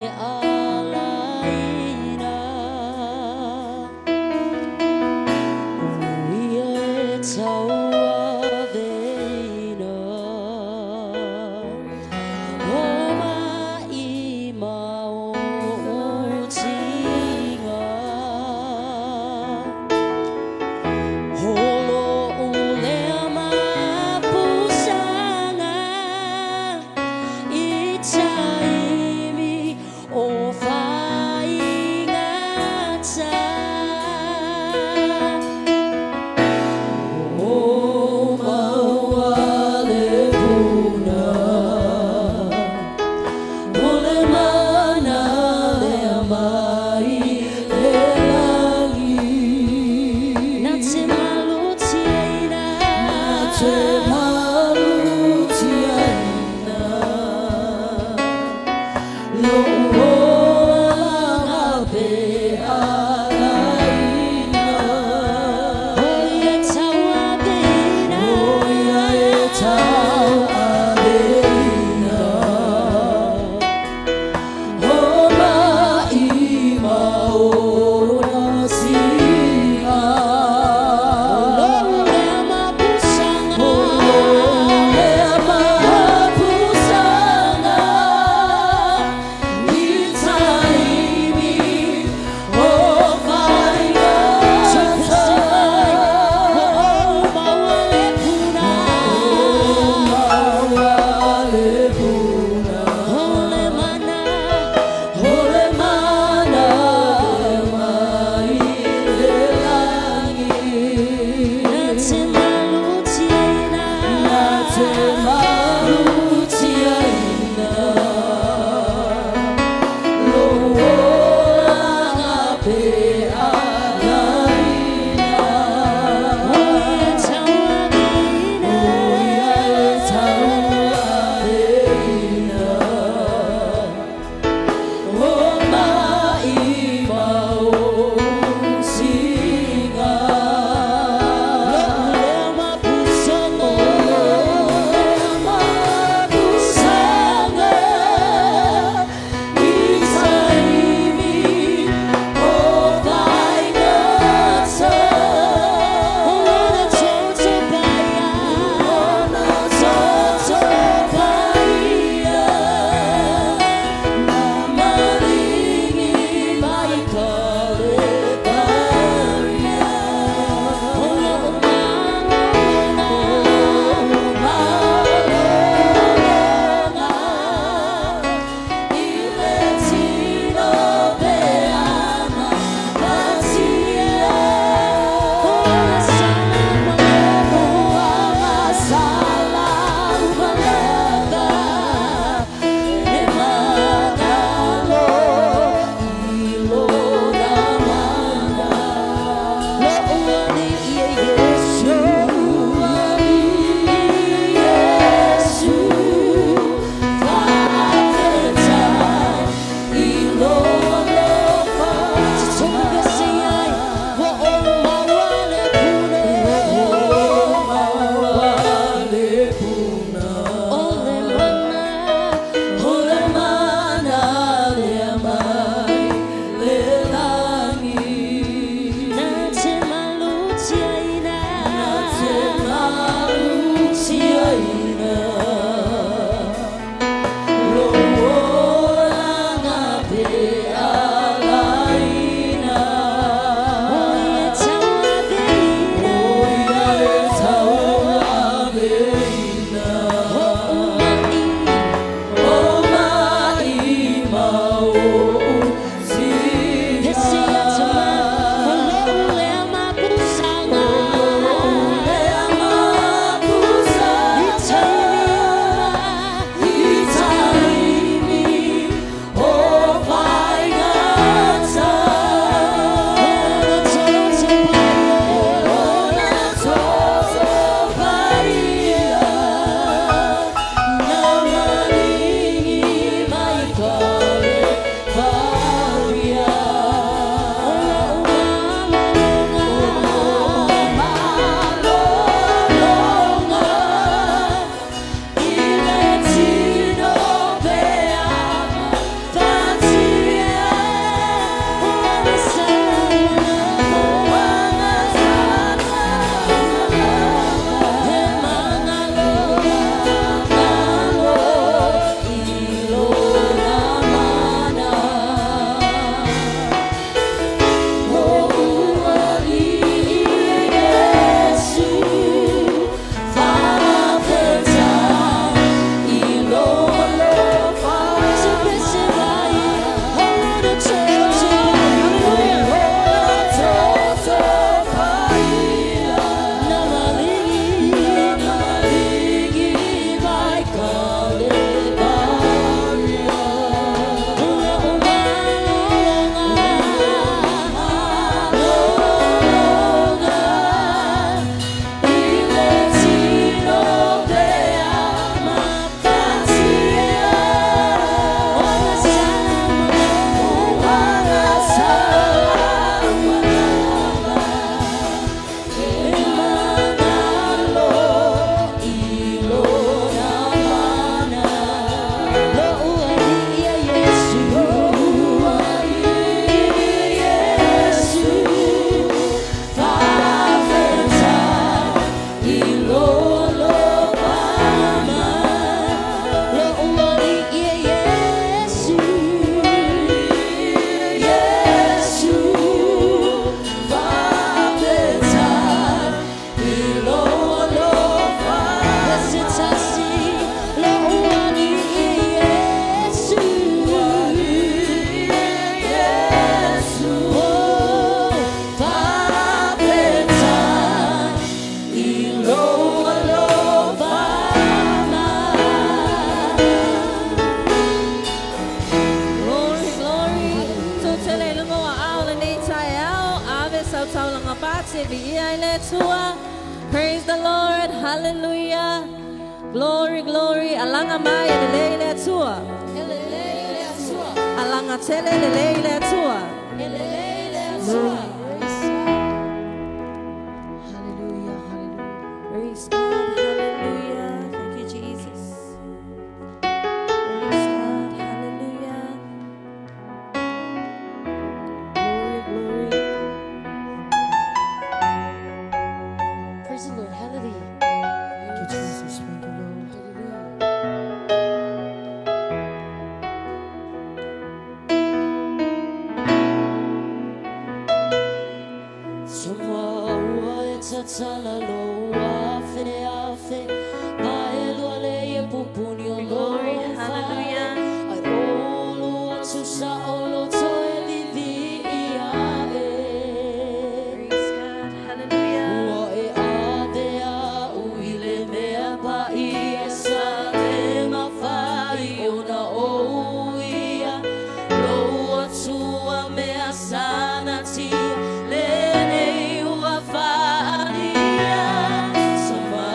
Alaina Uluia e tauaveina O ma'i ma o'u tiga O lo'u lea mapusaga I taimi o te viia i le Atua. Praise the Lord. Hallelujah. Glory, glory. Alaga mai e lelei le Atua. E lelei le Atua. Alaga tele lelei le Atua. E lelei le Atua. Hallelujah, hallelujah. Praise God. Hallelujah. Thank you, Jesus. Praise God. Hallelujah. Glory, glory. Praise the Lord. Hallelujah. Thank you, Jesus. Thank you, Lord. Hallelujah. Soma ua e tatala lo afe afe Pa e lua le e pupuni o Glory, hallelujah. Ai olu atu sa o loto e vivi ia e. Praise God. Hallelujah. Ua e ave a ui le mea pa ia sa le mawhai o na o ia. Lou atua mea sana tia le nei ua whaalia. Sama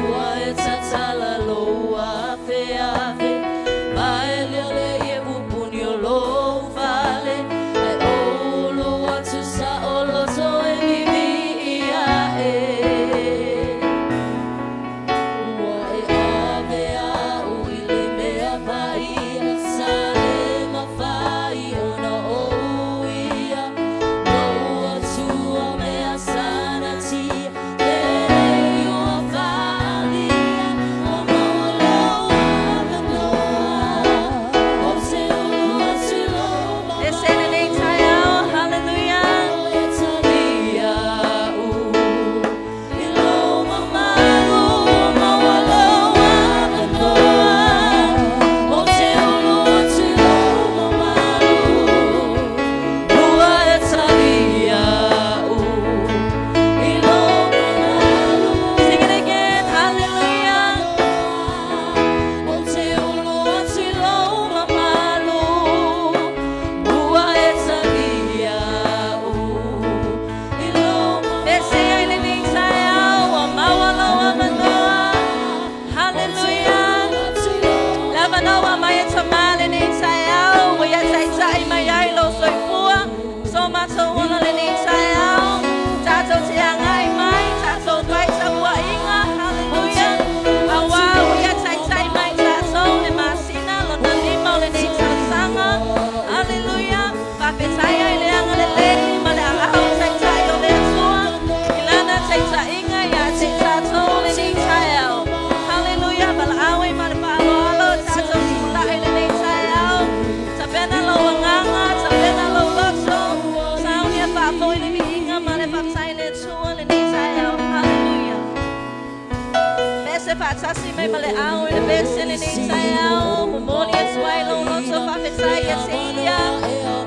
ua e tatala lou afe afe. Ma e lea le e pupuni o lou fale. Ai olu atu sa o loto e vivi ia e. Ua e ave a ui le mea paia sa le mawhai o na o ia. Lou atua mea sana tia le nei ua whaalia. Ua maua lou avanoa o te ulu atu lou Ese lenei taeao. Hallelujah. E talia u i lou mamalu ua maua lou avanoa o te ulu atu lou mamalu ua e talia u i lou mamalu. Sing it again. Hallelujah. O te ulu atu lou mamalu ua e talia u i lou Ese ai lenei taeao. Ua maua lou avanoa. Hallelujah. Le avanoa mai e tamā lenei taeao. Ua ia taitai mai ai lou soifua. So matou ola lenei taeao. Tatou te agai mai. Tatou fai tapuaiga. Hallelujah. Auā ua ia taitai mai tatou le masina lona lima o lenei tausaga. Hallelujah. Faafetai ai le agalelei ma le aao taitai o le Atua. I lana taitaiga ia te tatou lenei taeao. Hallelujah. Valaau ai ma le faaaloalo tatou tulai lenei taeao. Tapena lou agaga, tapena lou loto. Saunia faafoi le viiga ma le faafetai le Atua lenei taeao. Hallelujah. Pese faatasi mai ma le ao i le pese lenei taeao. Momoli atu ai lou loto faafetai ia te ia.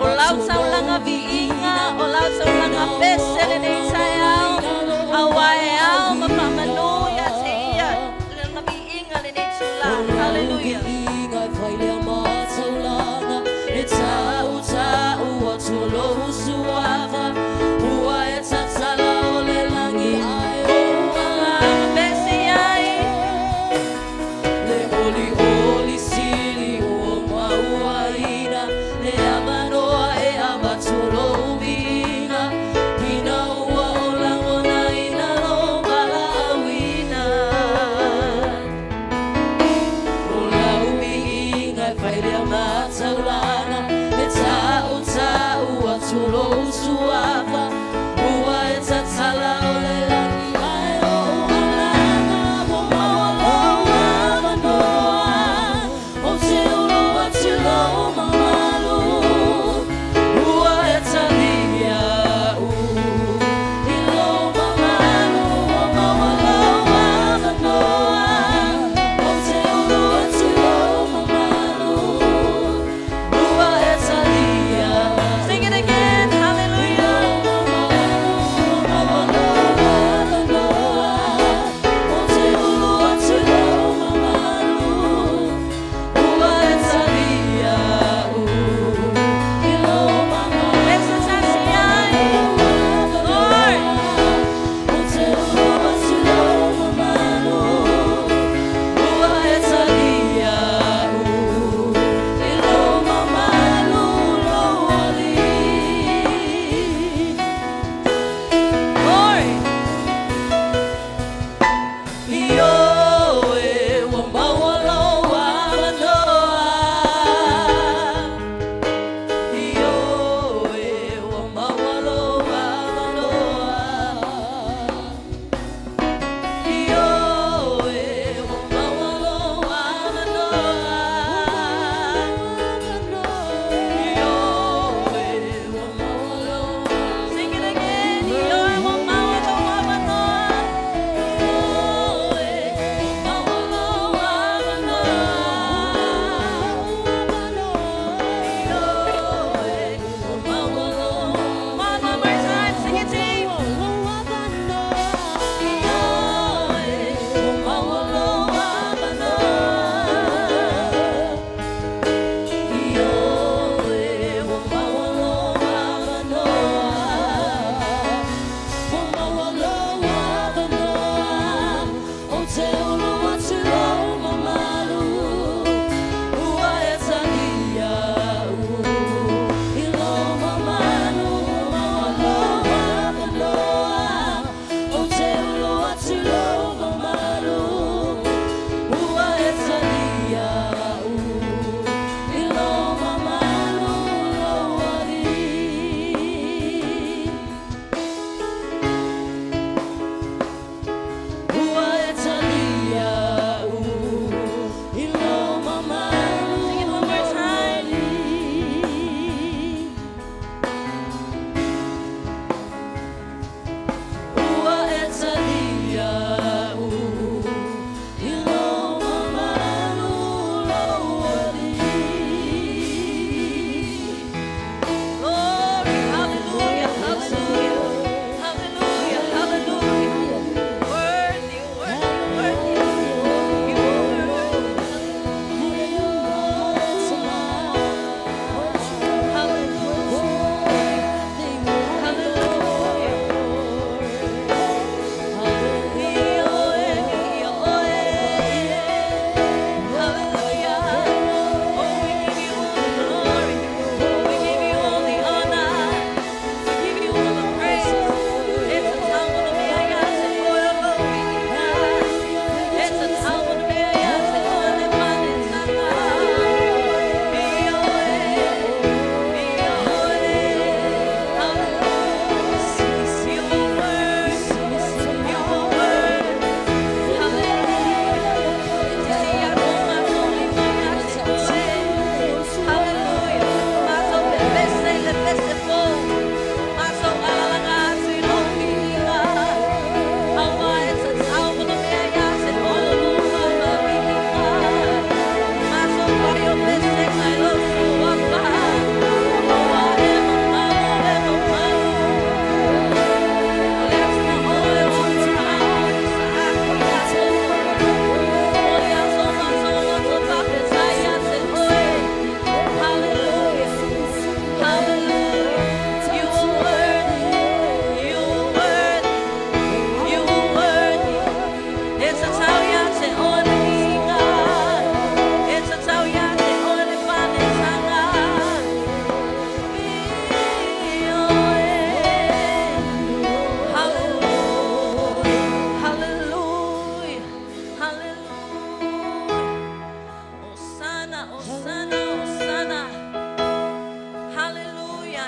O lau taulaga viiga, o lau taulaga pese lenei taeao. Auā e ao ma faamanu ia te ia. Lana viiga lenei tula. Hallelujah. Viiga e fai lea mataulanga e tau tau atu lou suafa ua e tatala o le lagi ai o agaga. Pese ai. Le oli oli sili ua mauaina le avanoa e avatu lou viiga ina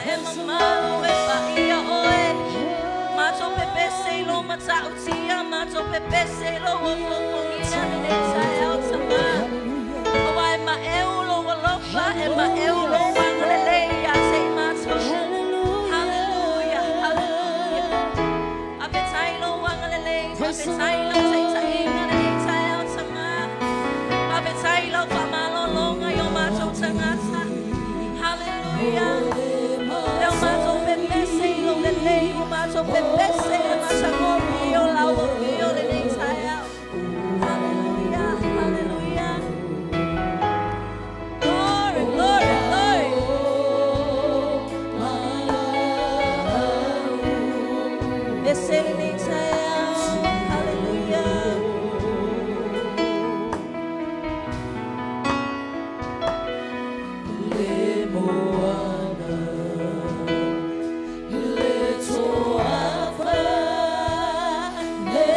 E mamalu e paia oe. Matou pepese i lou matautia, matou pepese i lou ofofogia lenei taeao Tamā. Aua e maeu lou alofa, e maeu lou agalelei ia te i matou. Hallelujah, hallelujah. Faafetai lou agalelei, faafetai lau taitaiga lenei taeao Tamā. Faafetai lau faamalologa i o matou tagata. Hallelujah. Leo matou pepese i lou lelei, o matou pepese i le matagofie o lau afio lenei taeao. Hallelujah, hallelujah. Glory, glory, glory. Ese lenei taeao. Hallelujah. Le moana, le toafa, le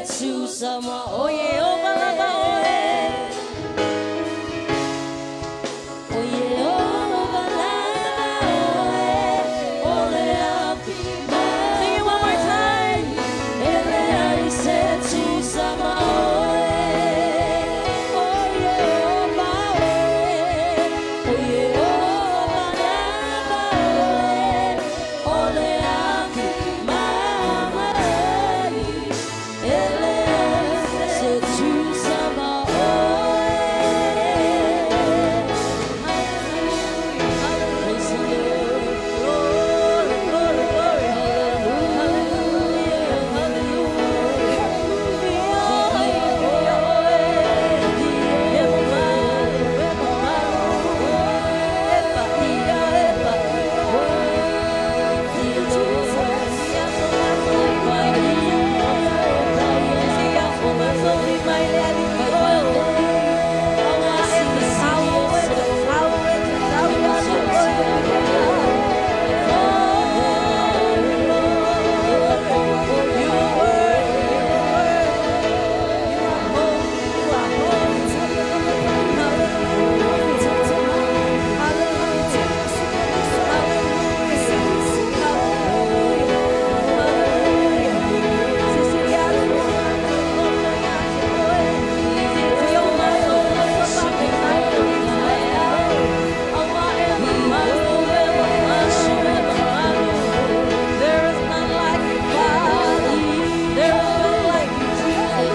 tusa ma O Ieova lava oe. O Ieova lava oe, o le api mai. Sing it one more time. E leai se tusa ma oe, o Ieova e, o Ieova lava oe, o le api mai. E leai se tusa ma oe. Praise the Lord. Glory, glory, glory. Hallelujah, hallelujah. There is none like you, Father. There is none like you, Jesus.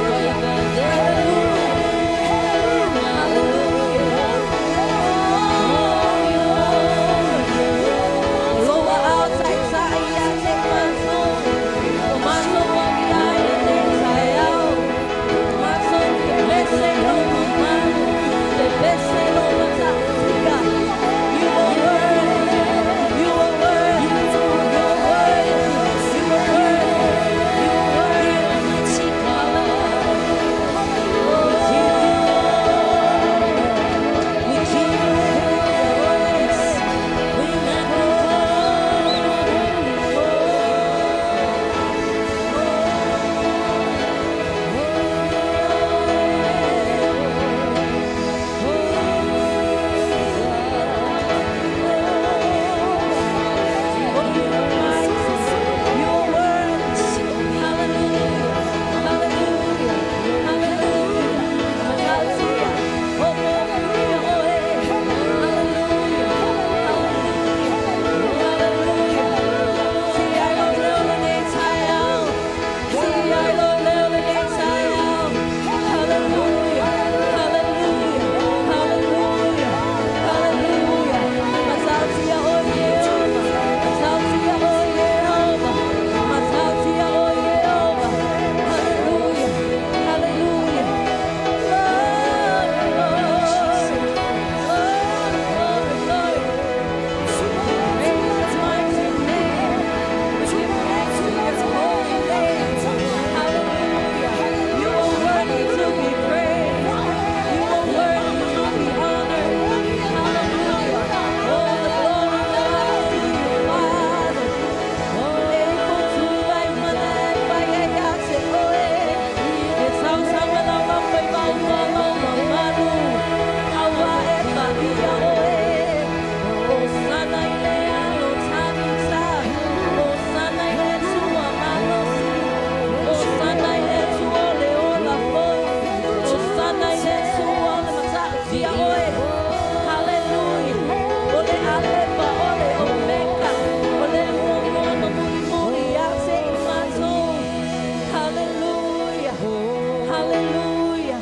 Hallelujah.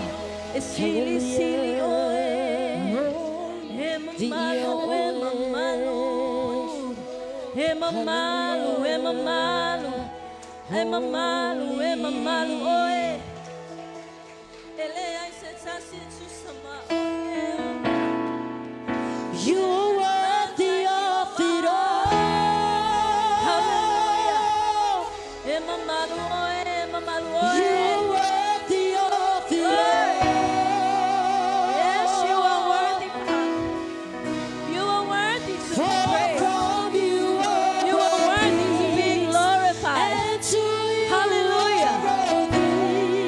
Sili sili oe. Emalu, emalu, emalu, emalu, emalu, emalu, oe. Ele ai se tasi tu sama oe. You are worthy of it all. Hallelujah. Emalu, oe, emalu, You oe. are worthy of it all. Yes, you are worthy, Father. You are worthy to be For praised. from you are You are worthy to be all things, glorified. and to you Hallelujah. are all things.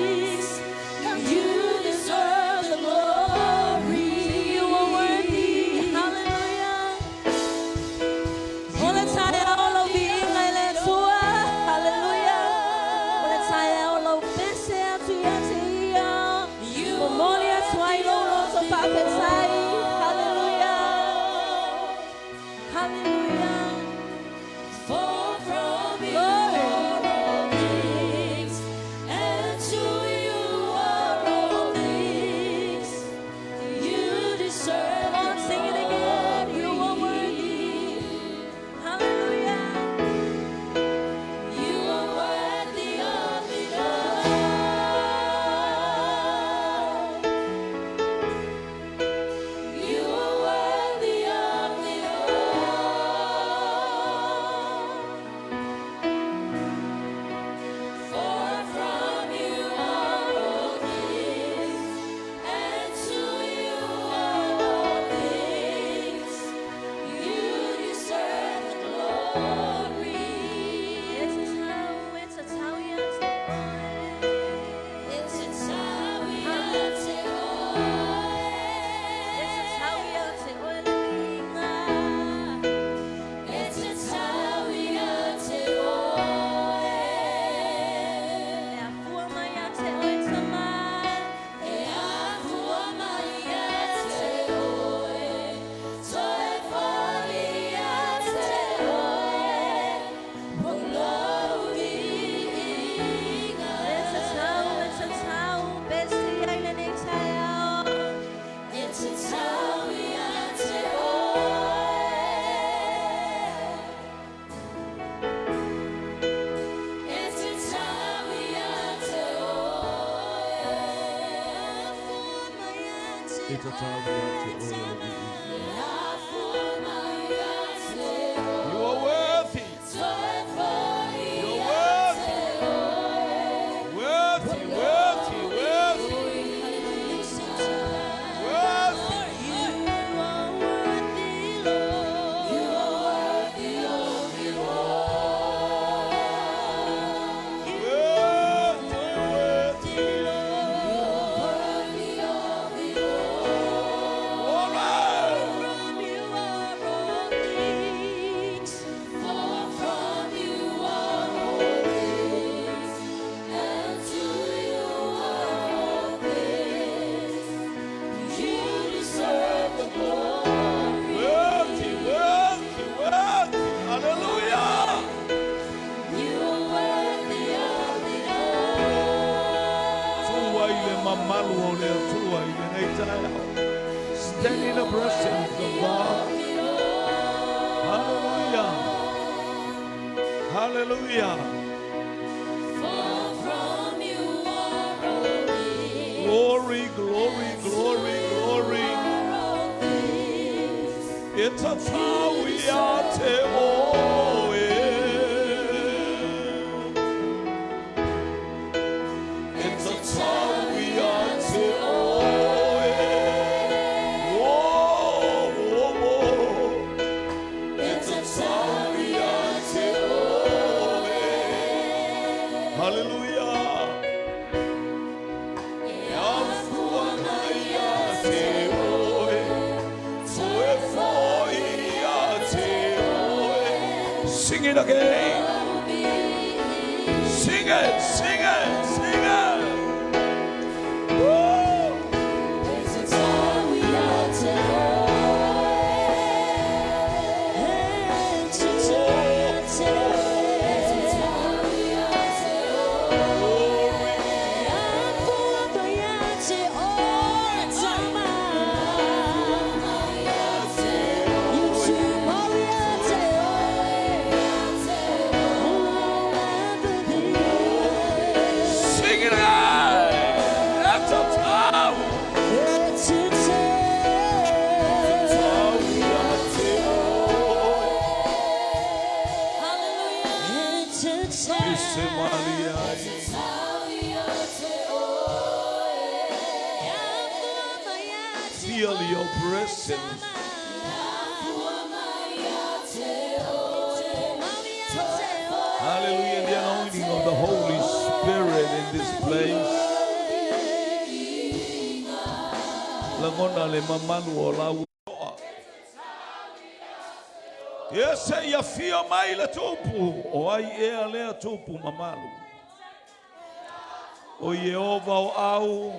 E tatau ia te oe le viiga. You are worthy. You are worthy. Worthy, worthy, worthy. Worthy. Worthy, worthy. All right. From you are all things, for from you are all things, and to you are all things. You deserve the glory. Worthy, worthy, worthy. Hallelujah. You are worthy of the honor. Tua i le mamalu o le Atua i lenei taeao. Stand in the presence of God. Hallelujah. Hallelujah. For from you are all things. Glory, glory, glory, glory. Are all things. E tatau ia te oe. E tatau ia te oe. Oh, oh, oh. E tatau ia te oe. Hallelujah. E afua mai ia te oe. Toe foi ia te oe. Sing it again. Sing it, sing it, sing it. Woo! E tatau ia te oe. E tatau ia te oe. E tatau ia te oe. Afua mai ia te oe tama. You tumau ia te oe. I'll never be. Sing it again. E tatau. E tatau. Ia te oe. E tatau. Ise malia ai. Feel your presence. Hallelujah. The anointing of the Holy Spirit in this place. Lagona le mamalu o lau toa. Ese ia fia mai le tupu. O ai ea lea tupu mamalu. O Iehova o au.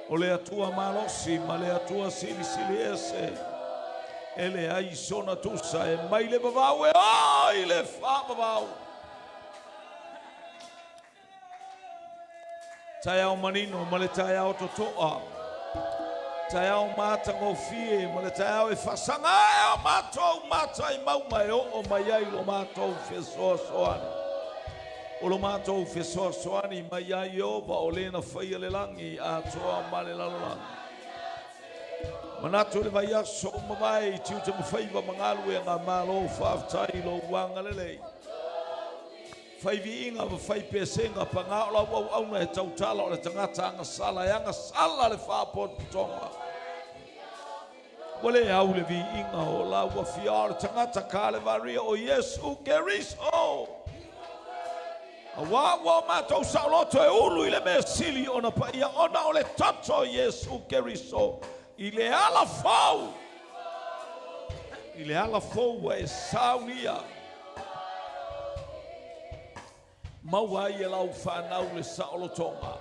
O le Atua malosi ma le Atua silisili ese. E leai sona tusa e mai le vavau e oo i le faavavau. Taeao manino ma le taeao totoa. Taeao matagofie ma le taeao e faasaga ae o matou mata i mauga e oo mai ai lo matou fesoasoani. O lo matou fesoasoani mai ia Ieova o le na faia le lagi atoa ma le lalolagi. Manatu le vaiaso ua mavae i tiute ma faiva ma galuega malo faafetai i lou agalelei. Fai viiga ma fai pesega pagā o lau auauna e tautala o le tagata agasala e agasala le faapotopotoga. Ua le au le viiga o lau afio o le tagata Kalevaria o Iesu Keriso. Auā ua o matou saoloto e ulu i le mea sili ona paia ona o le toto o Iesu Keriso i le ala fou. I le ala fou ua e saunia. Maua ai e lau fanau le saolotoga.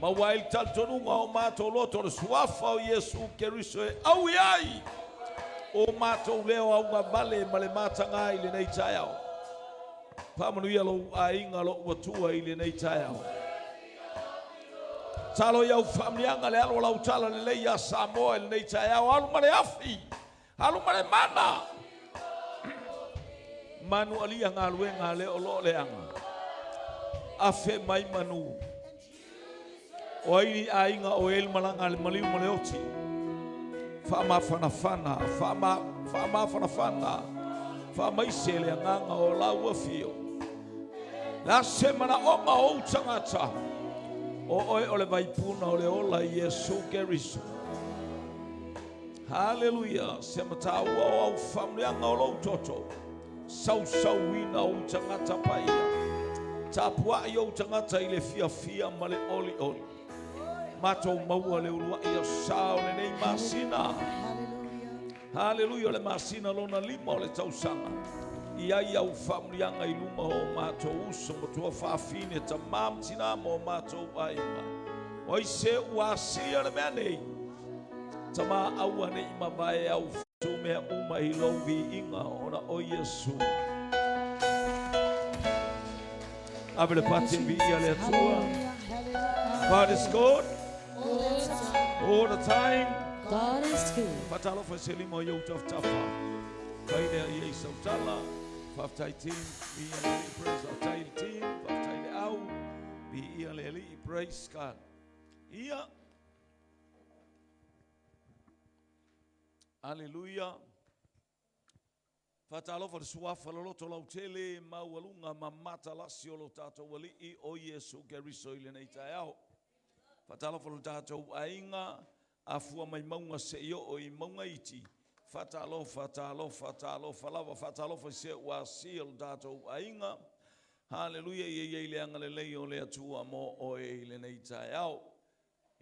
Maua ai le talitonuga o matou loto le suafa o Iesu Keriso e au i ai. O matou leo augavale ma le mataga i lenei taeao. Faamanuia lou aiga lou Atua i lenei taeao. Talo i au faamanuiaga le alo o lau tala lelei ia Samoa i lenei taeao. Alu ma le afi, alu ma le mana. Manu alia galuega le o loo leaga. Afe mai manu. O ai ni aiga o i ai le malaga a le maliu ma le oti. Faamafanafana, faamafanafana, faamaise le agaga o lau afio. Le a se manaoga o ou tagata, o oe o le vaipuna o le ola i Iesu Keriso. Haleluia, se mataua o au faamanuiaga o lou toto, sausauina ou tagata paia. Tapuai ou tagata i le fiafia ma le olioli. Matou maua le uluai aso o lenei masina. Haleluia, o le masina lona 5 o le tausaga. I ai au faamanuiaga i luma o matou uso ma tua faafine, tamā ma tinā ma o matou aiga. O ai se ua asia le mea nei? Tama aua ne i mavae au tu mea uma i lou viiga ona o Iesu. Ave le pati viia le Atua. God is good. All the time. God is good. Faatalofa i se lima o i ou tafatafa. Fai lea i ai sau tala. Faafetai team. Viia le Alii. Praise. Faafetai le team. Faafetai le au. Viia le Alii. Praise God. Ia. Aleluia. Faatalofa le suafa loloto lautele maualuga ma matalasi o lo tatou Alii o Iesu Keriso i lenei taeao. Faatalofa lo tatou aiga, afua mai mauga seia oo i mauga iti. Faatalofa, talofa, talofa lava. Faatalofa i se ua asia lo tatou aiga. Haleluia, ia i ai le agalelei o le Atua mo oe i lenei taeao.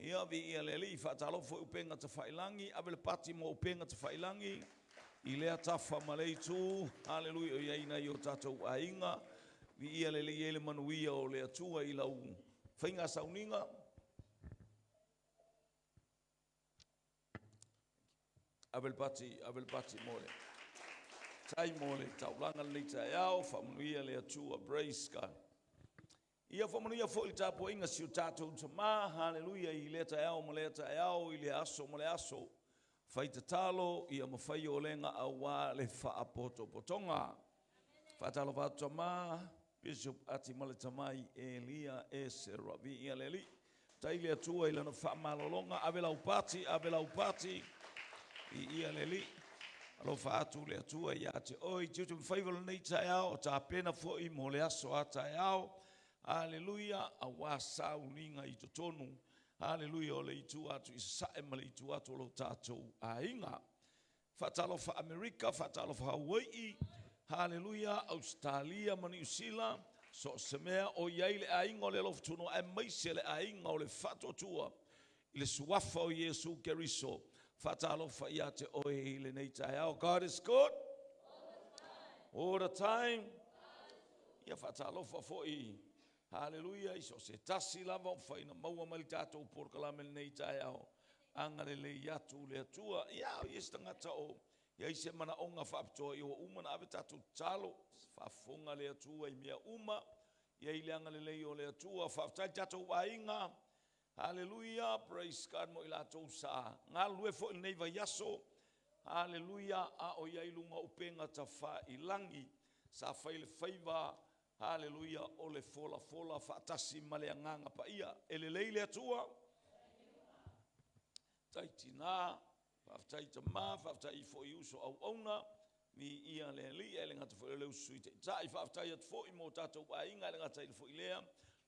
Ia, viia le Alii, faatalofa foi upega tafailangi, ave le pati mo upega tafailangi i lea tafa ma le itu. Haleluia, o i ai nai o tatou aiga. Viia le Alii, e le manuia o le Atua i lau faiga sauniga. Ave le pati, ave le pati mo le tai mo le taulaga lenei taeao, faamanuia le Atua, praise God. Ia faamanuia foi le tapuaiga si o tatou tama, haleluia, i lea taeao ma lea taeao, i lea aso ma lea aso. Fai tatalo, ia ma fai olega aua le faapotopotoga. Faatalofa atu tama, Bishop Ati Maletamai Elia Esera, viia le Alii. Tai le Atua i lana faamalologa, ave lau pati, ave lau pati, viia le Alii. Alofa atu le Atua ia te oe, tiute ma faiva lenei taeao, o tapena foi mo le aso a taeao. Haleluia, aua sauniga i totonu. Haleluia, o le itu atu i sasae ma le itu atu o lo tatou aiga. Faatalofa Amerika, faatalofa Hawaii, haleluia, Ausetalia ma Niu Sila, so o se mea o i ai le aiga o le alofa tunoa aemaise le aiga o le faatuatua i le suafa o Iesu Keriso. Faatalofa ia te oe i lenei taeao. God is good all the time. Ia faatalofa foi, haleluia, i so o se tasi lava o mafai ona maua mai le tatou polokalame lenei taeao. Agalelei atu le Atua. Ia, o i ai se tagata o i ai se manaoga faapitoa, ia ua uma ona ave tatou tatalo, faafofoga le Atua i mea uma, i ai le agalelei o le Atua. Faafetai le tatou aiga. Haleluia, praise God mo i latou sa galulue foi lenei vaiaso. Haleluia, a o i ai luga o upega tafailangi sa fai le faiva. Haleluia, o le folafola faatasi ma le agaga paia. E lelei le Atua. Faafetai tina, faafetai tama, faafetai foi uso auauna, viia le Alii, ae le gata foi o le uso sui taitai. Faafetai atu foi mo tatou aiga, ae le gata i foi lea,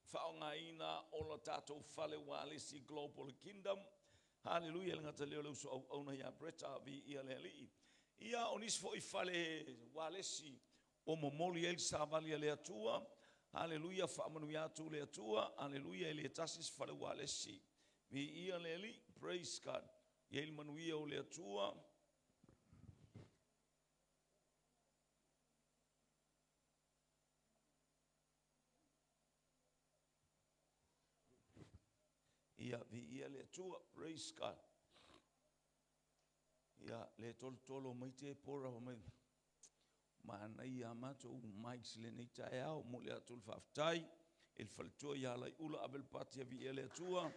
faaaogaina o la tatou fale ualesi Global Kingdom. Haleluia, le gata lea o le uso auauna ia Bretta, viia le Alii. Ia, o nisi foi fale ualesi o momoli ai le savali a le Atua. Haleluia, faamanuia atu le Atua. Haleluia, e le tasi se fale ualesi. Viia le Alii, praise God. I ai le manuia o le Atua. Ia, viia le Atua, praise God. Ia, le tolotolo mai te pora mai. Manaia a matou mics lenei taeao, momoli atu le faafetai i le faletua ia Laiula, ave le pati a viia le Atua.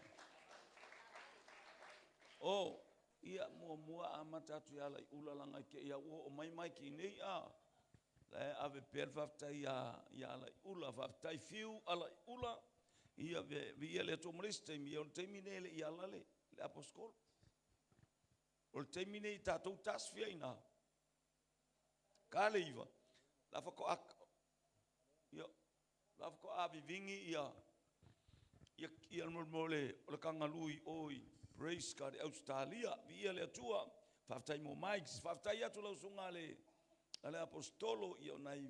O, ia muamua amata atu ia Laiula laga ke ia ua oo mai maiki nei a. La e ave pea le faafetai ia Laiula, faafetai fiu a Laiula. Ia, viia le Atua mo le isi taimi, ia o le taimi lenei e le i ala le, le aposetolo. O le taimi lenei tatou tasofia ina. Ka le iva, la faatoa, ia, la faatoa vivini ia, ia, ia mo le, o le kangalui i o i Praise God, Australia. Viia le Atua. Faafetai mo mics. Faafetai atu lau susuga le, a le aposetolo, ia o nai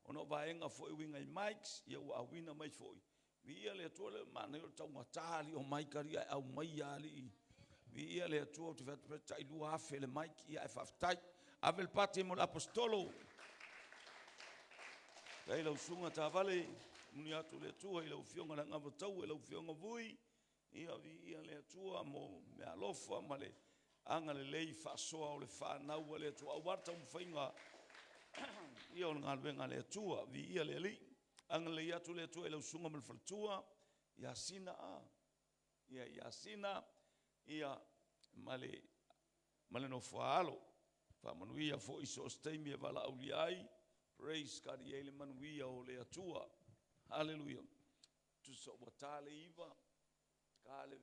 ona o vaega foi uiga i mics, ia ua auina mai foi. Viia le Atua le manaia o le taugata alii o mic alii ae aumai alii. Viia le Atua ou te fai atu pe tai 2000 le mic ia ae faafetai. Ave le pati mo le aposetolo. Faafetai lau susuga Tavale, muni atu le Atua i lau Afioga le Agavataua i lau Afioga Vui. Ia viia le Atua mo meaalofa ma le agalelei faasoa o le fanau a le Atua aua le taumafaiga ia o le galuega a le Atua. Viia le Alii. Agalelei atu le Atua i lau susuga ma le faletua ia Sina a ia ia Sina ia ma le ma le nofoaalo. Faamanuia foi so o se taimi e valaaulia ai. Praise God, i ai le manuia o le Atua. Haleluia. Tusa ua ta le 9, ta le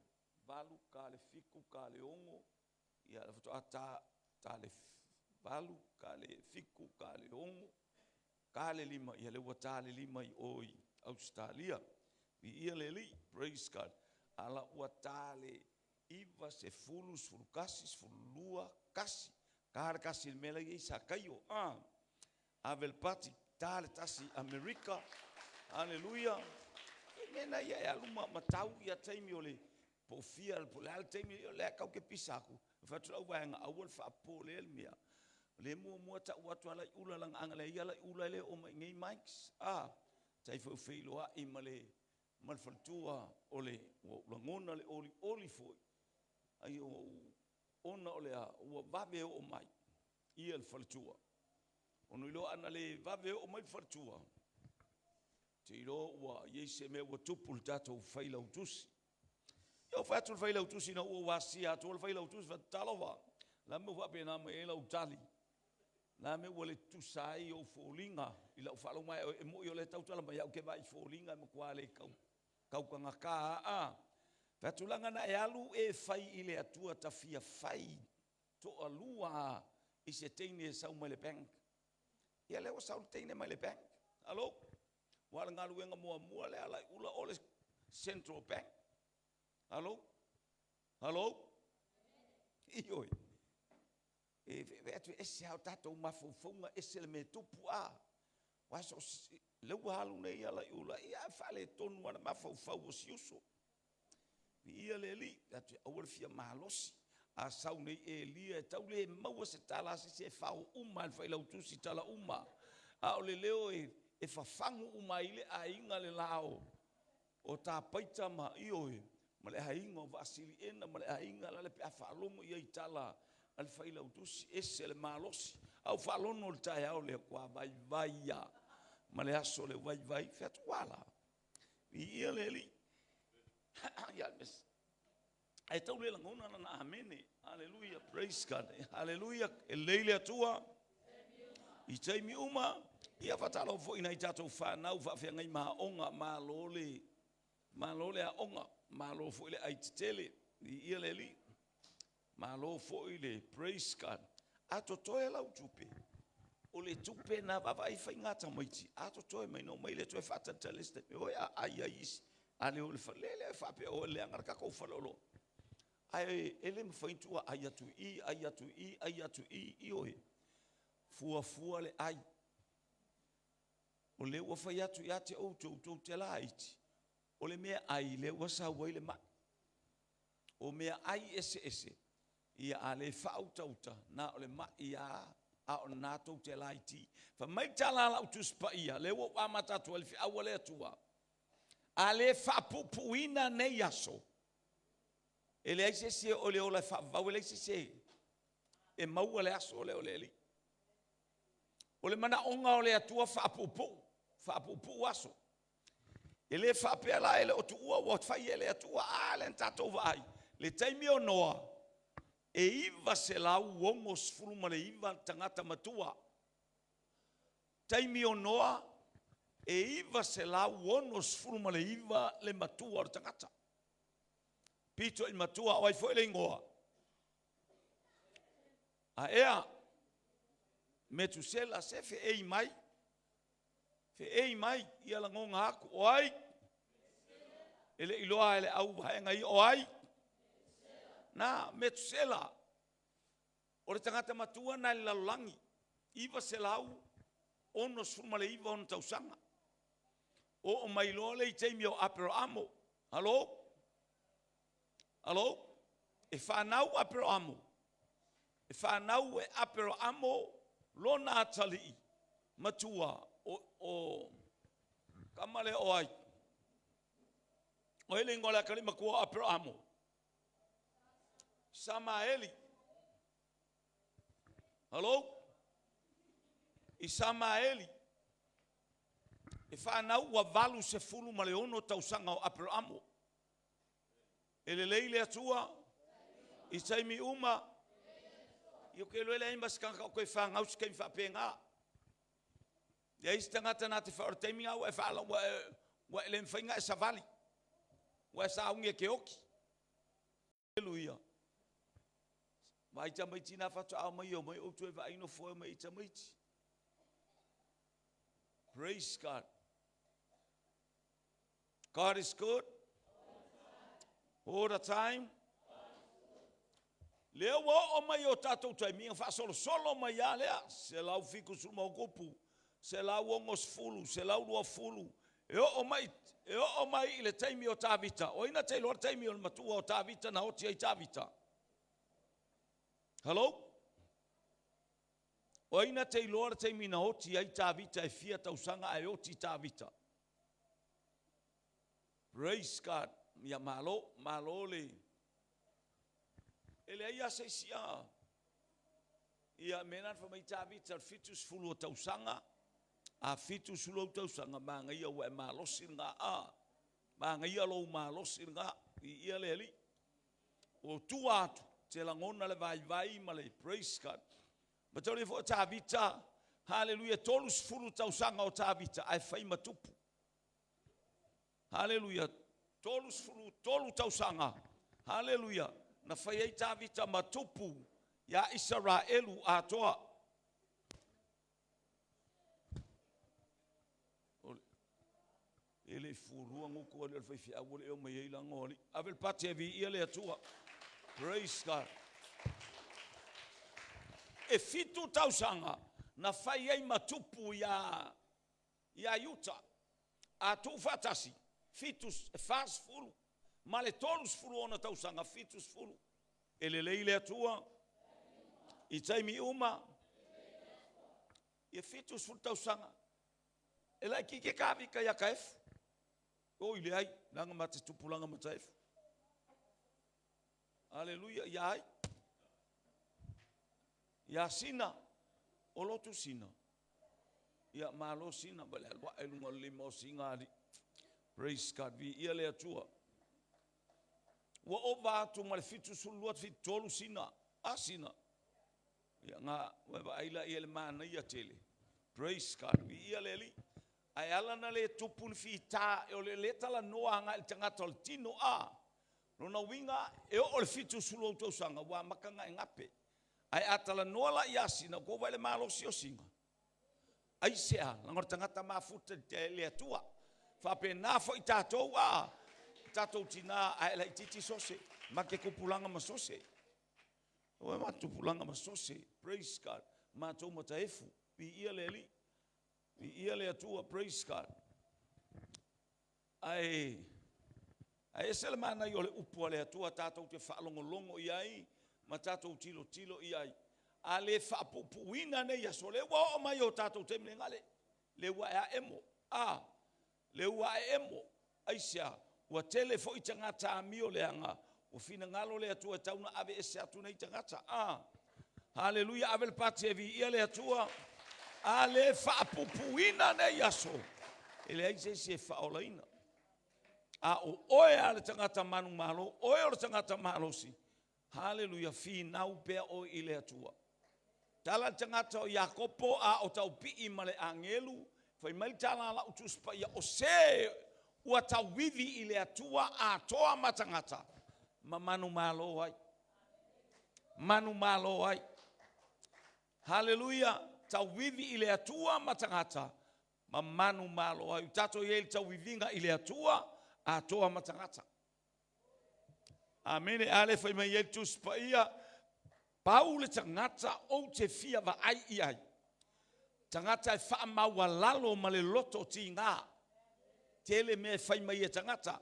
8, ta le 7, ta le 6, ia le faatoa ta, ta le 8, ta le 7, ta le 6, ta le 5, ia lea ua ta le 5 i o i Ausetalia. Viia le Alii, praise God. Ala ua ta le 9, 10, 11, 12, 1. Ta le 1 i le mea la e i ai Sakaio. Ah, ave le pati, ta le 1 i Amerika. Haleluia. E mea na ia e alu ma matau ia taimi o le po o fia, po o le a le taimi, o lea tatou te pisa atu, fai atu lau vaega, aua le faapopolea le mea. O lea e muamua tau atu a Laaiula, leaga ana leai Laaiula e le oo mai i inei mics. Ah, tai foi feiloai ma le ma le faletua o le ua ou lagona le olioli foi ai ua ou ona o le a ua vave oo mai ia le faletua. Ona iloa ana le vave oo mai le faletua, te iloa ua i ai se mea ua tupu i le tatou failautusi. Ia ua fai atu le failautusi ina ua ou asia atu le failautusi, fai atu, talofa, o le a le mea ua faapena mai ai lau tali? O le a le mea ua le tutusa ai ou foliga i lau faalogo ae e moni o lea e tautala mai au, ou te vaai i foliga e matua le tautagata lava. A. Fai atu, leaga na e alu e fai i le Atua ta fia fai toalua lava i se teine e sau mai le bank. Ia lea ua sau le teine mai le bank. Alo, aua o le galuega muamua lea a Laaiula o le Central Bank. Alo, alo, ioe. E vaai atu e ese lava o tatou mafaufauga, ese le mea e tupu. A, aua so o se, lea ua alu nei a Laaiula, ia ae faaletonu lava le mafaufau o si uso. Viia le Alii, atu aua le fia malosi. A sau nei Elia e tau le maua se tala a se isi e fao uma e le failautusi tala uma. A o le leo e, e fafagu uma ai le aiga le la o, o Tapaita ma, ioe, ma le aiga o Vaasiliena ma le aiga lale pe a faalogo i ai i tala a le Failautusi, ese le malosi. A ou faalogo i le taeao lea, ua vaivai lava ma le aso lea, vaivai, fai atu, ua a la? Viia le Alii. Ae tau le lagona lana amene. Haleluia, praise God. Haleluia, e lelei le Atua i taimi uma. Ia faatalofa foi i nai tatou fanau faafeagai ma aoga, malo le malo le aoga, malo foi le ai tetele. Viia le Alii. Malo foi le praise God. A totoe lau tupe, o le tupe na vaavaai faiga tamaiti, a totoe mai na omai lea toe faatalitali se taimi, oi a ai ai isi. A le o le fale lea faapea o leaga le tatou faleoloa. Ae e le mafai ona tuu ai atu i i, ai atu i i, ai atu i i, ioe. Fuafua le ai. O lea ua fai atu ia te outou, tou te laiti, o le meaai lea ua sau ai le mai. O meaai eseese, ia a le faautauta, na o le mai lava, a o lena tou te laiti. Fai mai le tala a lau Tusi Paia, lea ua ou amata atu ai le feau a le Atua, a le faapuupuuina nei aso, e leai se isi e oo i le ola e faavavau, e leai se isi e maua le aso lea o le Alii. O le manaoga o le Atua faapuupuu, faapuupuu aso. E le faapea la e le o tuua ua fai e le Atua, a lea na tatou vaai, le taimi o Noa, e 969 tagata matua. Taimi o Noa, E 969 le matua o le tagata. Pito i matua, o ai foi le igoa? A ea, Metusela, se feei mai, feei mai, ia lagoga aku, o ai? E le iloa e le au vaega ia, o ai? Na, Metusela. O le tagata matua na i le lalolagi, 969 ona tausaga. Oo mai loa le i taimi o Aperamo. Alo? Alo? E fanau Aperamo. E fanau e Aperamo lona atalii matua o, o kama lea o ai? O ai le igoa o le atalii matua o Aperamo? Samaeli. Alo? I Samaeli. E fanau ua 86 tausaga o Aperamo. E lelei le Atua i taimi uma. Ia ou te iloa e leai ma se tagata o toe fanau i se taimi faapena. Leai se tagata na te o le taimi lena ua e faala, ua e, ua e le mafai ona e savali. Ua e sauni e te oti. Aleluia. Vaai tamaiti na faatoa omai, omai outou e vaai nofo e omai i tamaiti. Praise God. God is good. All the time. Lea ua oo mai o tatou taimi, na faasolosolo mai lava lea, 170+, 160, 120, e oo mai, e oo mai i le taimi o Tavita. O ai na te iloa le taimi o le matua o Tavita na oti ai Tavita? Hello? O ai na te iloa le taimi na oti ai Tavita e fia tausaga ae oti Tavita? Praise God. Ia malo, malo le. E leai lava se isi a. Ia mea na fai mai Tavita o le 70 o tausaga, a 70 ou tausaga, manaia ua e malosi lena a. Manaia lou malosi lena, i ia le Alii. O tua atu, te lagona le vaivai ma le praise God. Mataulia foi o Tavita, haleluia, 30 tausaga o Tavita ae fai ma tupu. Haleluia, 33 tausaga, haleluia, na fai ai Tavita ma tupu ia Isaraelu atoa. E le i fualua gutu alii o le faifeau ua le omai ai lago alii. Ave le pati e viia le Atua. Praise God. E 7 tausaga na fai ai ma tupu ia ia Iuta. A tuufaatasi, 7, 40 ma le 36 tausaga, 70. E lelei le Atua i taimi uma. Ia 70 tausaga. E laitiiti e Tavita ia Taefu. Oi leai, leaga ma te tupulaga ma Taefu. Aleluia, ia ai. Ia Sina, o lotu Sina. Ia malo Sina, ma le alu ae luga o le lima o Sina alii. Praise God, viia le Atua. Ua ova atu ma le 72, 73 Sina. A Sina. Ia na, ua vaai la ia le manaia tele. Praise God, viia le Alii. Ae ala na le tupu ni fita, o le le talanoa agai i le tagata o le tino a. Lona uiga, e oo i le 70 ou tausaga, ua amata ona e gape. Ae a talanoa la ia Sina, ua outou vaai i le malosi o Sina? Aisea? Leaga o le tagata mafuta i le Atua. Faapena foi tatou a, tatou tina ae laitiiti sose, ma te tupulaga ma sose. Ua ma tupulaga ma sose. Praise God. Matou mataefu. Viia le Alii. Viia le Atua. Praise God. Ae ae ese le manaia o le upu a le Atua tatou te faalogologo i ai ma tatou tilotilo i ai. A le faapuupuuina nei aso, lea ua oo mai o tatou taimi le, le ua e aemo. A, le ua e emo. Aisea? Ua tele foi tagata amio leaga, ua finagalo le Atua e tau na ave ese atu nei tagata. A, haleluia, ave le pati e viia le Atua. A le faapuupuuina nei aso, e leai se isi e faaolaina. A o oe a le tagata manumalo, oe o le tagata malosi, haleluia, finau pea oe i le Atua. Tala le tagata o Iakopo a o taupii ma le agelu Fai mai le tala a lau Tusi Paia, o se ua tauivi i le Atua atoa ma tagata, ma manumalo ai. Manumalo ai. Haleluia! Tauivi i le Atua ma tagata, ma manumalo ai. Ua tatou i ai i le tauiviga i le Atua atoa ma tagata. Amene. A lea fai mai ai le Tusi Paia, pau le tagata ou te fia vaai i ai, tagata e faamaualalo ma le loto tiga. Tele mea e fai mai e tagata,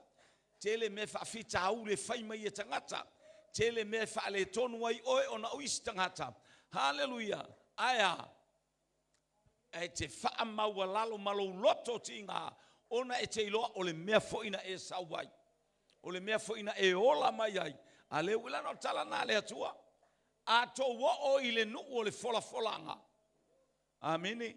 tele mea faafitauli e fai mai e tagata, tele mea e faaletonu ai oe ona o isi tagata. Haleluia! Ae a? E te faamaualalo ma lou loto tiga, ona e te iloa o le mea foi na e sau ai, o le mea foi na e ola mai ai. A lea ua lana o le tala lena a le Atua. A tou oo i le nuu o le folafolaga, amene,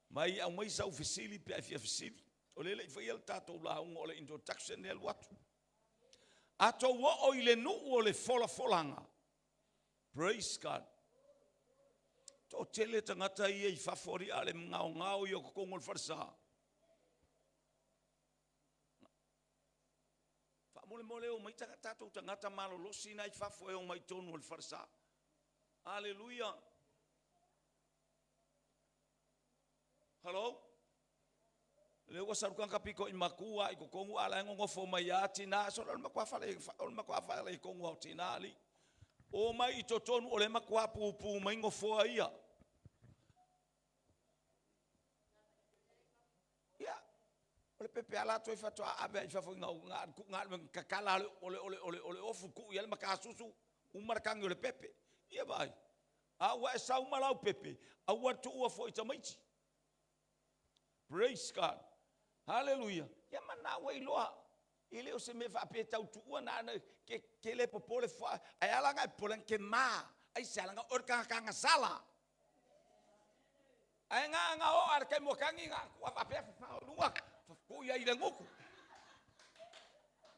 mai aumai sau fesili pe a e fia fesili. O lea e le i faia le tatou lauga o le introduction lea e alu atu. A tou oo i le nuu o le folafolaga, praise God, toatele tagata ia i fafo alii a o le gaogao ia o totonu o le falesa. Faamolemole omai tatou tagata malolosi na i fafo e omai i totonu o le falesa. Aleluia. Hello? Lea ua sau le tagata pito i matua i totonu a o la e nonofo mai lava tina. Sole o le matua fale, o le matua faaletonu lava o tina alii. Omai i totonu o lea e matua pupu mai nofoa ia. Ia, o le pepe a latou faatoa ave i fafo ina na o le tatala o le ofu tuu i ai le matasusu uma le tagi o le pepe. Ia vaai, a ua e sau ma lau pepe, aua le tuua foi i tamaiti. Praise God. Hallelujah. Ia ma na ua iloa. E le o se mea faapea e tau tuua na ana ke, ke le popole fua. Ae ala na e popole ke ma. Ai se ala na o le tagata agasala. Ae na na o a le taimi o tagi na ua faapea fafao i luga. Tuu i ai i le gutu.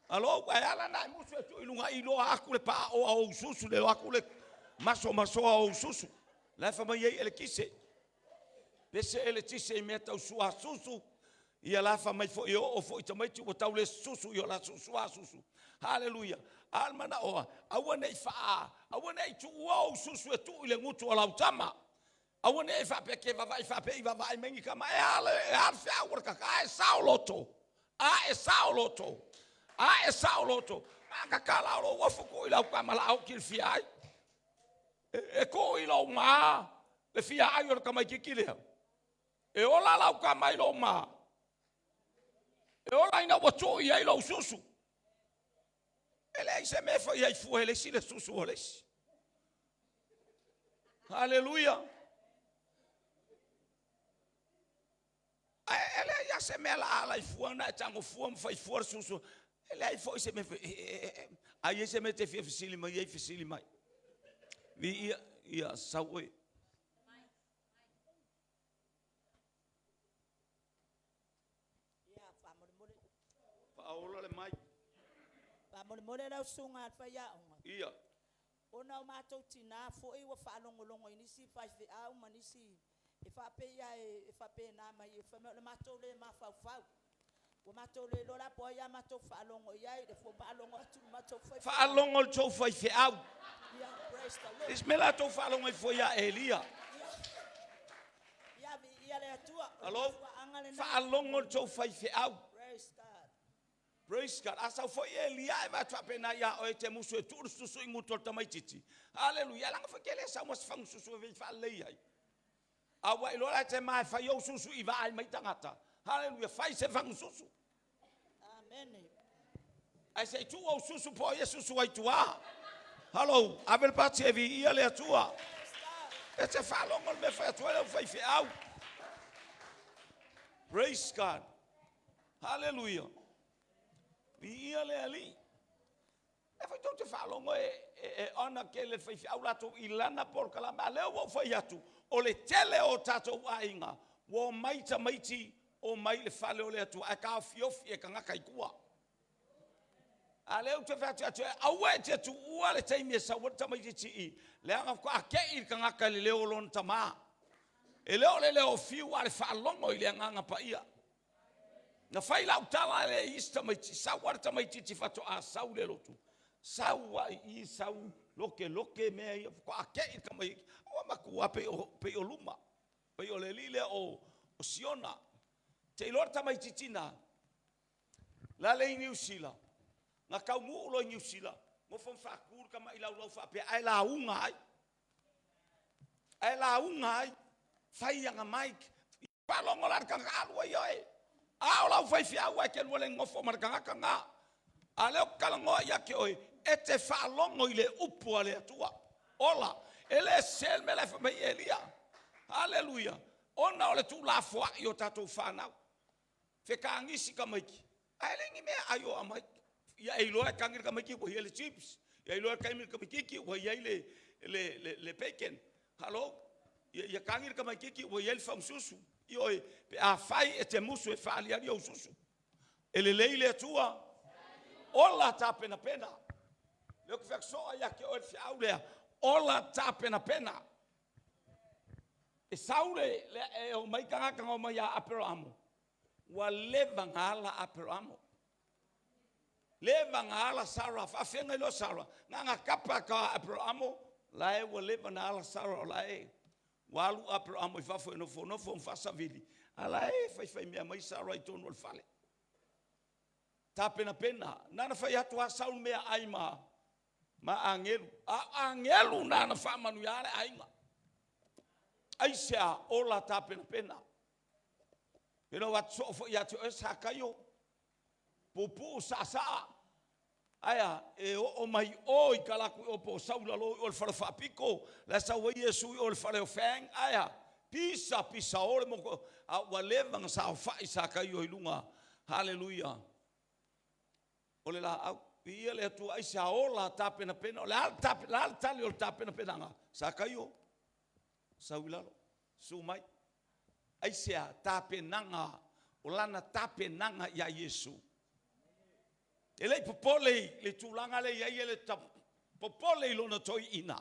Alo, ae ala na e musu e tuu i luga iloa atu le paaoa o ou susu, le atu le masomasoa o ou susu. La e fai mai ai elekise. Pese eletise i mea tau suasusu, ia la fai mai foi e oo foi tamaiti ua tau le susu i o latou suasusu. Haleluia. A o le manaoa, aua ne i faa, aua ne i tuua ou susu e tuu i le gutu o lau tama. Aua ne i e faapea ke vavaai faapea i vavaai mai ni tama. E a le, e a le feau o le kaka, a e saoloto. A e saoloto. A e saoloto. A tatala o lou ofu tuu i lau tama la oti le fia ai. E tuu i lou ma le fia ai o le tamaitiiti lea. E ola lau tama i lou ma. E ola ina ua tuu i ai lou susu. E leai se mea e fai ai fua e le isi le susu o le isi. Haleluia. Ae e leai lava se mea la ala i fua na e tago fua ma fai fua le susu. E leai foi se mea. A i ai se mea e te fia fesili mai ai, fesili mai. Viia, ia, sau oe. Ia, faamolemole. Faaola le mic. Faamolemole lau susuga i le faiaoga. Ia. Ona o matou tina foi ua faalogologo i nisi faifeau ma nisi e faapei lava e faapena mai, fai mai o le matou le mafaufau. Ua matou le iloa la po o ai a matou faalogo i ai, ua faalogo atu i le matou faifeau. Faalogo i le tou faifeau. Yeah, praise the Lord. Isi mea la tou faalogo ai fua ia Elia. Ia, viia le Atua. O le Alo? mafuaaga lena. Faalogo i le tou faifeau. Praise God. Praise God. A sau foi Elia e vaai atu faapena ia oe e te musu e tuu le susu i gutu o le tamaitiiti. Haleluia. Leaga foi ke le sau ma se fagususu e faalelei ai. A ua iloa la e te ma e fai ou susu i vaai mai tagata. Haleluia. Fai se fagususu. Amene. Ae se i tuu ou susu po o ai e susu ai tua. Hello, ave le pati e viia le Atua. E te faalogo le mea fai atu ai lau faifeau. Praise God. Haleluia. Viia le Alii. E foi tou te faalogo e, e, e ona tele le faifeau latou i lana polokalame. A lea ua ou fai atu, o le tele o tatou aiga, ua omai tamaiti, omai i le fale o le Atua, ae taofiofi e tagata i tua. A lea ou te fai atu ia te oe, aua e te tuua le taimi e sau ai le tamaitiiti i, leaga faatoa tei le tagata i le leo o lona tama. E le o le leo fiu a o le faalogo i le Agaga Paia. Na fai lau tala e le isi tamaiti, sau lava le tamaitiiti faatoa sau i le lotu, sau lava i i, sau lokeloke mea ia, faatoa te i le tamaitiiti, ua matua pei o, pei o luma, pei o le alii lea o Siona. Te iloa le tamaitiiti lena, la le i Niu Sila, na taunuu loa i Niu Sila, nofo ma faatu le tamai laulau faapea ae lauga ai, ae lauga ai, fai ana mic. Faalogo la le tagata, alu ai oe. A o lau faifeau ae te lua le nonofo ma le tagata lena. A o lea ou te talanoa ia te oe, e te faalogo i le upu a le Atua. Ola, e le sese le mea la e fai mai ai Elia. Aleluia! Ona o le tuulafoai o tatou fanau. Fetagisi tamaiti, ae leai ni meaai o aumai. Ia e iloa e tagi le tamaitiiti ua i ai le chips, ia iloa e tagi le tamaitiiti ua i ai le bacon. Hallo? Ia tagi le tamaitiiti ua i ai le fagususu. Ioe, pe afai e te musu e faaaliali ou susu. E lelei le Atua, ola tapenapena. Lea ou te fai atu soo lava ia te oe le feau lea, ola tapenapena. E sau le, e omai tagata na omai ia Aperamo, ua leva na ala Aperamo, leva na ala Sara, faafefea ona iloa Sara? Na ona tapa atu lava o Aperamo, la e ua leva ona ala Sara o la e ua alu Aperamo i fafo e nofonofo ma faasavili, a o la e faifaimea mai Sara i totonu o le fale. Tapenapena, na ona fai atu lava sau le meaai ma agelu, a o agelu na na faamanuia le aiga. Aisea? Ola tapenapena. E le o atu soo foi ia te oe Sakaio, puupuu saasaa, ae a? E oo mai o i talaatu o po o sau i lalo i o i le fale faapito la e sau ai Iesu i o i le fale o Fang, ae a? Pisa pisao le motu, a ua leva ona saofai Sakaio i luga, haleluia, o le laau. Viia le Atua, aisea? Ola tapenapena. O le a le tali o le tapenapenaga? Sakaio, sau i lalo, susu mai. Aisea? Tapenaga, o lana tapenaga ia Iesu. E le i popole i le tulaga lea e i ai, e le popole i lona toeaina.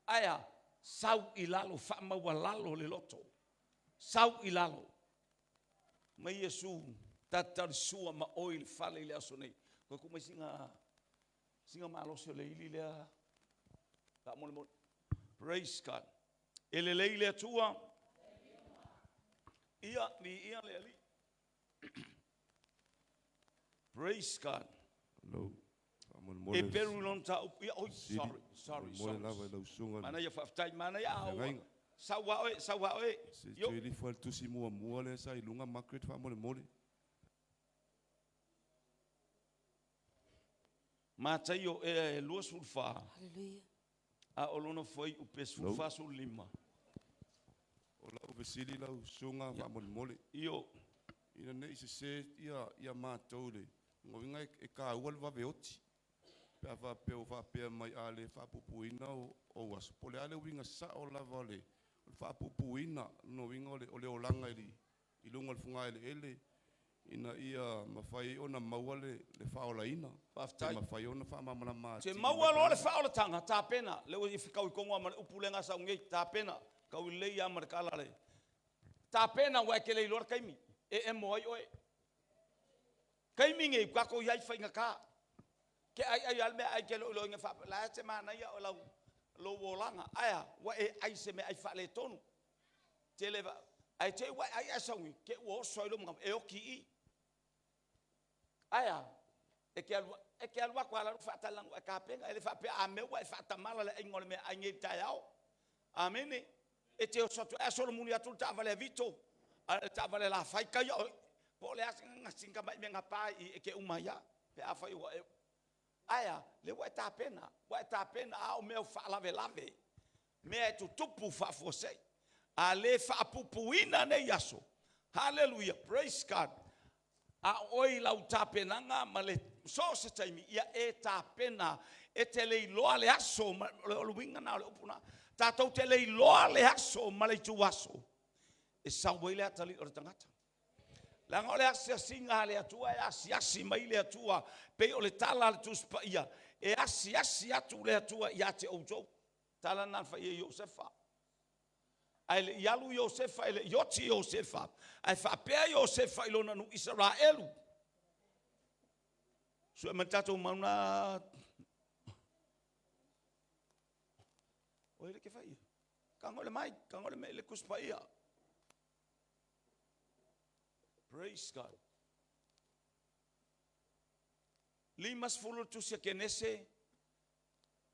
Ae a? Sau i lalo, faamaualalo le loto, sau i lalo. Mai Iesu, ta te talisua ma oe i le fale i le aso nei. Toe tuu mai sina, sina malosi o le ili lea, faamolemole. Praise God. E lelei le Atua. Ia, viia le Alii. Praise God. Hello. Faamolemole. E peru i lona mataupu. Ia, oi, sorry, sorry, Faamolemole lava i lau susuga. Manaia, faafetai, manaia. A ua Feagaiga. sau a oe, sau a oe. Se Io. toe lifo lava i le tusi muamua lea sa i luga Margaret faamolemole. Mataio ea e 24. Hallelujah. A o lona fuaiupu e 14, 15. O lau fesili lau susuga faamolemole. Io. Ina ne i sese ia matou i le uiga e taua le vave oti pe a faapea ua faapea mai a le faapuupuuina ou aso, po o le a le uiga sao lava o le faapuupuuina, lona uiga o le olaga i luga o le fogaeleele ina ia mafai ai ona maua le faaolaina. Faafetai. Pe mafai ona faamalamalama Se atili maua mai loa le vaega. faaolataga, tapena. Lea ua fetau tonu lava ma le upu lea na sau nei, tapena. Tau lelei lava ma le tala le tapena aua e te le iloa le taimi e emo ai oe. Taimi nei, ua tatou i ai i faigata. Ke ai ai lava le meaai ke iloiloina faapea, la e te manaia o lau lou olaga. Ae a? Ua e ai i se meaai faaletonu. Tele ae te i ua e ai ae sauni, te i ua oso ai lou manatu e oti i i. Ae a? E te alu, e te alu atu lava la ua faatali ua e tapena. E le faapea a mea ua e faatamala le aiga o le meaai nei i le taeao. Amene. E te oso atu, ae solomuli atu le taavale a Vito, a le taavale a Lafai, taia oe. Po o le a sina tamai mea gapa i i e te uma ai lava pe afai ua e. Ae a? Lea ua e tapena, ua e tapena, a o mea o faalavelave, mea e tutupu faafuasei. A le faapuupuuina nei aso, haleluia, praise God, a o oe i lau tapenaga ma le so o se taimi, ia e tapena, e te le iloa le aso, ma, o le uiga lena o le upu lena, tatou te le iloa le aso ma le ituaso e sau ai le atalii o le tagata. Leaga o le asiasiga a le Atua e asiasi mai le Atua, pei o le tala a le Tusi Paia, e asiasi atu le Atua ia te outou. Tala lena na fai ai e Iosefa. Ae le i alu Iosefa, e le i oti Iosefa, ae faapea Iosefa i lona nuu Isaraelu. Sue mai le tatou mauna o le ke fai. Kago le mai, kago le mai le kuspaia. Praise God. 50 le tusi a Kenese,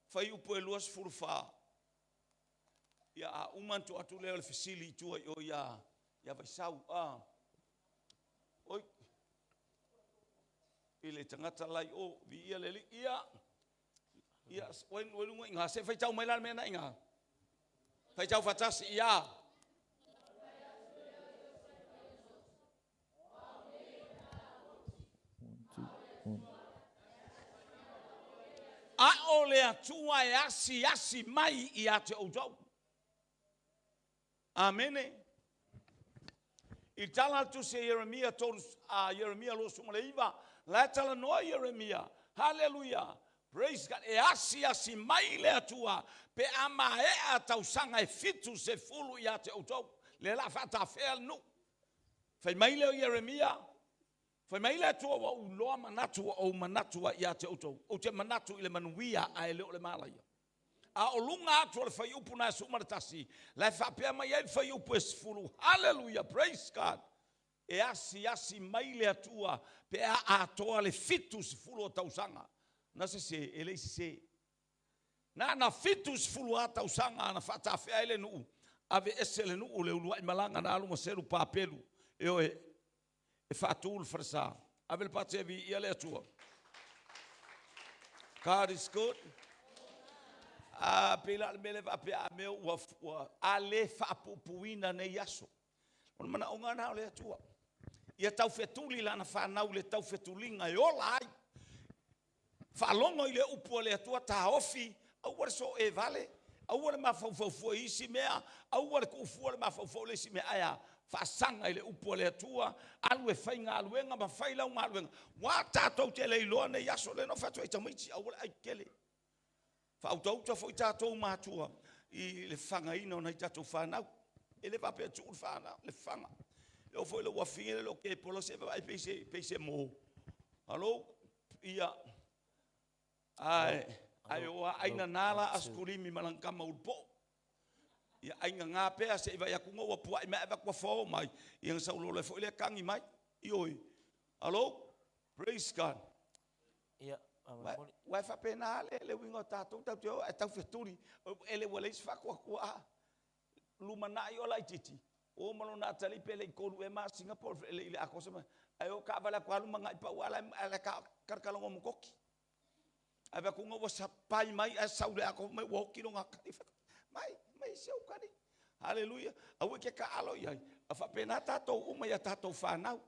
fuaiupu e 24. Ia a uma ona tuu atu lea o le fesili i tua i o ia, ia Vaisau. A. Oi. I le tagata la i o, viia le Alii. Ia, ia, oi, oi luga i ina, se i faitau mai la le mea na i ina. Faitau faatasi, ia. A o le Atua e asiasi mai ia te outou. Amene. I tala le tusi a Ieremia 3, a Ieremia 29, la e talanoa Ieremia. Haleluia. Praise God. E asiasi mai le Atua pe a maea tausaga e 70 ia te outou. Lea la faatafea le nuu. Fai mai lea o Ieremia, fai mai le Atua ua ou iloa manatu ua ou manatu ai ia te outou. Ou te manatu i le manuia ae le o le malaia. A o luga atu o le fuaiupu na e 11, la e faapea mai ai le fuaiupu e 10, hallelujah, praise God. E asiasi mai le Atua pe a atoa le 70 o tausaga. Na sese, e le i sese. Na na 70 lava tausaga na faatafea ai le nuu, aveese le nuu le uluai malaga na alu ma selu papelu, e o e faatu le falesa. Ave le pati e viia le Atua. God is good. A pei la o le mea lea faapea a mea ua, ua a le faapuupuuina nei aso. O le manaoga lena o le Atua. Ia taufetuli lana fanau i le taufetuliga e ola ai. Faalogo i le upu a le Atua, taofi, aua le sooe vale, aua le mafaufau fua i isi mea, aua le tuufua le mafaufau i le isi mea, ae a? Faasaga i le upu a le Atua, alu e fai galuega ma fai lau galuega, aua tatou te le iloa nei aso. Lea na ou fai atu ai i tamaiti, aua le ai tetele. Faautauta foi tatou matua i le fafagaina o nai tatou fanau. E le faapea e tuu le fanau, le fafaga. E oo foi i lou afine lea o Kepola, se vaai pei se, pei se mo. Alo, ia, ae, ae o a ainana la asikulimi ma lana tama ulupoo. Ia ainana pea se i vaai atu ua puai mai ae vaai atu ua fo mai, ia ona sau loa foi lea tagi mai. Ioe. Alo, praise God. Ia, Ua e faapena le, le uiga o tatou, tatou te o ae taufetuli, e le ua leai se faatuatua. Lumanai o laititi, o ma lona atalii pe le i 3 ea masina po o le i atoa se ae o taavale atu lava lumanai pau lava la e kalakalago ma koki. Ae vaai atu ua sapai mai ae sau i le ato mai ua oti lona atalii. Mai, mai se ou atalii. Haleluia. Aua e te taalo i ai, a faapena tatou uma i a tatou fanau.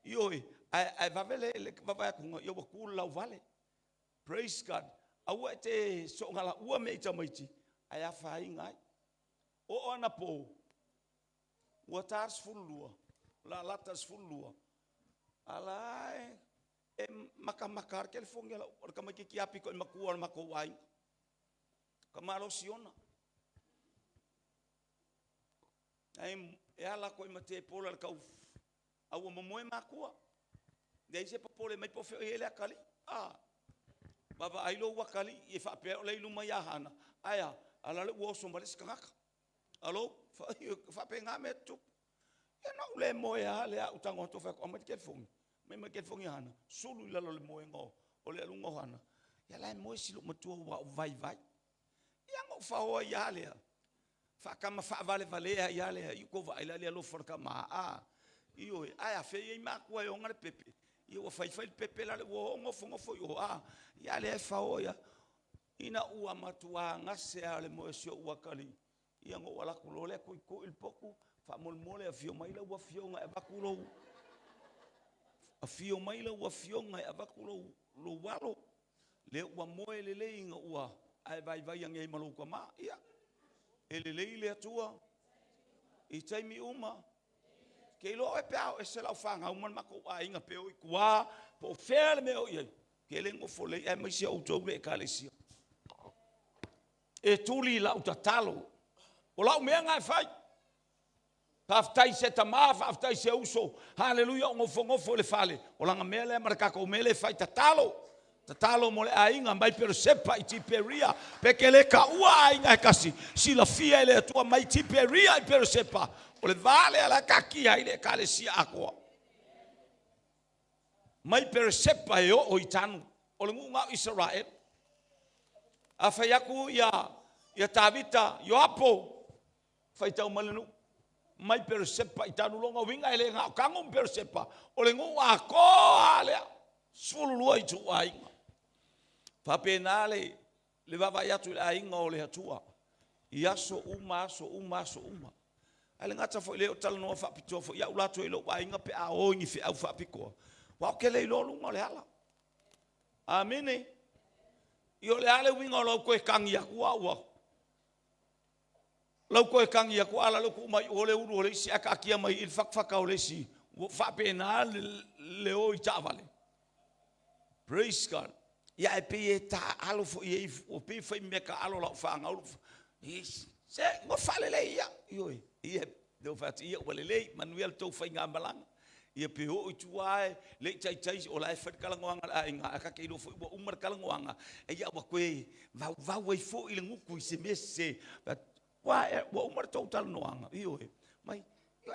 Ioe, ae, ae vave le, le vaavaai atu, ia ua tu le lauvale. Praise God. Aua e te soogalaua mea i tamaiti, ae afaina ai. Oo anapo, ua ta le 12, o le a lata i le 12, a la e, e matamata lava le telefoni a le tamaitiiti lava pito i matua o le matou aiga. Ka malosi ona. Ae e ala atu ai ma Tepola i le tau a ua momoe matua. Leai se popole mai po o fea o i ai le atalii. A, vaavaai lou atalii e faapea o la e i luma ia Hana, ae a? A o la ua oso ma le isi tagata. Alo, e faapena mea tutupu. Ia na ou le moe lava lea, ou tago atu fai atu, aumai le telefoni. Aumai ma le telefoni a Hana, sulu i lalo o le moega o le aluga o Hana. Ia la e moe si loomatua ua ou vaivai. Ia na ou faoa ai lava lea, faatama faavalevalea ai lava lea, i tou vaai la i le alofa o le tama, a? Ioe, ae a fea e i ai matua e ona le pepe? Ia ua fai fai le pepe la le ua o nofonofo i o, a? Ia a lea e fao ai lava. Ina ua matua gase lava o le moe o si ou atalii, ia ona ou alu atu loa lea tuitui le potu, faamolemole afio mai lau afioga e avatu lou, afio mai lau afioga e avatu lou, lou alo, lea ua moe lelei ina ua ae vaivai ane ai ma lou tama. Ia, e lelei le Atua i taimi uma. Ke iloa oe pe a o ese lau fanau ma le matou aiga pe o i tua, po o fea le mea o i ai, ke le nofo lelei aemaise outou le ekalesia. E tuli lau tatalo. O lau mea na e fai. Faafetai se tama, faafetai se uso. Haleluia, o nofonofo i le fale. O lana mea lea ma le tatou mea lea e fai, tatalo. Tatalo mo le aiga mai Peresepa i Tiperia. Pe te le taua aiga e tasi, silafia e le Atua mai Tiperia i Peresepa. O le va lea la e taatia ai le ekalesia atoa. Mai Peresepa e oo i Tanu. O le nuu na o Isaraelu. A fai atu ia, ia Tavita, Ioapo, faitau mai le nuu mai Peresepa i Tanu. Lona uiga e le na o Tanu ma Peresepa, o le nuu atoa lea, 12 ituaiga. Faapena le, le vaavaai atu i le aiga o le Atua i aso uma, aso uma, aso uma. Ae le gata foi lea o talanoa faapitoa foi au latou i lou aiga pe a o i ni feau faapitoa, aua ou te le iloa luga o le ala. Amene. Ia o le a le uiga o lau toe tagi atu a ua lau toe tagi atu a la lea ua tuu mai o le ulu o le isi ae taatia mai i le fatafata o le isi ua faapena le o i taavale. Praise God. Ia ae pei e taaalo foi i ai, ua pei e fai mea taaalo lau fanau. Se, ua faalelei ia. Ioe, ia, lea ua fai atu, ia ua lelei, manuia le tou faigamalaga. Ia pe oo i tua e le i taitai o la e fai le talanoaga a le aiga, ae ta te iloa foi ua uma le talanoaga, ia ua toe vauvau ai foi le gutu i se mea sese. Ua, ua uma le tou talanoaga? Ioe. Mai,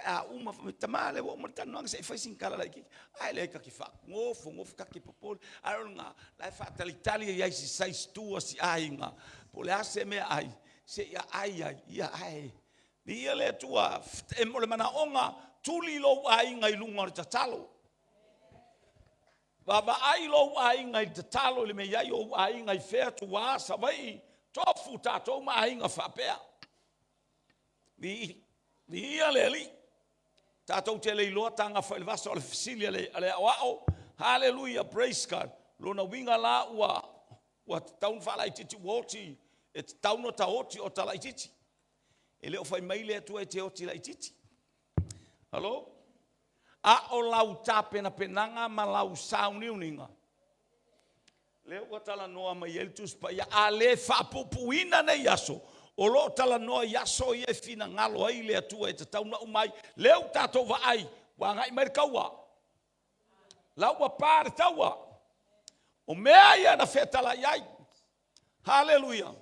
a uma, fai mai, tama lea ua uma le talanoaga se i fai sina tala laitiiti. Ae leai ta te faanofonofo, ta te popole. Ae o lena, la e faatalitali ai i se size tu a si aiga, po o le a se meaai, se i aai ai, ia ae Viia le Atua, e mo le manaoga, tuli lou aiga i luga o le tatalo. Vaavaai lou aiga i le tatalo i le mea i ai ou aiga i fea, tua, Savaii, tofu tatou ma aiga faapea. Viia le Alii. Tatou te le iloa taga fai le vasa o le fesili a le aoao. Hallelujah, praise God. Lona uiga la ua ua tatau ona faalaitiiti ua oti, e tatau ona ta oti o ta laitiiti. E le o fai mai le Atua e te oti laitiiti. Halo? A o lau tapenapenaga ma lau sauniuniga, lea ua talanoa mai ai le Tusi Paia, a le faapuupuuina nei aso, o lo o talanoa i aso ia e finagalo ai le Atua e tatau ona uma ai. Lea ua tatou vaai, ua agai mai le taua. La ua pa le taua. O mea ia na fetalai ai. Haleluia.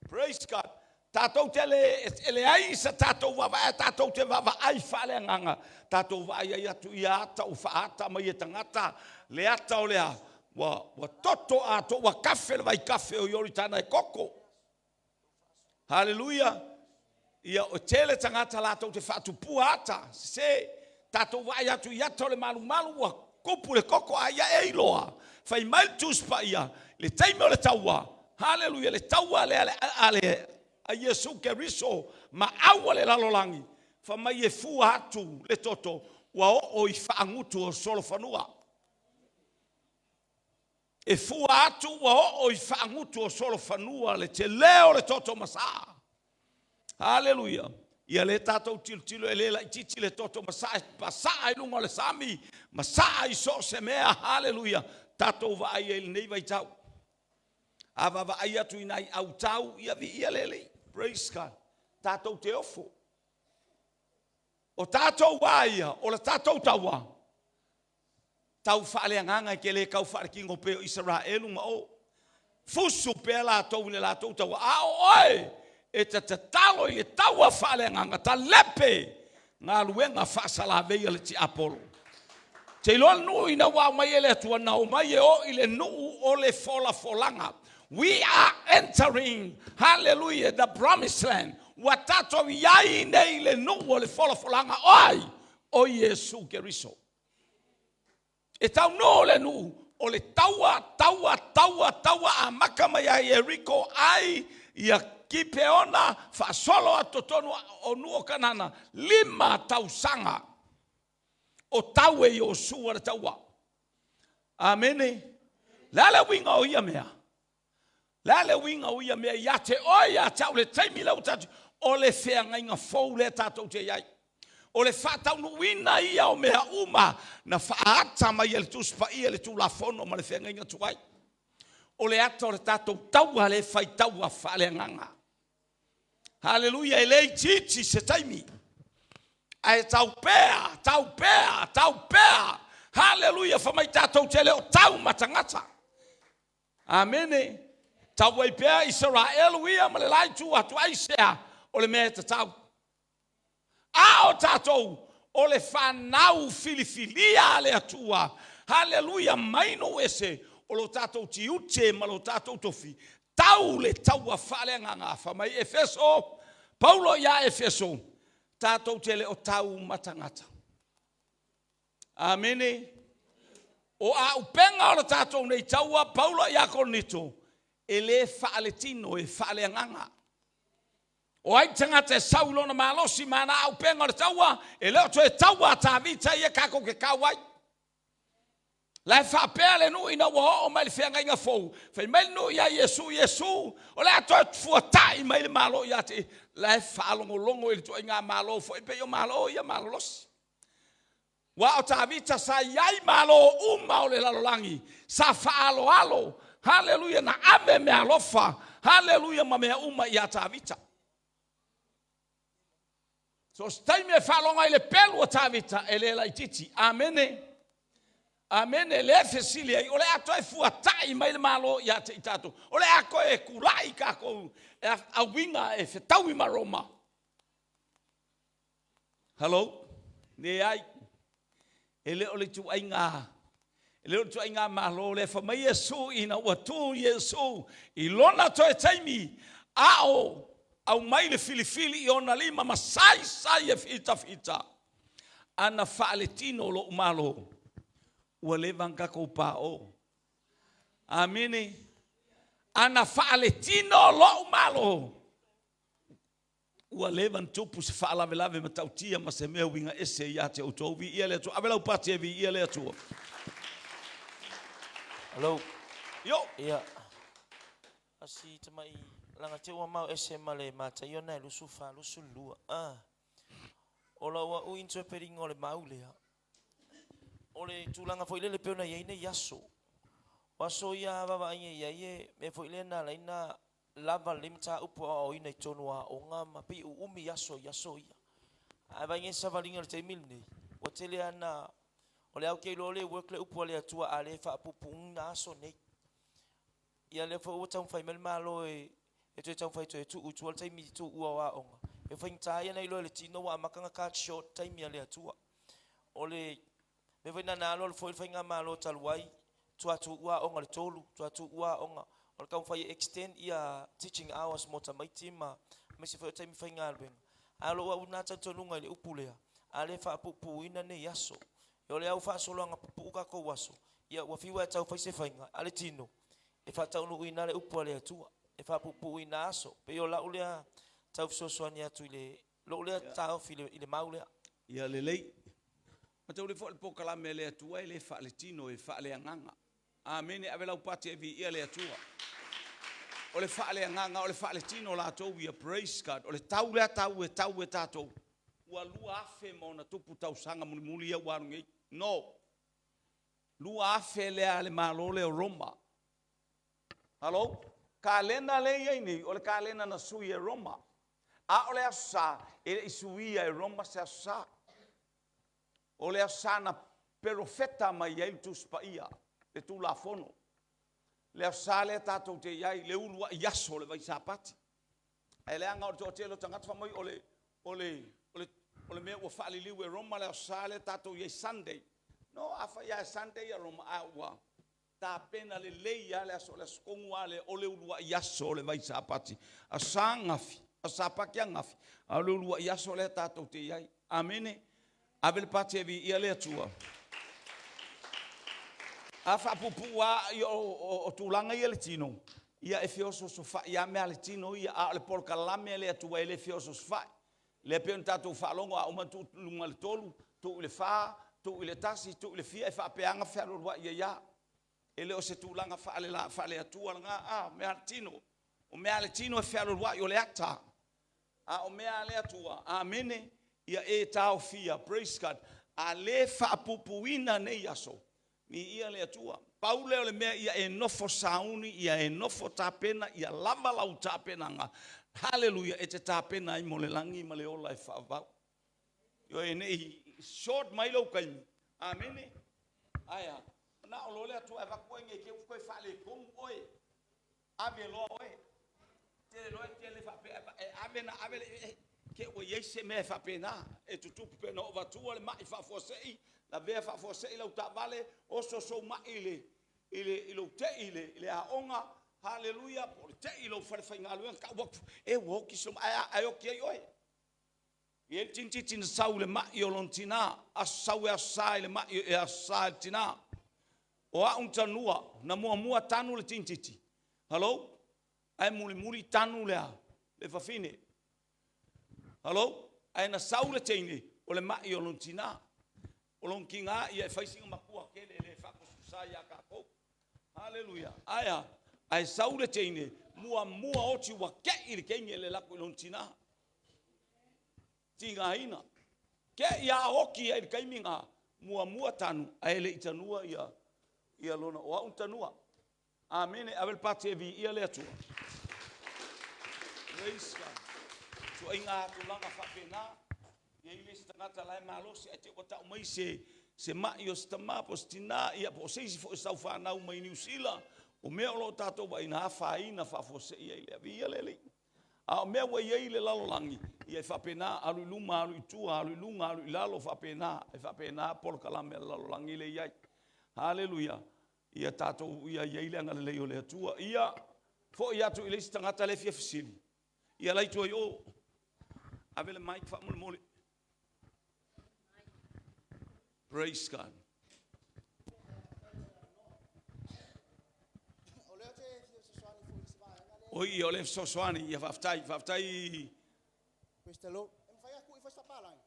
Praise God. Tatou te le, e leai sa tatou vaavaai, tatou te vaavaai faaleagaga, tatou vaai ai atu ia ata ua faaata mai e tagata, le ata o lea, ua, ua toto atoa, ua kafe le vaikafe o Ioritana e koko. Haleluia. Ia, o tele tagata latou te faatupua ata, sese, tatou vaai atu i ata o le malumalu ua tupu le koko, a ia e iloa, fai mai le Tusi Paia, le taimi o le taua, haleluia, le taua lea a le a Iesu Keriso ma au a le lalolagi, fai mai e fua atu le toto ua oo i faagutu o solofanua. E fua atu ua oo i faagutu o solofanua le tele o le toto masaa. Haleluia. Ia lea tatou tilotilo e le laitiiti le toto masaa, e masaa i luga o le sami, masaa i so o se mea. Haleluia. Tatou vaai ai i lenei vaitau. A vaavaai atu i nai autau, ia viia le Alii. Praise God. Tatou te ofo. O tatou a ia, o le tatou taua, tau faaleagaga e te le tau faaletino pei o Isaraelu ma o. Fusu pea latou i le latou taua, a o oe e te tatalo i le taua faaleagaga, talepe galuega faasalavei a le tiapolo. Te iloa le nuu ina ua aumai e le Atua, na omai e o i le nuu o le folafolaga. We are entering, hallelujah, the promised land. Ua tatou i ai nei i le nuu o le folafolaga o ai? O Iesu Keriso. E taunuu le nuu o le taua, taua, taua, taua amata mai ia Ieriko ai ia Kipeona faasolo atu totonu o nuu o Kanana, 5 tausaga o tau e Iosua le taua. Amene. Le a le uiga o ia mea? Le a le uiga o ia mea ia te oe ia te au le taimi lea ua tatou o le feagaiga fou lea tatou te i ai. O le faataunuuina ia o mea uma na faaata mai e le Tusi Paia le Tulafono ma le feagaiga tuai. O le ata o le tatou taua lea e fai taua faaleagaga. Haleluia, e le itiiti se taimi. Ae tau pea, tau pea, tau pea. Haleluia, fa mai tatou te le o tau ma tagata. Amene. Tau ai pea Isaraelu ia ma le la itu atu aisea o le mea e tatau. A o tatou o le fanau filifilia a le Atua. Haleluia, mai nuu ese o lo tatou tiute ma lo tatou tofi tau le taua faaleagaga. Fa mai Efeso, Paulo ia Efeso, tatou te le o tau ma tagata. Amene. O auupega o le tatou nei taua, Paulo ia Korinito, e le faaletino, e faaleagaga. O ai le tagata e sau i lona malosi ma ana auupega o le taua, e le o toe taua a Tavita ia tatou te tau ai. La e faapea le nuu ina ua oo mai le feagaiga fou, fai mai le nuu ia Iesu, Iesu, o le a toe fuata'i mai le Malo ia te ia. La e faalogologo i le ituaiga Malo foi pei o Malo ia malolosi. Aua o Tavita sa i ai malo uma o le lalolagi, sa faaaloalo, haleluia, na ave meaalofa, haleluia, ma mea uma ia Tavita. So o se taimi e faalogo ai i le pelu a Tavita, e le laitiiti. Amene. Amene. Lea e fesili ai, o le a toe fuata'i mai le Malo ia te i tatou? O le a toe tula'i tatou e auiga e fetaui ma Roma? Hello? Leai. E le o le ituaiga e le o le ituaiga Malo lea. Fai mai Iesu ina ua tu Iesu i lona toe taimi, a o aumai le filifili i ona lima ma saisai e fitafita, ana faaletino lou Malo, ua leva ona tatou paoo. Amene. Ana faaletino lou Malo, ua leva ona tupu se faalavelave matautia ma se mea uiga ese ia te outou. Viia le Atua. Ave lau pati e viia le Atua. Hello. Yo. Ia. Asi tamai laga te ua mau ese ma le Mataio na e 24, 22. Ah. O lau au interpreting o le mau lea. O le tulaga foi lele pei ona i ai nei aso. O aso ia a vaavaai i ai e mea foi lea na ala ai ona lava lelei mataupu aoaoina i totonu o aoga ma pei e uumi aso i aso ia. Ae vaai nei savaliga i le taimi lenei, ua tele lava ina, o lea ou te iloa o lea e work le upu a le Atua a le faapuupuuina aso nei. Ia lea foi ua taumafai mai le Malo e toe taumafai e toe tuu i tua le taimi tuua o aoga. E faigata ia ona iloa e le tino ua amata ona cut short taimi a le Atua. O le mea foi lena na alualu foi le faigamalo talu ai, tua tuua aoga i le 3, tua tuua aoga. O le taumafai e extend ia teaching hours mo tamaiti ma aemaise foi o taimi faigaluega. Ae o lou au lena talitonuga i le upu lea, a le faapuupuuina nei aso. O lea ua faasologa pupuu tatou aso, ia ua fiu lava e tau fai se faiga a le tino e faataunuuina le upu a le Atua, e faapuupuuina aso. Pei o lau lea tau fesoasoani atu i le lou lea taofi i le mau lea. Ia lelei. Maitaulia foi le polokalame a le Atua e le faaletino, e faaleagaga. Amene. Ave lau pati e viia le Atua. O le faaleagaga, o le faaletino latou ia, praise God. O le tau lea tau e tau e tatou. Ua 2000+ tausaga mulimuli ia ua alu nei. No. 2000 lea a le Malo lea o Roma. Hello? Kalena lea e i ai nei, o le kalena na sui e Roma. A o le Aso Sa, e le i suia e Roma se Aso Sa. O le Aso Sa na perofeta mai ai le Tusi Paia, le Tulafono. Le Aso Sa lea tatou te i ai, le uluai aso o le vaisapati. Ae leaga o le toatele o tagata fai mai o le, o le, o le, o le mea ua faaliliu e Roma le Aso Sa lea tatou i ai Sunday. No, afai lava e Sunday ia Roma, a ua tapena lelei lava le aso, o le aso tonu lava lea o le uluai aso o le vaisapati. Aso Sa ananafi, Aso Sapati ananafi, a o le uluai aso lea tatou te i ai. Amene. Ave le pati e viia le Atua. A faapuupuu lava o tulaga ia i le tino, ia e feosoosofai lava mea a le tino ia, a o le polokalame a le Atua e le feosoosofai. Lea e pei ona tatou faalogo a uma ona tuu i luga i le 3, tuu i le 4, tuu i le 1, tuu i le fia, e faapea lava ona fealualuai ai lava. E le o se tulaga faale-Atua lena, a o mea a le tino. O mea a le tino e fealualuai, o le ata. A o mea a le Atua, amene, ia e taofia, praise God, a le faapuupuuina nei aso, viia le Atua. Pau lea o le mea ia e nofo sauni, ia e nofo tapena, ia lava lau tapenaga, haleluia, e te tapena ai mo le lagi ma le ola e faavavau. Ioe ne i short mai lou taimi. Amene. Ae a? Manao loa le Atua e avatu oe nei te i ua toe faaletonu oe. Ave loa oe. Tele loa e tele faapea e ave na ave le eh, te ua i ai se mea e faapena e tutupu pe na oo avatua le mai faafuasei, lavea faafuasei lau taavale, oso sou mai i le i le i lou tei i le i le aoga, haleluia, po o le tei i lou fale faigaluega, tau atu, e ua oti si ou ae a, ae oti ai oe. E i ai le tiniiti na sau i le mai o lona tina, aso sau e aso sa i le mai e aso sa i le tina. O au na tanua, na muamua tanu le tiniiti, hello, ae mulimuli tanu le a? Le fafine. Hello, ae na sau le teine o le mai o lona tina. O lona tina ia e fai sina matua tele e le faatusatusa ia tatou. Haleluia. Ae a? Ae sau le teine, muamua oti ua tei le teine le alu atu i lona tina. Tigaina. Tei a oti ai i le taimi na, muamua tanu ae le i tanua ia ia lona o au na tanua. Amene. Ave le pati e viia le Atua. Praise God. Tuaiga tulaga faapena. E i ai le isi tagata la e malosi ae te i ua tau mai se se mai o se tama po o se tina ia po o se isi foi o sau fanau mai Niu Sila, o mea o lo o tatou vaaiina afaina faafuasei ai lea. Viia le Alii. A o mea ua i ai i le lalolagi, ia e faapena, alu i luma, alu i tua, alu i luga, alu i lalo, faapena, e faapena polokalame a le lalolagi lea e i ai. Haleluia. Ia tatou ia i ai le agalelei o le Atua. Ia foi atu i le isi tagata lea e fia fesili. Ia la i tua i o. Ave le mic faamolemole. Praise God. Oi, o le fesoasoani, ia faafetai, faafetai. Praise the Lord. E mafai atu i fai faapalagi.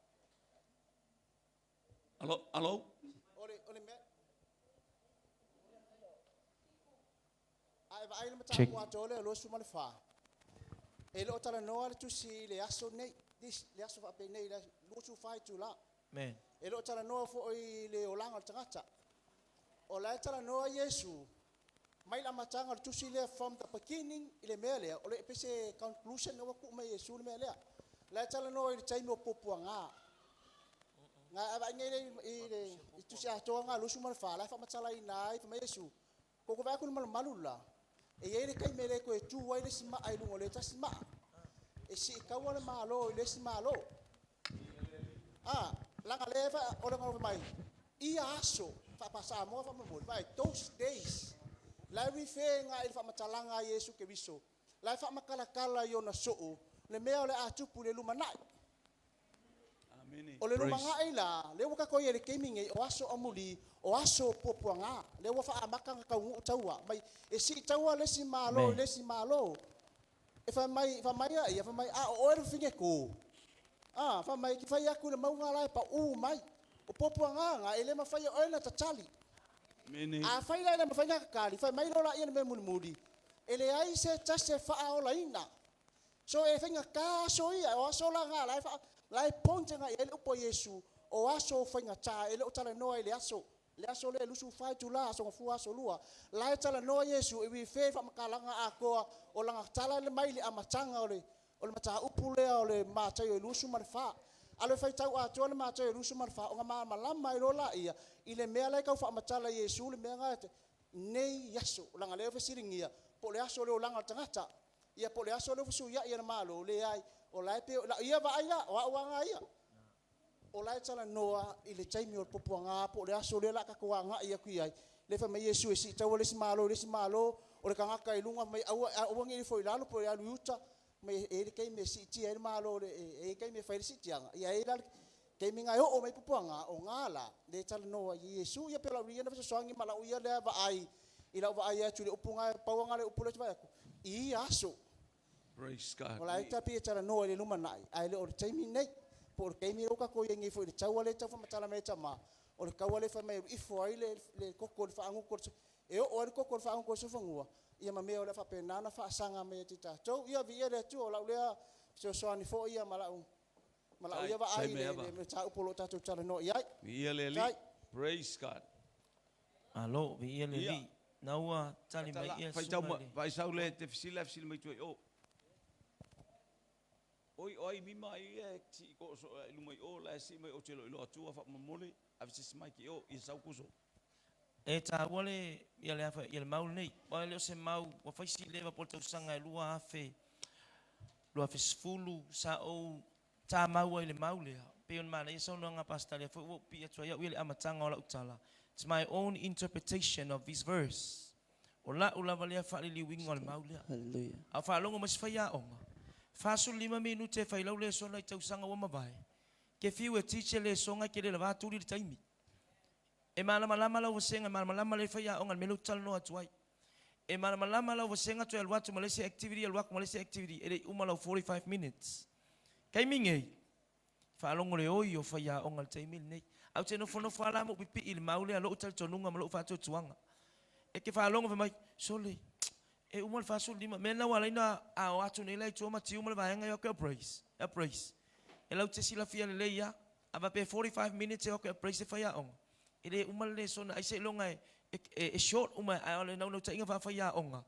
Alo, alo. O le mea A e vaai i le mataupu atoa lea 24, e le o talanoa le tusi i le aso nei, this, le aso faapenei, le 24 itula. Amen. E le o talanoa foi i le olaga o le tagata. O la e talanoa Iesu mai le amataga o le tusi lea from the beginning i le mea lea, o le pei se conclusion ua tuu mai e Iesu le mea lea. O la e talanoa i le taimi o puapuaga. Na a vaai nei i le tusi atoa na 24, la e faamatalaina ai, fai mai Iesu, Ua ou vaai atu i le malumalu le la, e i ai le taimi e le toe tu ai le isi maa i luga o le tasi maa, e sii taua le Malo i le isi Malo. A, leaga lea e o le fai mai, ia aso, faa-Samoa faamolemole, vaai, those days, la e refer agai i le faamatalaga a Iesu Keriso, la e faamatalatala i ona soo le mea o le a tupu i le lumanai. O le lumanai la, lea ua tatou i ai i le taimi nei, o aso amuli, o aso o puapuaga, lea ua faaamata ona taunuu taua mai, e sii taua le isi Malo i le isi Malo. E fai mai, fai mai a ia, fai mai, a o oe le fafine to, a, fai mai, e te fai atu i le mauga la e pau mai. O puapuaga na, e le mafai e oe ona tatali. Afai la e le mafai ona tatali, fai mai loa laia i le mea mulimuli, e leai se tasi e faaolaina. So e faigata aso ia, o aso la na la e faa, la e point agai i ai le upu a Iesu, o aso faigata, e le o talanoa i le aso, le aso lea e 24 itula, aso gafua, aso lua. La e talanoa Iesu e refer i faamatalaga atoa o lana tala le mai le amataga o le o le mataupu lea o le Mataio e 24. Alu e faitau atoa le Mataio e 24 ona malamalama ai loa laia i le mea la e tau faamatala e Iesu le mea na nei aso, leaga lea e fesiligia po o le aso o le olaga o le tagata. Ia po o le aso lea ua fesuiai e le Malo, leai, o la e pei o lau ia vaai la, o au lava ia, o la e talanoa i le taimi o le puapuaga po o le aso lea o le a tatou agai atu i ai, lea e fai mai Iesu e sii taua le isi Malo i le isi Malo, o le tagata i luga fai mai aua, aua ne i ifo i lalo po o le alu i uta, fai mai e i ai le taimi e siitia ai le Malo, e i ai le taimi e fai ai le siitiaga, ia e i ai la le taimi na e oo mai ai puapuaga, o na la, lea e talanoa ai Iesu. Ia pei o lau ia lea fesoasoani ma lau ia lea vaai i lau vaai atu i le upu na, pau lava na o le upu lea ou te vaai atu, i ia aso. Praise God. O la e ta pei e talanoa i le lumanai, ae le o le taimi lenei. Po o le taimi lea ua tatou i ai nei foi i le taua lea e tau faamatala mai e tama, o le taua lea e fai mai e alu ifo ai le koko i le faagutu o le, e oo ai le koko i le faagutu o le siufanua, ia ma mea o le a faapena ona faasaga mai ia te tatou. Ia viia le Atua, o lau lea fesoasoani foi ia ma lau ma lau ia vaai i le mataupu o lo o tatou talanoa i ai. Viia le Alii. Praise God. Malo, viia le Alii. Na ua tali mai ia Faitau susuga i le. Faisau le te fesili la e fesili mai tua i o. Oi, o ai lima ia e sii ko so i luma i o la e sii mai o te lo ilo atua faamolemole ave se isi maiki i o ia sau kuso. E taua le ia le afa ia le mau lenei. Aua e le o se mau ua fai si leva po o le tausaga e 2000, 2010 sa ou tamau ai i le mau lea. Pei ona manaia saunoaga a Pastor lea foi ua ou pipii atu ai au ia i le amataga o lau tala, It's my own interpretation of this verse. O la'u lava lea faaliliuina o le mau lea. A o faalogo mai se faiaoga, 45 minute e fai lau lesona i tausaga ua mavae, ke fiu e teach lesona e ke le lava tuli le taimi. E malamalama lau vasega, e malamalama lelei faiaoga i le mea lea ou te talanoa atu ai. E malamalama lau vasega toe alu atu ma le isi activity, alu atu ma le isi activity, e le i uma lau 45 minutes. Taimi nei, faalogo le oi o faiaoga i le taimi lenei. Ae ou te nofonofo lava la ma ou pipii i le mau lea, lou talitonuga ma lou faatuatuaga. E te faalogo fai mai, sole, e uma le 45, mea lena ua ala ai ona a o atu nei la i tua ma tiu ma le vaega e o atu e appraise, e appraise. E lau te silafia lelei lava, a faapea e 45 minutes e o atu e appraise le faiaoga, e le uma le lesona ai seiloga e, e, e short uma, ae o le naunautaiga faafaiaoga,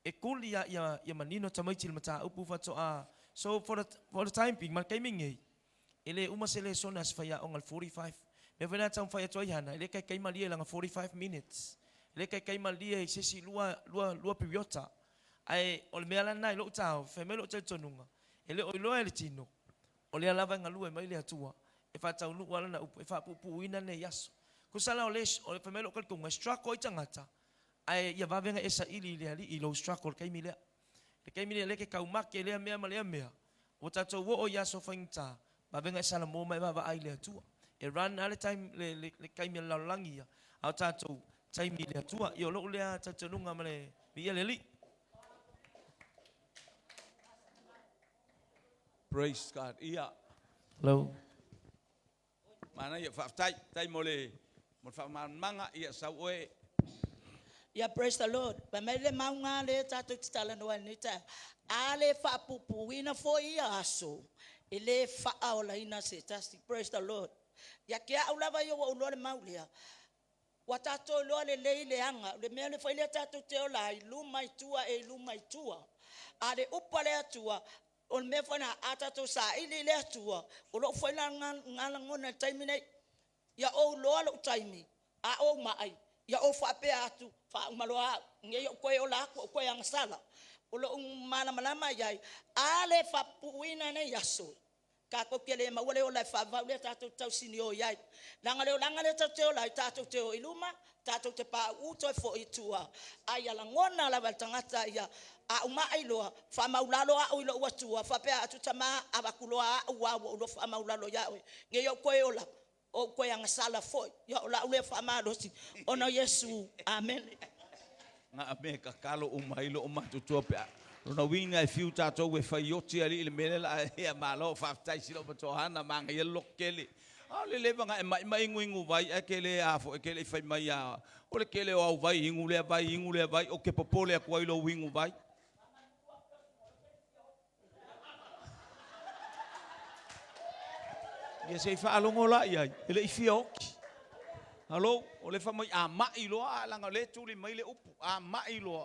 e kuli lava ia, ia manino tamaiti i le mataupu faatoa. So for the, for the time being, ma le taimi lenei, e le uma se lesona a se faiaoga i le 45. Mea foi lena e taumafai atu ai Hana, e le taitai malie i lana 45 minutes. E le taitai malie i se isi lua, lua, lua piriota. Ae o le mea la lena i lou taofi, fai mai lou talitonuga, e le o iloa e le tino, o lea lava e galue mai le Atua e faataunuu lava lana upu e faapuupuuina nei aso. Tusa la o le, o, fai mai lou talitonuga, e struggle ai tagata, ae ia vave ona e saili i le Alii i lou struggle i le taimi lea. I le taimi lea, lea e te taumate i lea mea ma lea mea, ua tatou oo i aso faigata, vave ona e salamo ma e vaavaai i le Atua. E run lava le time, le, le, le taimi a le lalolagi ia, a o tatou taimi i le Atua. Ia o lou lea talitonuga ma le viia le Alii. Praise God. Ia. Hello. Manaia, faafetai. Faafetai mo le mo le faamalamalamaga. Ia sau oe. Ia praise the Lord. Fai mai le mauga lea tatou te talanoa ai lenei taeao. A le faapuupuuina foi ia aso, e le faaolaina se tasi. Praise the Lord. Ia te au lava ia ua ou iloa le mau lea. Ua tatou iloa lelei le aga, o le mea le foi lea tatou te ola ai, luma i tua e i luma i tua. A le upu a le Atua, o le mea foi lena, a tatou saili i le Atua, o lou foi la lena lagona i le taimi nei, ia ou iloa lou taimi, a ou mai, ia ou faapea atu, faauma loa au, nei ou toe ola atu ou toe agasala. O lou malamalama i ai, a le faapuuina nei aso, tatou te le maua le ola e faavavau lea tatou te tausinio i ai. Leaga le olaga lea tatou te ola ai, tatou te o i luma, tatou te pauu toe foi i tua. A ia lagona lava e le tagata ia, a ou mai loa, faamaulalo au i lou Atua, faapea atu, Tama, avatu loa au lava ua ou iloa faamaulalo ia oe, ne i ou toe ola, ou toe agasala foi. Ia o lau lea faamalosi ona o Iesu. Amene. Nga me kakalo uma ai loo matutua pe a lona uiga e fiu tatou e fai oti alii le mea lea la ia malo faafetai sila uma tohana manaia le loto tele a o le leva na e mai ma inuinu vai ae ke le a foi ke le fai mai a o le tele o au vai inu lea vai inu lea vai o ke popole atu ai lou inu vai. Ia se i faalogo la i ai, e le i fia oti. Hello, o le fai mai a mai loa, leaga o lea e tuli mai le upu, a mai loa,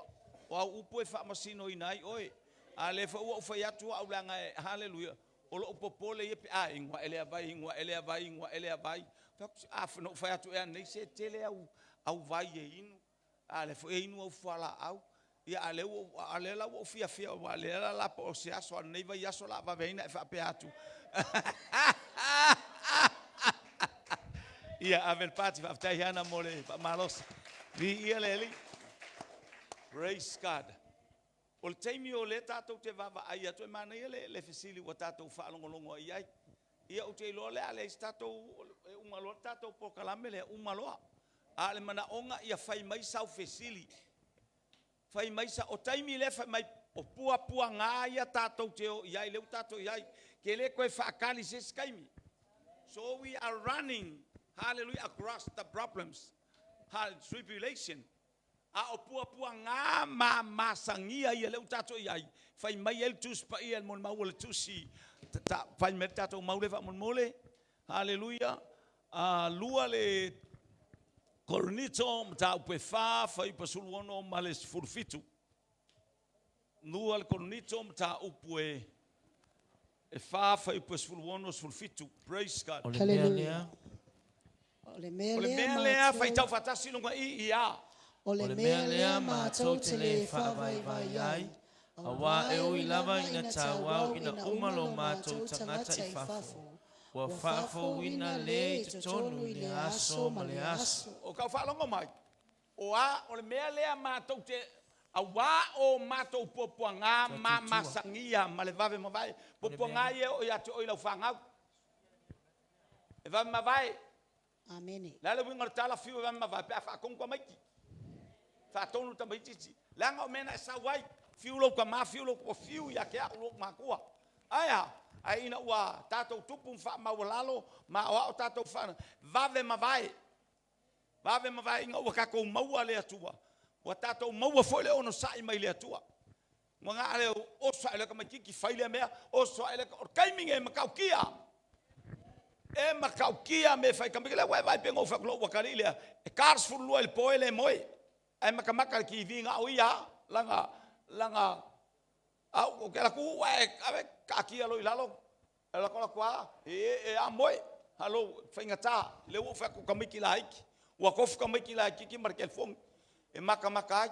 o au upu e faamasinoina ai oe. A lea foi ua ou fai atu au leaga e, haleluia, o lou popole ia pe a inu ae lea vai, inu ae lea vai, inu ae lea vai. Fai atu, a, na ou fai atu ea nei, se tele au, au vai e inu. A lea foi e inu au fualaau. Ia a lea ua, a lea la ua ou fiafia, aua o lea la la po o se aso a lenei vaiaso o le a vave ai ona e faapea atu. Ia, ave le pati, faafetai Hana mo le faamalosi. Viia le Alii. Praise God. O le taimi o lea tatou te vaavaai atu, e manaia le, le fesili ua tatou faalogologo ai i ai. Ia ou te iloa o le a leai se tatou, e uma loa le tatou polokalame lea, uma loa. A o le manaoga ia fai mai sau fesili. Fai mai sa, o taimi lea fai mai o puapuaga ia tatou te o i ai, lea ua tatou i ai, ke le toe faatali i se isi taimi. So we are running, hallelujah, across the problems, tribulation. A o puapuaga ma masagia ia lea ua tatou i ai, fai mai ai le Tusi Paia i le molimau o le Tusi, ta, fai mai le tatou mau lea faamolemole, hallelujah, 2 le Korinito, mataupu e 4, fuaiupu 16 ma le 17. 2 le Korinito, mataupu e E 4 fuaiupu e 16, 17. Praise God. O le mea lea. O le mea O le lea mea lea matou. faitau faatasi i luga i i a. O le O le mea mea lea lea matou matou te te le le faavaivai faavaivai ai, ai, auā auā e e ui ui lava lava ina ina tauau tauau ina ina uma uma lo lo matou matou tagata tagata i i fafo, fafo, ua ua faafouina faafouina le le i i totonu totonu i i le le aso aso ma ma le le aso. aso. O kau faalogo mai, o a, o le mea lea matou te, auā o matou puapuaga ma Tuatutua. masagia ma le vave mavae. O le mea Puapuaga lea. ia e oo ia te oe i lau fanau. E vave mavae. Amene. Le a le uiga o le tala fiu e vave mavae pe a faatonu tamaiti. Faatonu le tamaitiiti. Leaga o mea na e sau ai, fiu lou tama, fiu lou, ua fiu ia te au lou matua. Ae a? Ae ina ua tatou tupu ma faamaualalo ma aoao tatou fanau, vave mavae. Vave mavae ina ua tatou maua le Atua. Ua tatou maua foi le onosai mai le Atua. Ua na o le oso ae o le tamaitiiti fai lea mea, oso ae le, o le taimi lenei e matautia. E matautia mea e fai tamaiti. Lea ua e vaai pei ona ou fai atu i lou atalii lea, e 42 i le po e le moe. Ae matamata i le TV na o ia lava, lana, lana, au, ou te alu atu ae ave taatia loa i lalo, alu atu alu atu lava, e, e a moe, alo, faigata, lea ua ou fai atu o tamaiti laiti, ua tofu tamaiti laitiiti ma le telefoni e matamata ai.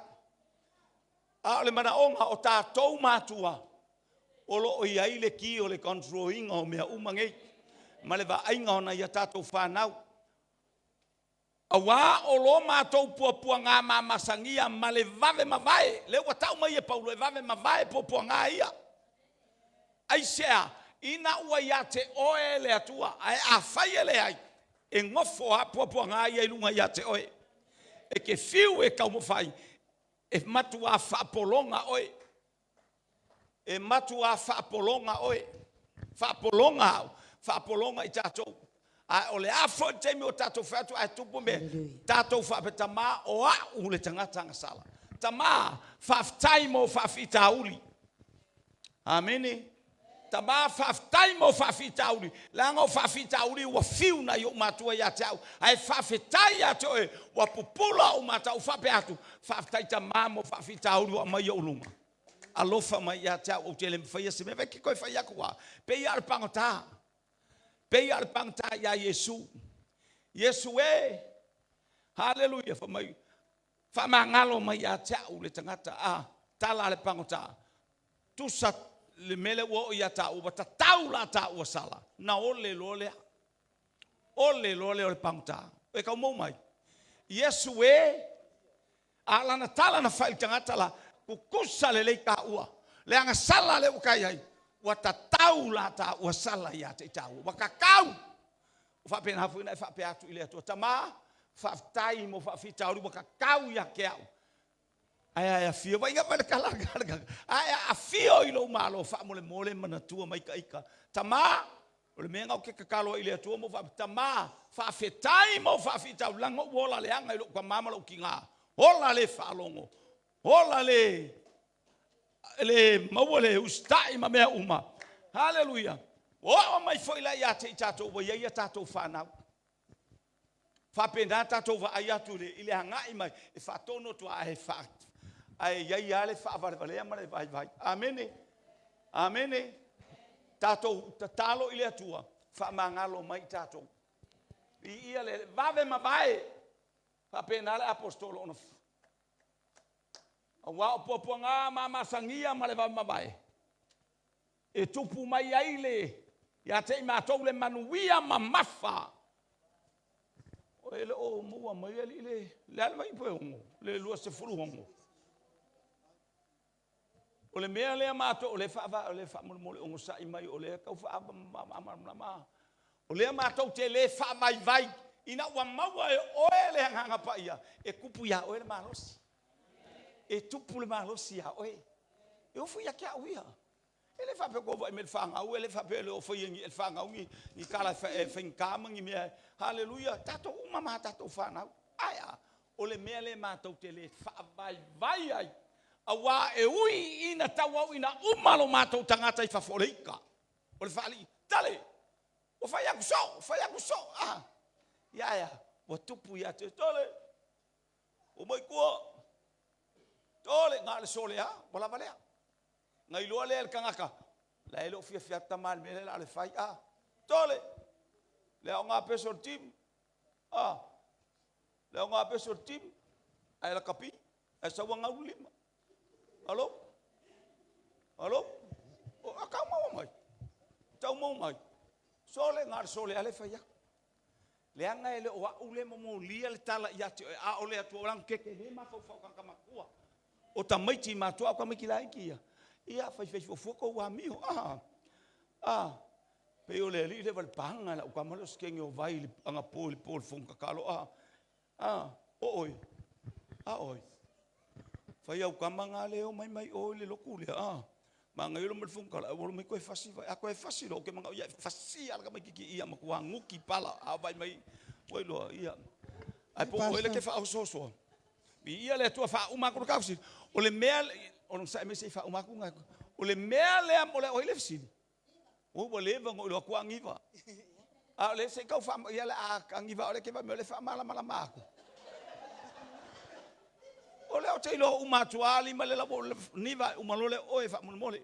A o le manaoga o tatou matua, o lo o i ai le ki o le control ina o mea uma nei, ma le vaaiga o nai a tatou fanau. Auā o lo matou puapuaga mamasagia ma le vave mavae, lea ua tau mai e Paulo e vave mavae puapuaga ia. Aisea? Ina ua ia te oe le Atua, ae afai e leai, e nofo lava puapuaga ia i luga ia te oe. E te fiu e taumafai, e matuā faapologa oe. E matuā faapologa oe, faapologa au, faapologa i tatou. Ae o le a foi le taimi ua tatou fai atu ae tupu mea, tatou faapea, Tama, o au le tagata agasala. Tama, faafetai mo faafitauli. Amene. Tama, faafetai mo faafitauli, leaga o faafitauli ua fiu nai ou matua ia te au, ae faafetai ia te oe, ua pupula ou mata, ou faapea atu, faafetai Tama mo faafitauli ua aumai i ou luma. Alofa mai ia te au, ou te le mafaia se mea. Vai ke toe fai atu a, pei lava o le pagota, pei lava o le pagota ia Iesu. Iesu e, haleluia, fai mai, faamagalo mai ia te au le tagata, a, tala a le pagota, tusa le mea lea ua oo ia taua, ua tatau la taua sala, na ole loa lea. Ole loa lea o le pagota. E tau mou mai. Iesu e, a lana tala na fai i le tagata la, tutusa lelei taua. Le agasala lea ua ta i ai, ua tatau la taua sala ia te i taua. Ua tatau. Ua faapena foi ona e faapea atu i le Atua, Tama, faafetai mo faafitauli ua tatau ia te au. Ae a e afio mai, ia le tala a e afio i lou malo, faamolemole manatua mai ta ita. Tama, o le mea lena ou te tatalo ai i le Atua ma ou faapea, Tama, faafetai mo faafitauli, leaga ua ola leaga i lou tama ma lou tina. Ola le faalogo, ola le le maua le usitai ma mea uma. Haleluia. Ua oo mai foi la ia te i tatou ua i ai a tatou fanau. Faapena tatou vaai atu i le agai mai e faatonu atu ae fa ae i ai lava le faavalevalea ma le vaivai. Amene. Amene. Tatou tatalo i le Atua faamagalo mai i tatou. Viia le vave mavae. Faapena le aposetolo ona auā o puapuaga ma masagia ma le vave mavae e tupu mai ai le ia te i matou le manuia mamafa. O e le o maua mai alii le le a le vai po e ono le 26. O le mea lea matou o le faava o le faamolemole onosai mai o lea tau faamalamalama. O lea matou te le faavaivai ina ua maua e oe le Agaga Paia e tupu ia oe le malosi. E tupu le malosi ia oe. E oo foi ia te au ia. E le faapea ua vaai mai i le fanau, e le faapea e le o faia e le fanau ni tala e faigata ma ni mea. Haleluia, tatou uma ma tatou fanau. Ae a? O le mea lea matou te le faavaivai ai, auā e ui ina tauau ina uma lo matou tagata i fafo o le ita, o le faalii, tale, ua fai atu soo, fai atu soo, a, ia ae a? Ua tupu ia te, tole, omai tua, tole, na o le sole lava, ua lava lea. Na iloa lea e le tagata. La e le o fiafia atu tama i le mea lea o le a le fai, a. Tole, le aoga peso o le timu, a. Le aoga peso o le timu, ae lakapi, ae sau galu le lima. Alo? Alo? O a tau maua mai? Tau maua mai? Sole, na o le sole lava le fai atu. Leaga e le o au le momolia le tala ia te oe, a o le Atua, leaga ou te tele mafaufau o tagata matutua. O tamaiti matutua, a o tamaiti laiti ia, ia faifai fuafua tou amio. A, a, pei o le alii lea valepāga e lau tama lea o se teine o vai anapo i le po i le fono tatalo. A, a, o oe, a oe. Fai au tama na lea e omai mai o i le lotu lea, a. Manaia le omai i le fono ae ua omai toe fasi vai. A toe fasi loa, ou te manao ia e fasi lava le tamaitiiti i i, ia matua nuti pala. A vaai mai, ua iloa, ia. Ae po o oe lea e te faaosoosoa. Viia le Atua, faauma atu le ta fesili. O le mea, onosai mai se i faauma atu. O le mea lea, o ai le fesili? Oi ua leva ona ou iloa atu Aniva. A o lea se i tau faa, ia le a Aniva o lea e te vaai mai o lea e faamalamalama atu. O lea ou te iloa uma atu lava lima le lau Niva, uma loa le oe faamolemole.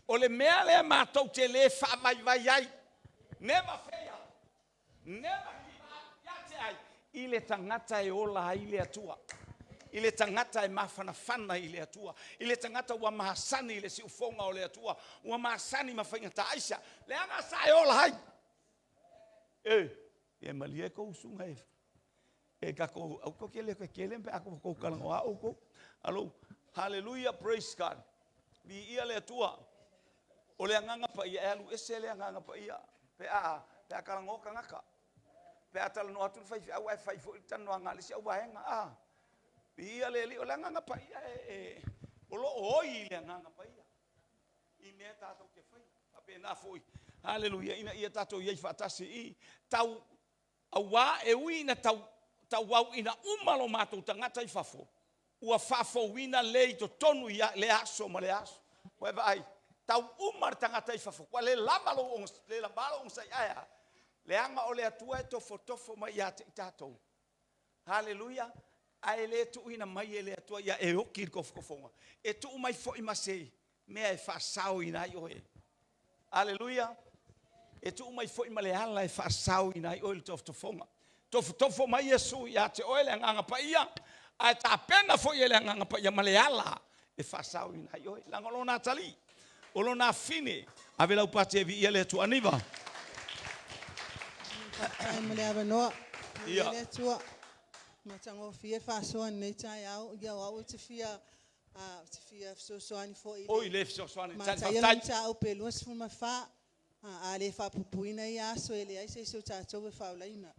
O le mea lea matou te le faavaivai ai, never fail, never give up, ia te ai, i le tagata e ola ai le Atua, i le tagata e mafanafana i le Atua, i le tagata ua masani i le siufofoga o le Atua, ua masani ma faigata aisa, leaga sa e ola ai. E, ia malie kou usuga e e tatou au tou te le toe tele pe a tou talanoa outou. Alo, hallelujah, praise God. Viia le Atua. O le agaga paia e alu ese le agaga paia pe a pe a talanoa tagata. Pe a talanoa atu le faifeau ae fai foi le talanoaga a le isi au vaega. A, viia le Alii, o le agaga paia e, e o lo o oi i le agaga paia i mea tatou te faia. Faapena foi, haleluia, ina ia tatou i ai faatasi i tau Auā e ui ina tau, tauauina uma lo matou tagata i fafo, ua faafouina le i totonu i lea aso ma lea aso. Ua e vaai, tau uma le tagata i fafo, ua le lava lou onos, le lava lou onosai, ae a? Leaga o le Atua e tofotofo mai ia te i tatou. Haleluia! Ae le tuuina mai e le Atua ia e oti i le tofotofoga, e tuu mai foi ma se mea e faasaoina ai oe. Aleluia! E tuu mai foi ma le ala e faasaoina ai oe i le tofotofoga. Tofotofo mai Iesu ia te oe le Agaga Paia, ae tapena foi e le Agaga Paia ma le ala e faasaoina ai oe. Leaga o lona atalii, o lona afine. Ave lau pati e viia le Atua. Aniva. Faafetai mo le avanoa. Viia le Atua. Matagofie faasoa i lenei taeao. Ia o au ou te fia Ou te fia fesoasoani foi i le. Oi le fesoasoani i le tali Mataia faafetai. Mataupu e 24, a le faapuipuiina ia aso e leai se isi o tatou e faaolaina.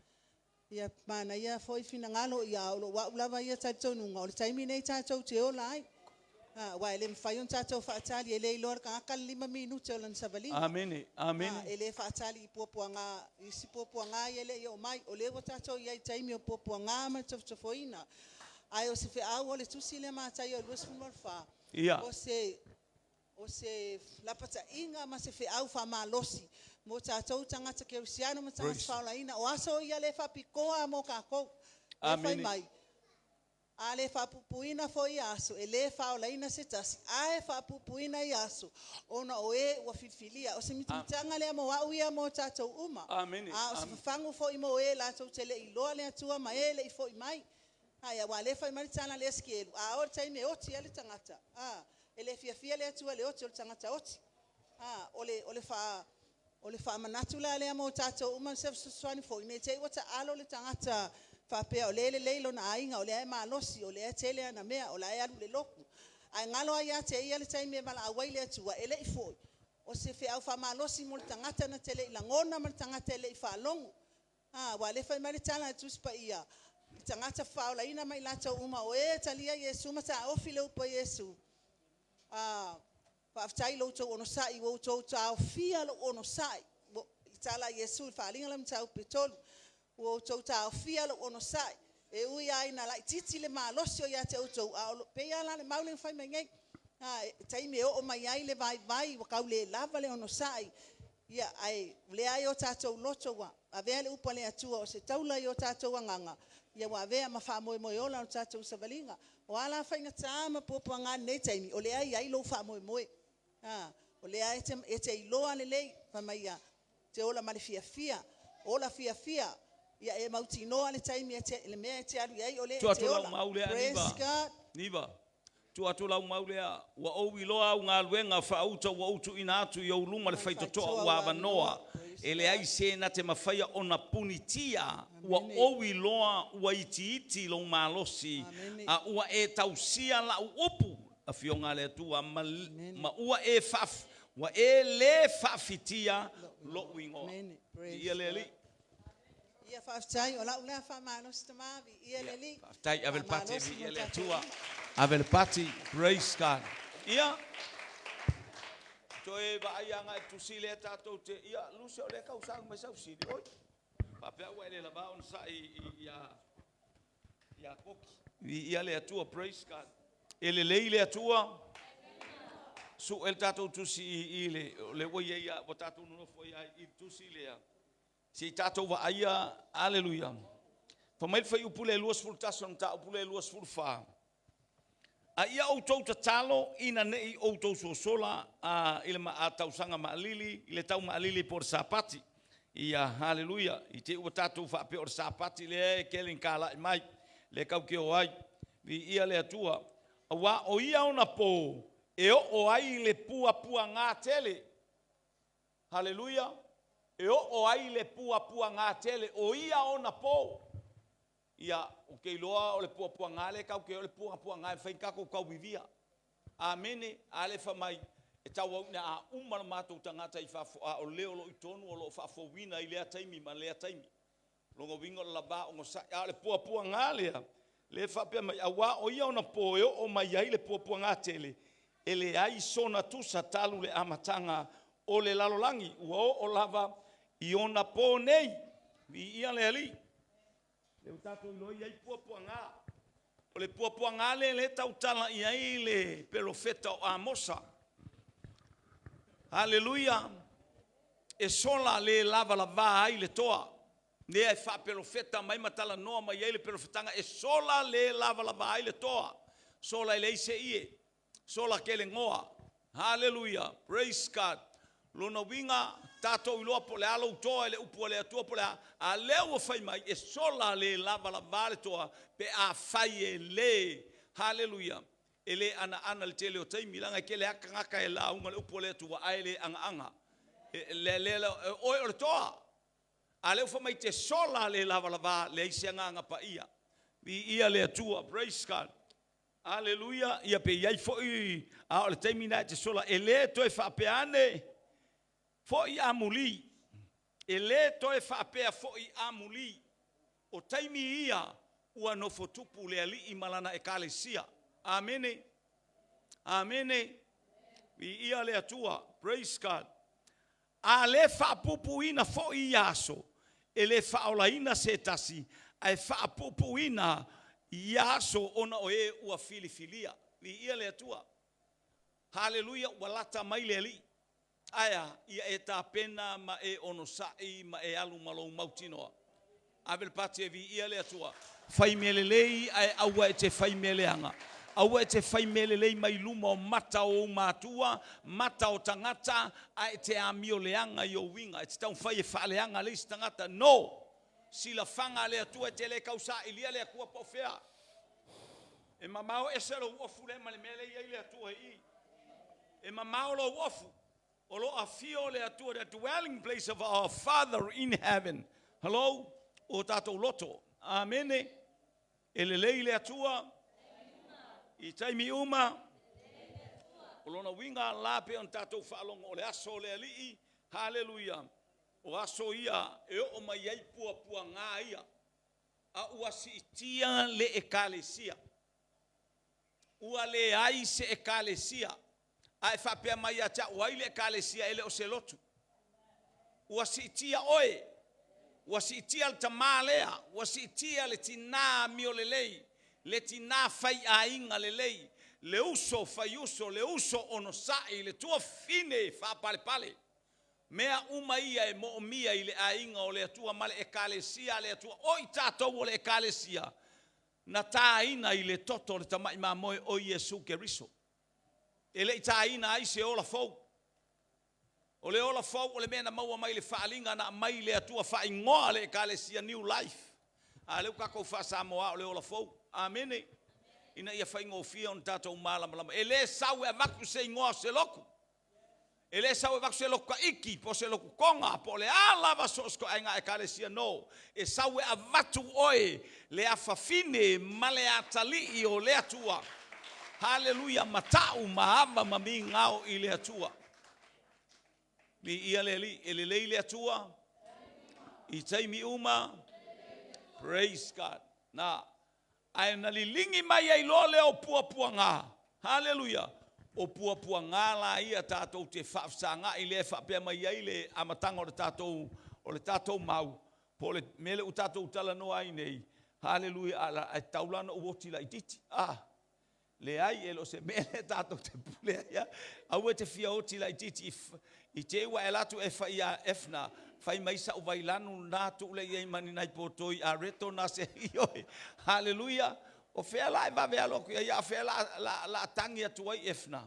Ia manaia foi finagalo, a o lou au lava ia talitonuga, o le taimi lenei tatou te ola ai. Aua e le mafai ona tatou faatali, e le iloa e le tagata le 5 minute o lana savaliga. Amene, amene. E le faatali i puapuaga, isi puapuaga ia e le i oo mai. O lea ua tatou i ai i taimi o puapuaga ma le tofotofoina. Ae o se feau o le tusi lea Mataio 24, Ia. o se o se lapataiga ma se feau faamalosi mo tatou tagata kerisiano ma tagata Praise. faolaina. O aso ia le faapitoa mo tatou. Lea fai Amene. mai, a le faapuupuuina foi ia aso, e le faaolaina se tasi, ae faapuupuuina ia aso, ona o e ua filifilia. O se mitamitaga lea mo au ia mo tatou uma. Amene. A o se Amene. fafagu foi mo e latou te le i iloa le Atua ma e le i foi mai. Ae aua o lea e fai mai le tala a le Esikielu, a oo i le taimi e oti ai le tagata, a, e le fiafia le Atua i le oti o le tagata oti. A, o le, o le faa, o le faamanatu la lea mo tatou uma, se fesoasoani foi, ne i te i ua taalo le tagata faapea o lea e lelei lona aiga, o lea e malosi, o lea e tele ana mea, o la e alu i le lotu. Ae galo lava ia te ia le taimi e valaau ai le Atua, e le i foi, o se feau faamalosi mo le tagata na te le i lagona ma le tagata e le i faalogo. A, aua o lea e fai mai le tala a le Tusi Paia, i tagata fafaolaina ma i latou uma o e talia Iesu ma taofi le upu a Iesu, a, faafetai i lo outou onosai ua outou taofia lou onosai. I le tala a Iesu i le faaaliga lea i le mataupu e 3, ua outou taofia lou onosai, e ui lava ina laitiiti le malosi o ia te outou, a o lo… E pei lava la le mau lea na fai mai nei, i taimi e oo mai ai le vaivai ua tau le lava le onosai, ia, ae o lea e i o tatou loto ua avea le upu a le Atua o se taula i o tatou agaga, ua avea ma faamoemoe ola o le tatou savaliga. O a la faigata ma puapuaga i lenei taimi, o lea e i ai lou faamoemoe. O lea e te, e te iloa lelei, fai mai ia, te ola ma le fiafia, ola fiafia, ia e mautinoa le taimi e te, le mea e te alu i ai o lea e te ola. Praise God. Niva. Tuu atu lau mau lea, Ua ou iloa au galuega faauta ua ou tuuina atu i ou luma le faitotoa ua avanoa, e leai se na te mafaia ona punitia, ua ou iloa ua itiiti lou malosi, a ua e tausia lau upu, Afioga a le Atua, ma, ma ua e faaf, ua e le faafitia lou igoa. Viia le Alii. Ia faafetai, o lau lea faamalosi tama, viia le Alii. Faafetai, ave le pati, viia le Atua. Ave le pati, praise God. Ia, toe vaai agai tusi lea tatou te, ia, Luce o lea tau sau mai sau sili, oi. Faapea ua e le lava ona sai i, ia, ia Koki. Viia le Atua, praise God. E lelei le Atua. Su'e le tatou tusi i, i le, le ua i ai, ua tatou nonofo ai i le tusi lea. Se i tatou vaaia, aleluia. Fai mai le fuaiupu lea 21 o le mataupu lea 24. A ia outou tatalo ina ne i outou sosola a, i le a, tausaga maalili, i le tau maalili po o le Sapati. Ia, haleluia. I te i ua tatou faapea o le Sapati lea e kelekalai mai, lea kau te o ai. Viia le Atua. Aua o ia ona pō e oo ai le puapuagā tele. Haleluia! E oo ai le puapuagā tele, o ia ona pō. Ia, ou te iloa o le puapuagā lea tatou te o le puapuagā e mafai ona tatou tauivia. Amene. A lea e fai mai, e tauau ina a uma le matou tagata i fafo, a o leo o lo o i totonu o lo o faafouina i lea taimi ma lea taimi. Lona uiga o le lava onosai. A o le puapuagā lea, lea e faapea mai, auā o ia ona pō e oo mai ai le puapuagā tele, e leai sona tusa talu le amataga o le lalolagi, ua oo lava i ona pō nei. Viia le Alii. Lea ua tatou iloa e i ai puapuaga. O le puapuaga lea lea e tautala i ai le perofeta o Amosa. Haleluia! E sola le lavalavā ai le toa. Lea e faaperofeta mai ma talanoa mai ai le perofetaga, e sola le lavalavā ai le toa. Sola e leai se ie. Sola kelegoa. Haleluia! Praise God! Lona uiga, tatou iloa po o le a lou toa i le upu a le Atua po o le a, a lea ua fai mai, e sola le lavalava le toa pe afai e le, haleluia, e le anaana i le tele o taimi, leaga e tele lava tagata e lauga i le upu a le Atua ae le agaaga. E, le, le, le, oe o le toa. A lea ua fai mai te sola le lavalava, leai se agaga paia. Viia le Atua, praise God. Aleluia, ia pe i ai foi, a o le taimi lena e te sola, e le toe faapea ane, foi amuli. E le toe faapea foi amuli. O taimi ia ua nofo tupu le Alii ma Lana Ekalesia. Amene. Amene. Viia le Atua. Praise God. A le faapuupuuina foi ia aso, e le faaolaina se tasi, ae faapuupuuina ia aso ona o e ua filifilia. Viia le Atua. Haleluia, ua lata mai le Alii. Ae a? Ia e tapena ma e onosai ma e alu ma lou mautinoa. Ave le pati e viia le Atua. Fai mea lelei ae aua e te fai mea leaga. Aua e te fai mea lelei mai luma o mata o ou matua, mata o tagata, ae e te amio leaga i ou uiga. E te taumafai e faaleaga le isi tagata. No! Silafaga a le Atua e te le tausailia le Atua po o fea. E mamao ese lou ofu lea ma le mea lea e i ai le Atua i i. E mamao lou ofu. O lo o afio le Atua, the dwelling place of our Father in heaven. Hello? O tatou loto. Amene. E lelei le Atua i taimi uma. O lona uiga la pei ona tatou faalogo o le aso o le Alii. Haleluia. O aso ia e oo mai ai puapuagā ia. A ua siitia le Ekalesia. Ua leai se Ekalesia. A e faapea mai ia te au, o ai le Ekalesia e le o se lotu? Ua siitia oe. Ua siitia le tamā lea. Ua siitia le tinā amio lelei, le tinā faiaiga lelei, le uso faiuso, le uso onosai, le tuafafine faapalepale. Mea uma ia e moomia i le aiga o le Atua ma le Ekalesia a le Atua. O i tatou o le Ekalesia na taina i le toto o le Tamai Mamoe o Iesu Keriso. E le i taina ai se ola fou. O le ola fou o le mea na maua mai le faaaliga na aumai le Atua faaigoa le ekalesia New Life. A lea ua tatou faa-Samoa o le ola fou. Amene. Ina ia faigofie ona tatou malamalama. E le sau e avatu se igoa o se lotu. E le sau e avatu se lotu taiti po o se lotu toga po o le a lava so o se ituaiga ekalesia no. E sau e avatu oe le afafine ma le atalii o le Atua. Haleluia, matau ma ava ma migao i le Atua. Viia le Alii, e lelei le Atua i taimi uma. Praise God. Na, ae na liligi mai ai loa lea o puapuaga. Haleluia. O puapuaga la ia tatou te faafesagai lea e faapea mai ai le amataga o le tatou, o le tatou mau, po o le mea lea ua tatou talanoa ai nei. Haleluia, ae tatau la ona ou oti laitiiti. Ah, Leai, e le o se mea lea tatou te pule ai. Aua e te fia oti laitiiti i te i ua e alu atu e fai ia Efna, fai mai sa'u vailanu lena tuu lea i ai ma ni nai potoi areto na se ioe. Haleluia! O fea la e vave alu atu i ai, a o fea la a tagi atu ai Efna?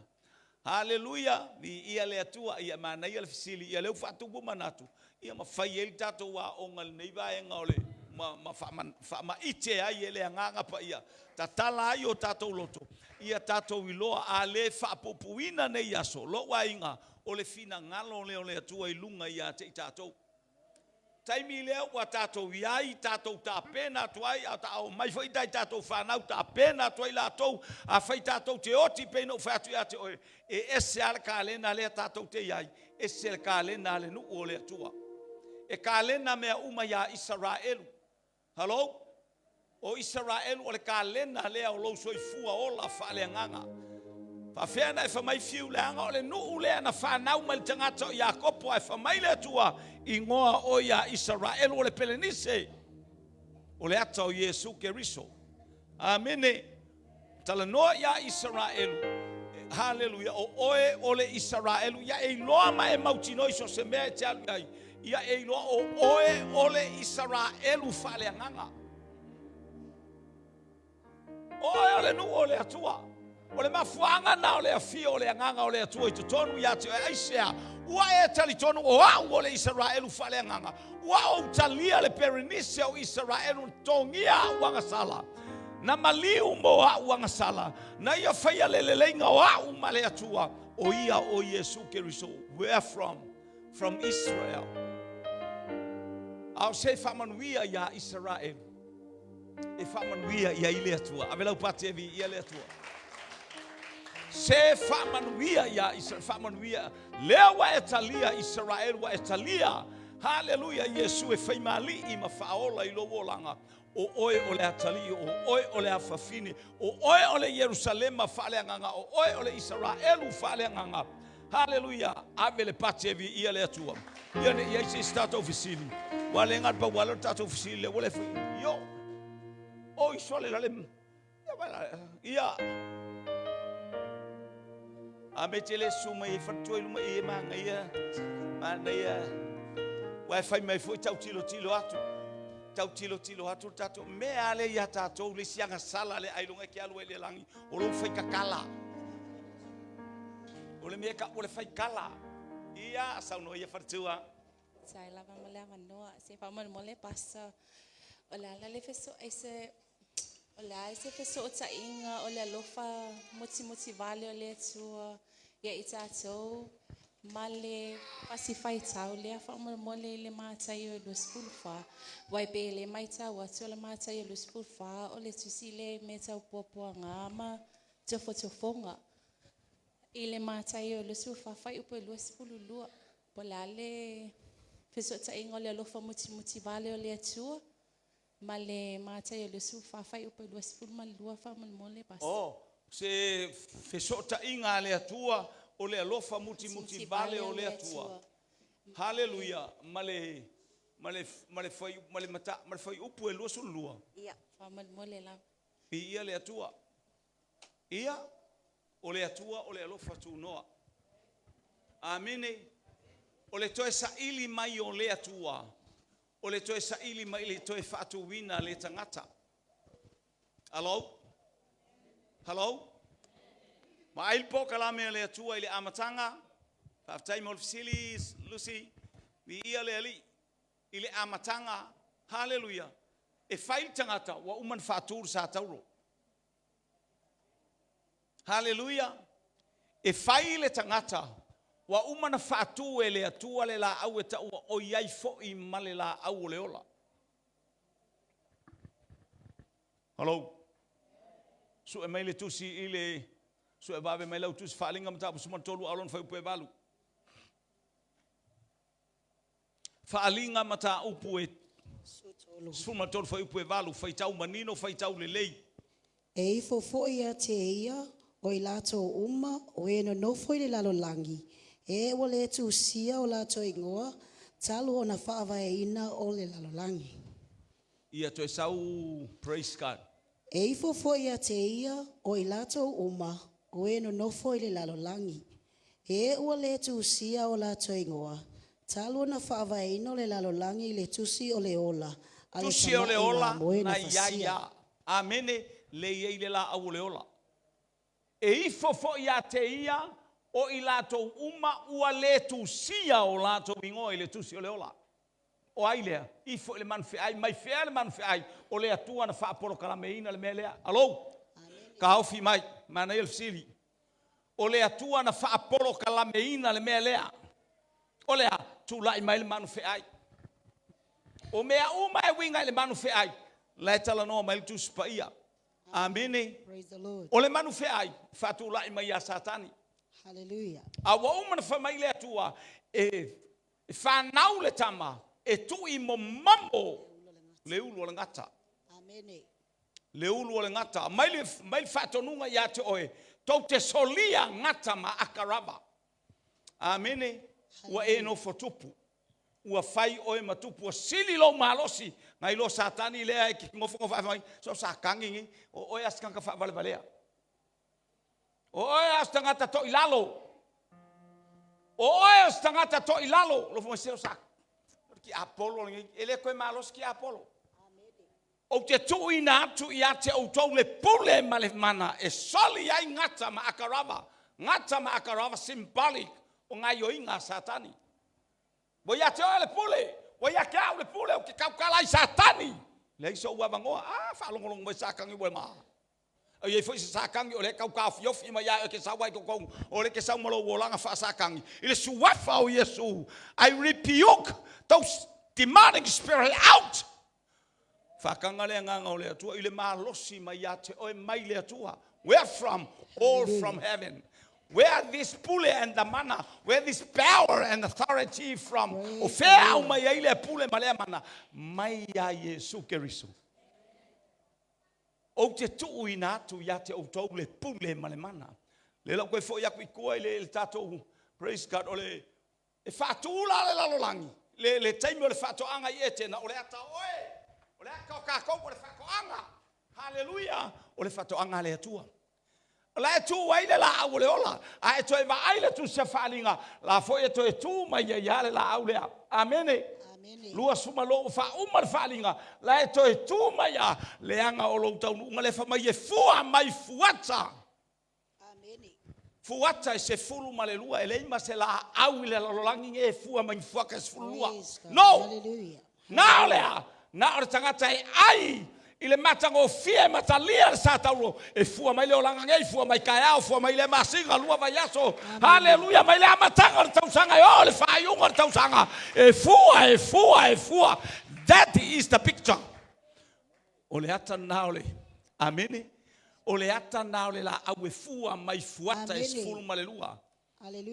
Haleluia! Viia le Atua. Ia manaia le fesili, ia lea ua faatupu manatu, ia ma fai ai le tatou aoga i lenei vaega o le ma, ma faamaite ai e le Agaga Paia, tatala ai o tatou loto, ia tatou iloa a le faapuupuuina nei aso, lou aiga, o le finagalo lea o le Atua i luga ia te i tatou. Taimi lea ua tatou i ai, tatou tapena atu ai, a o omai foi nai tatou fanau tapena atu ai latou, afai tatou te oti pei ona ou fai atu ia te oe, e ese lava le kalena lea tatou te i ai, ese le kalena a le nuu o le Atua. E kalena mea uma iā Isaraelu. Hello? O Isaraelu o le kalena lea o lou soifua ola faaleagaga. Faafefea ona e fai mai fiu leaga o le nuu lea na fanau mai le tagata o Iakopo ae fai mai le Atua igoa oe ia Isaraelu o le Pelenise o le ata o Iesu Keriso. Amene. Talanoa ia Isaraelu. Haleluia. O oe o le Isaraelu. Ia e iloa ma e mautinoa i so o se mea e te alu i ai. Ia e iloa o oe o le Isaraelu faaleagaga. O oe o le nuu o le Atua. O le mafuaaga na o le afio o le agaga o le Atua i totonu ia te oe. Aisea? Ua e talitonu o au o le Isaraelu faaleagaga. Ua ou talia le Perenise o Isaraelu na togia au agasala. Na maliu mo au agasala. Na ia faia le leleiga o au ma le Atua, o ia o Iesu Keriso. Where from? From Israel. A o se faamanuia iā Isaraelu, e faamanuia i ai le Atua. Ave lau pati e viia le Atua. Se faamanuia iā Israel, faamanuia. Lea ua e talia Israel, ua e talia. Haleluia, Iesu e fai ma alii ma faaola i lou olaga. O oe o le atalii, o oe o le afafine, o oe o le Ierusalema faaleagaga, o oe o le Isaraelu faaleagaga. Haleluia! Ave le pati e viia le Atua. Ia ne i i ai se isi tatou fesili. Ua le gata pau lava lea o le tatou fesili lea ua le fai. Io. Oi sole la le ia. A me te le su mai e faletua i luma i e manaia, manaia. Ua e fai mai foi tau tilotilo atu. Tau tilotilo atu le tatou mea a lea ia tatou le isi agasala le ailoga e te alu ai i le lagi o lou fai kakala. O le mea ka o le fai kala. Ia saunoa ia faletua. Sai lava ma le avanoa. Se faamolemole Pastor, o le a la le feso'o se O le a se fesootaiga o le alofa motimoti vale o le Atua ia i tatou ma le pasi faitau lea faamolemole i le Mataio e 24. Aua e pei e le maitau atu o le Mataio 24 o le tusi lea i mea tau puapuaga ma tofotofoga. I le Mataio 24 fuaiupu e 22, po o le a le fesootaiga o le alofa motimoti vale o le Atua Ma le Mataio 24 fuaiupu e 22 faamolemole Pastor. Oh, se fesootaiga a le Atua o le alofa mutimoti vale o le Atua. Haleluia! Ma le ma le ma le fai ma le mata ma le fuaiupu e 22. Ia, faamolemole lava. Viia le Atua. Ia, o le Atua o le alofa tunoa. Amene. O le toe saili mai o le Atua O le toe saili mai le toe faatuina le tagata. Hello? Hello? Vaai le polokalame a le Atua i le amataga. Faafetai mo le fesili Lucy. Viia le Alii i le amataga. Haleluia. E fai le tagata ua uma ona faatu le sa tauro. Haleluia. E fai le tagata ua uma ona faatu e le Atua le laau e taua o i ai foi ma le laau o le ola. Hello. Sue mai le tusi i le sue vave mai lau tusi Faaaliga mataupu 13 a o lona fuaiupu e 8. Faaaliga mataupu e 13 fuaiupu e 8, faitau manino, faitau lelei. E ifo foi ia te ia o i latou uma o e nonofo i le lalolagi, e ua le tusia o latou igoa talu ona faavaeina o le lalolagi. Ia toe sau, praise God. E ifo foi ia te ia o i latou uma o e nonofo i le lalolagi, e ua le tusia o latou igoa talu ona faavaeina o le lalolagi i le tusi o le ola a le Tusi o le Tamai ola Mamoe na na i ai fasia. a. Amene, le i ai le laau o le ola. E ifo foi ia te ia o i latou uma ua le tusia o latou igoa i le tusi o le ola. O ai lea? Ifo i le manu feai, mai fea le manu feai? O le Atua na faapolokalameina le mea lea. Alo, taofi mai, manaia le fesili. O le Atua na faapolokalameina le mea lea. O le a? Tulai mai le manu feai. O mea uma e uiga i le manu feai, la e talanoa mai le Tusi Paia. Amene. Praise the Lord. O le manu feai, faatulai mai ia Satani. Hallelujah. A ua uma na fai mai le Atua, e fanau le tama, e tuu i momamo le ulu o le gata. Amene. Le ulu o le gata. Mai le, mai le faatonuga ia te oe, tou te solia gata ma akarava. Amene. Ua e nofo tupu. Ua fai oe ma tupu, ua sili lou malosi nai lo Satani lea e nofonofo ae fai mai, so sa kagi nei, o oe a se tagata faavalevalea. O oe a se tagata toilalo. O oe o se tagata toilalo. Lofo mai se o sa ki Apolo lenei, e le toe malosi ki Apolo. Ou te tuuina atu ia te outou le pule ma le mana e soli ai gata ma akarava. Gata ma akarava symbolic o gaoioiga a Satani. Ua ia te oe le pule, ua ia te au le pule, ou te tautala ai Satani. Leai sou avanoa, a faalogologo mai Satani ua ma. E i ai foi se Satani o lea e tau taofiofi mai ia oe e te sau ai i totonu, o lea e te sau ma lou olaga faa-Satani. I le suafa o Iesu, I rebuke those demonic spirit out. Faataga le agaga o le Atua i le malosi mai ia te oe mai le Atua. Where from? All from heaven. Where this pule and the mana, where this power and authority from? O fea au mai ai lea pule ma lea mana? Mai ia Iesu Keriso. Ou te tuuina atu ia te outou le pule ma le mana. Le lau koe foi aku i tua i le, le tatou, praise God, o le, e faatu la le lalolagi, le, le taimi o le faatoaga i Etena, o le ata o oe, o le ata o tatou o le faatoaga. Haleluia! O le faatoaga a le Atua. O la e tu ai le laau o le ola, a e toe vaai le tusi a Faaaliga, la foi e toe tu mai ai lava le laau lea. Amene. 22 ua faauma le Faaaliga, la e toe tu mai lava, leaga o lou taunuuga lea fai mai e fua mai fuata. Fuata e 12, e leai ma se laau i le lalolagi nei e fua mai ni fuata e 12. No! Na o le a? Na o le tagata e ai i le matagofie matalia le sa taulo e fua mai le olaga nei, fua mai taeao, fua mai lea masina, lua vaiaso, haleluia, mai le amataga o le tausaga e oo i le faaiuga o le tausaga, e fua, e fua, e fua. That is the picture. O le ata lena o le, amene, o le ata lena o le laau e fua mai fuata e 12.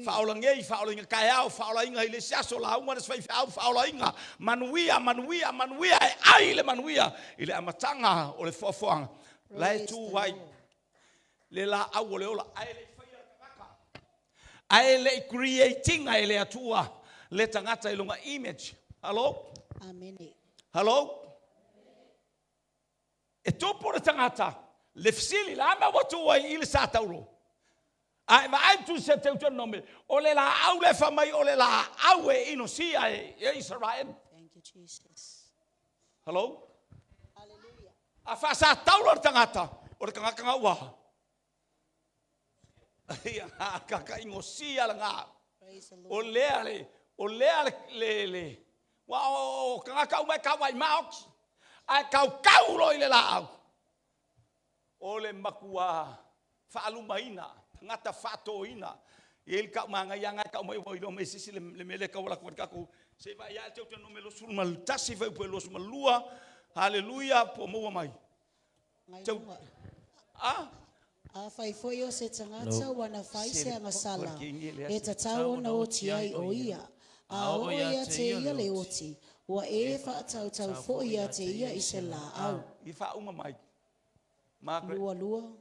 Faaola nei, faaolaina taeao, faaolaina i le isi aso, lauga le isi faifeau, faaolaina, manuia, manuia, manuia, e ai le manuia i le amataga o le foafoaga. La e tu ai le laau o le ola, ae le i faia le tagata, ae le i create ina e le Atua le tagata i lona image. Hello? Amene. Hello? E tupu le tagata, le fesili, le a mea ua tu ai i le sa tauro? A e vaai tu se Deuteronome, o le laau lea fai mai o le laau e inosia e Israel. Thank you, Jesus. Hello? Hallelujah. A faasatauro le tagata, o le tagata na ua. Ia, kaka inosia lena. O lea le, o lea le, le, le, ua o, o tagata uma e kauai maoti, ae kaukau loa i le laau. O le matua faalumaina, tagata faatoina. E i ai le tau manaia lava na e tau mai ua iloa mai e se isi le mea lea e tau alu atu ai le tatou se i vaai ae Teuteronome 21 fuaiupu e 22. Haleluia, po o maua mai. Teu, a? Afai foi o se tagata ua na fai se agasala, e tatau ona oti ai o ia. A oo ia te ia le oti, ua e faatautau foi ia te ia i se laau. I faauma mai. Margaret. 22.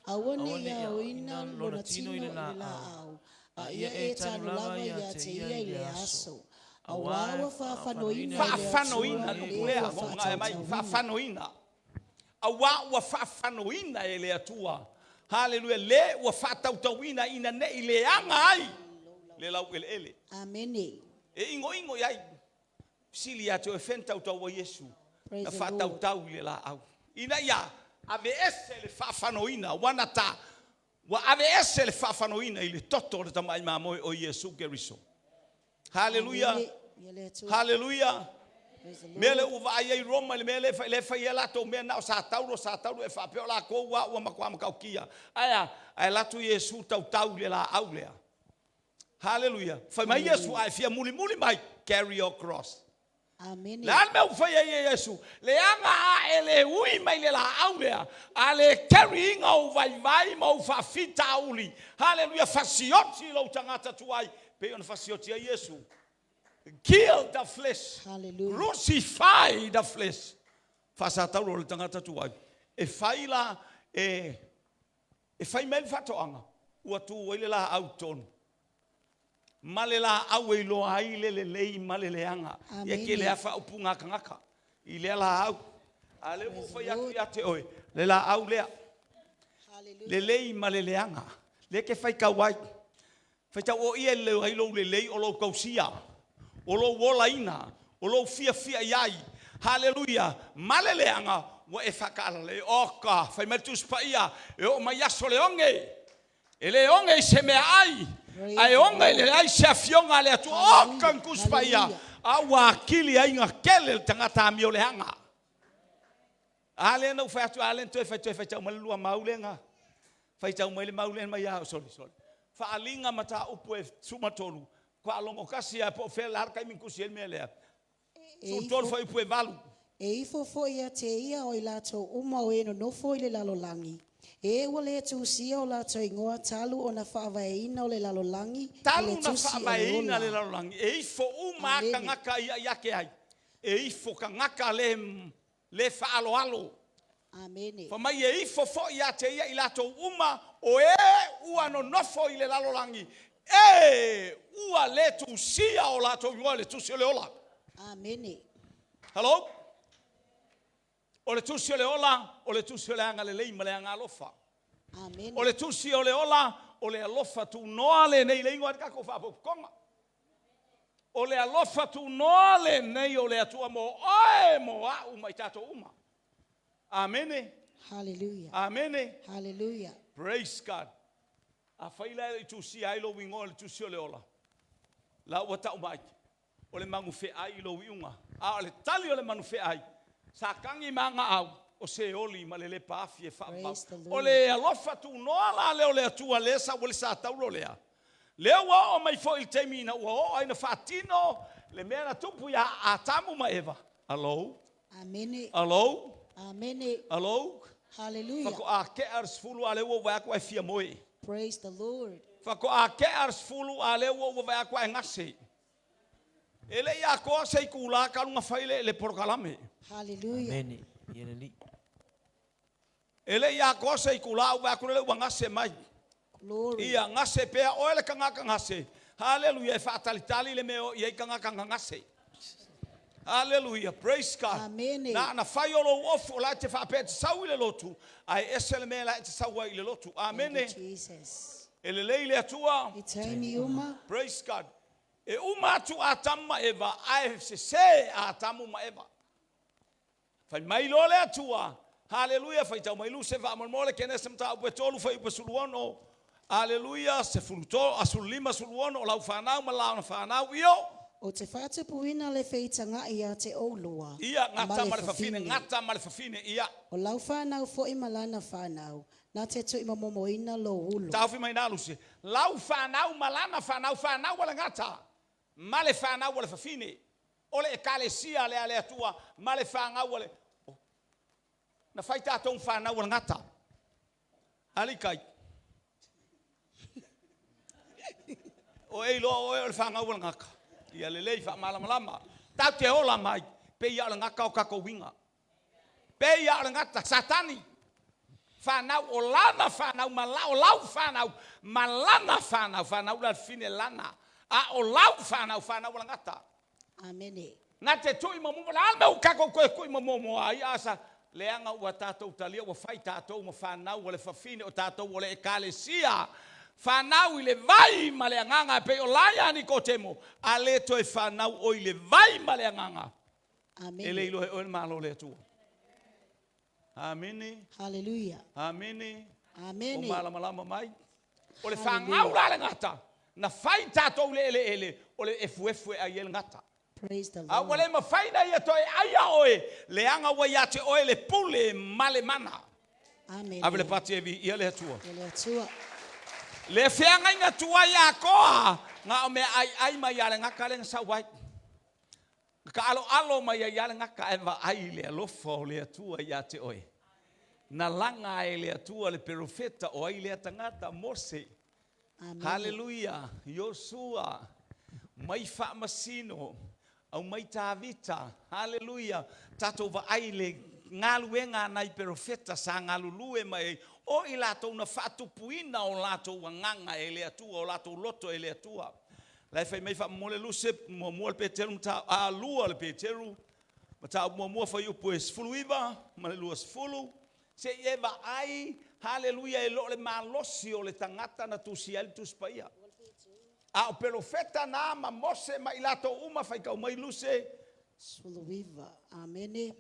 Aua ne i aoina lona tino i le laau, a ia e tanu lava ia te ia i le aso. Auā ua faafanoina e le Atua Faafanoina, le upu lea, ua mo mai, faatautauina. Faafanoina. Auā ua faafanoina e le Atua. Haleluia, le ua faatautauina ina ne i leaga ai le laueleele. Amene. E igoigo i ai. Fesili ia te oe, fea na tautau ai Iesu? Praise Na the Lord. faatautau i le laau. Ina ia aveese le faafanoina, ua na ta, ua aveese le faafanoina i le toto o le tamai mamoe o Iesu Keriso. Haleluia. Amene. Ia le Atua. Haleluia. Praise the Mea lea Lord. ua vaai ai Roma i le mea lea e lea e fai ai latou mea na o sa tauro, sa tauro e faapea o latou ua ua matua matautia. Ae a? Ae alu atu Iesu tautau i le laau lea. Haleluia. Fai mai Iesu, a e fia mulimuli mai, carry your cross. Amene. Le a le mea ua fai ai e Iesu? Leaga a e le ui mai le laau lea, a le carry ina ou vaivai ma ou faafitauli. Haleluia, fasioti lou tagata tuai, pei ona fasioti ai Iesu. Kill the flesh. Hallelujah. Crucify the flesh. Faasatauro le tagata tuai. E fai la, e, e fai mai le faatoaga, ua tu ai le laau i totonu. Ma le laau e iloa ai le lelei ma le leaga. Ia Amene. ke le afa upu ngā kangaka. I lea laau. A le ua fai atu ia te oe, le laau lea. Hallelujah. Lelei ma le leaga. Le ke fai kau ai. Fai tau o ia le ai lou lelei o lou tausia. O lou olaina. O lou fia fia iai. Haleluia. Ma le leaga, ua e whakaala le oka. Fai mai Tusi Paia, e o mai aso le onge. E le onge i se mea ai. Praise Ae the onge i Lord. le ai se afioga a le Atua. Hallelujah. Oka Tusi Paia. Hallelujah. A ua akili ai ngā kele le tagata amio leaga. A le na u whai atu, a le toe whai toe whai tau mai le lua maulenga. Whai tau mai le maulenga mai au, sorry, sorry. Whaalinga mata upu e sumatolu. Kwa alongo kasi a po whea la kai minkusi el mea lea. E Su tolu ifo, whai upu e valu. e ifo foi ia te ia o i latou uma o e nonofo i le lalolagi. E ua le tusia o latou igoa talu ona faavaeina o le lalolagi i le Talu na tusi o le whaavaeina le ola. lalolagi. E ifo uma Amene. kangaka ia ia ke ai. E ifo kangaka le, le whaaloalo. Amene. Fa mai e ifo fo ia te ia i latou uma o e ua nonofo i le lalolagi. E ua le tusia o latou igoa i le tusi o le ola. Amene. Hello? O le tusi o le ola, o le tusi o le agalelei ma le agalofa. Amene. O le tusi o le ola, o le alofa tunoa le nei le ingoa i kako whaapopokonga. O le alofa tunoa le nei o le Atua mo oe mo au mai tātou uma. Amene. Hallelujah. Amene. Hallelujah. Praise God. A whaila e tusi ai lo wingoa le tusi o le ola. La ua tau mai. O le mangu whe ai lo wiunga. A o le tali o le manu whe ai. Sa kangi manga au. O se oli ma le le paafi e whaapau. Praise the Lord. O le alofa tu noa la le o le atua le sa ua le sa taulo lea. Lea ua o mai fo i le taimi ina ua o ai na whaatino le mea na tupu ia Atamu ma Eva. Hello? Amene. Hello? Amene. Hello? Hallelujah. Whako a ke ar sfulu a le ua wai aku ai fia moe. Praise the Lord. Whako a ke ar sfulu a le ua wai aku ai ngase. E le ia koa se i kula ka lunga whai le porokalame. Hallelujah. Amene. Ia le li. E le ia koa se i kula ua aku le ua ngase mai. Glory. Ia ngase pea oe le kangaka ngase. Hallelujah. E whaatalitali le meo ia i kangaka ngase. Hallelujah. Praise God. Amene. Na na whai o lou ofu o la te whaapea te sau i le lotu. Ai ese le mea la te sau ai i le lotu. Amene. Thank you, Jesus. E le lei le atua. I taimi uma. Praise God. E uma atu Atamu ma Eva, ae se se Atamu ma Eva. Fai mai lo le atua. Hallelujah. Fai tau mai lu se wa mo le kene se mta upe tolu fai upe suluono. Aleluia, 13, a 15, 16, o lau fanau ma laona fanau, io. Ou te faatupuina le feitagaʻi ia te oulua Ia, ma gata le ma le fafine, fafine. gata ma le fafine, ia. O lau fanau foi ma lana fanau, na te tuuimomomoina lou ulo. Taofi mai ina Lusi. Lau fanau ma lana fanau, fanau a le gata, ma le fanau a le fafine. O le Ekalesia lea a le Atua, ma le fanau a le... Oh. Na fai tatou ma fanau a le gata. Ali kai. O e iloa oe o le fanau a le gata. Ia lelei faamalamalama. Tatou te ola mai, pei lava o le gata o tatou uiga. Pei lava o le gata, Satani, fanau o lana fanau ma la, o lau fanau ma lana fanau, fanau la fine lana, a o lau fanau, fanau a le gata. Amene. Na te tui ma mumu, la me u kako koe kui ma momo ai asa, leaga ua tatou talia, ua fai tatou ma fanau a le fafine o tatou o le Ekalesia. Fanau i le vai ma le agaga, e pei o laia Nikotemo, a le toe fanau oe i le vai ma le agaga. Amene. E le iloa e oe le Malo o le Atua. Amene. Haleluia. Amene. Amene. O malamalama mai. O le Haleluia. fagau la le gata, na fai tatou i le eleele, o le efuefu e ai ai le gata. Praise the A ua Lord. le mafai na ia toe aia oe, leaga ua ia te oe le pule ma le mana. Amene. Ave le pati e viia le Atua. E le Atua. Le feagaiga tuai atoa, na o mea aiai mai ia le gata lea na sau ai. Na taaloalo mai ai lava le gata ae vaai i le alofa o le Atua ia te oe. Na laga e le Atua le perofeta o ai lea tagata, Mose. Haleluia, Iosua, mai faamasino, aumai Tavita. Haleluia, tatou vaai i le galuega a nai perofeta sa galulue mai ai, o i latou na faatupuina o latou agaga e le Atua, o latou loto e le Atua. La e fai mai faamomole Luse, muamua le Peteru mata, a lua le Peteru, mataupu muamua fuaiupu e 19 ma le 20, se i e vaai, haleluia, e le o le malosi o le tagata na tusia ai le Tusi Paia. A o perofeta na ma Mose ma i latou uma, faitau mai Luse. 19. Amene.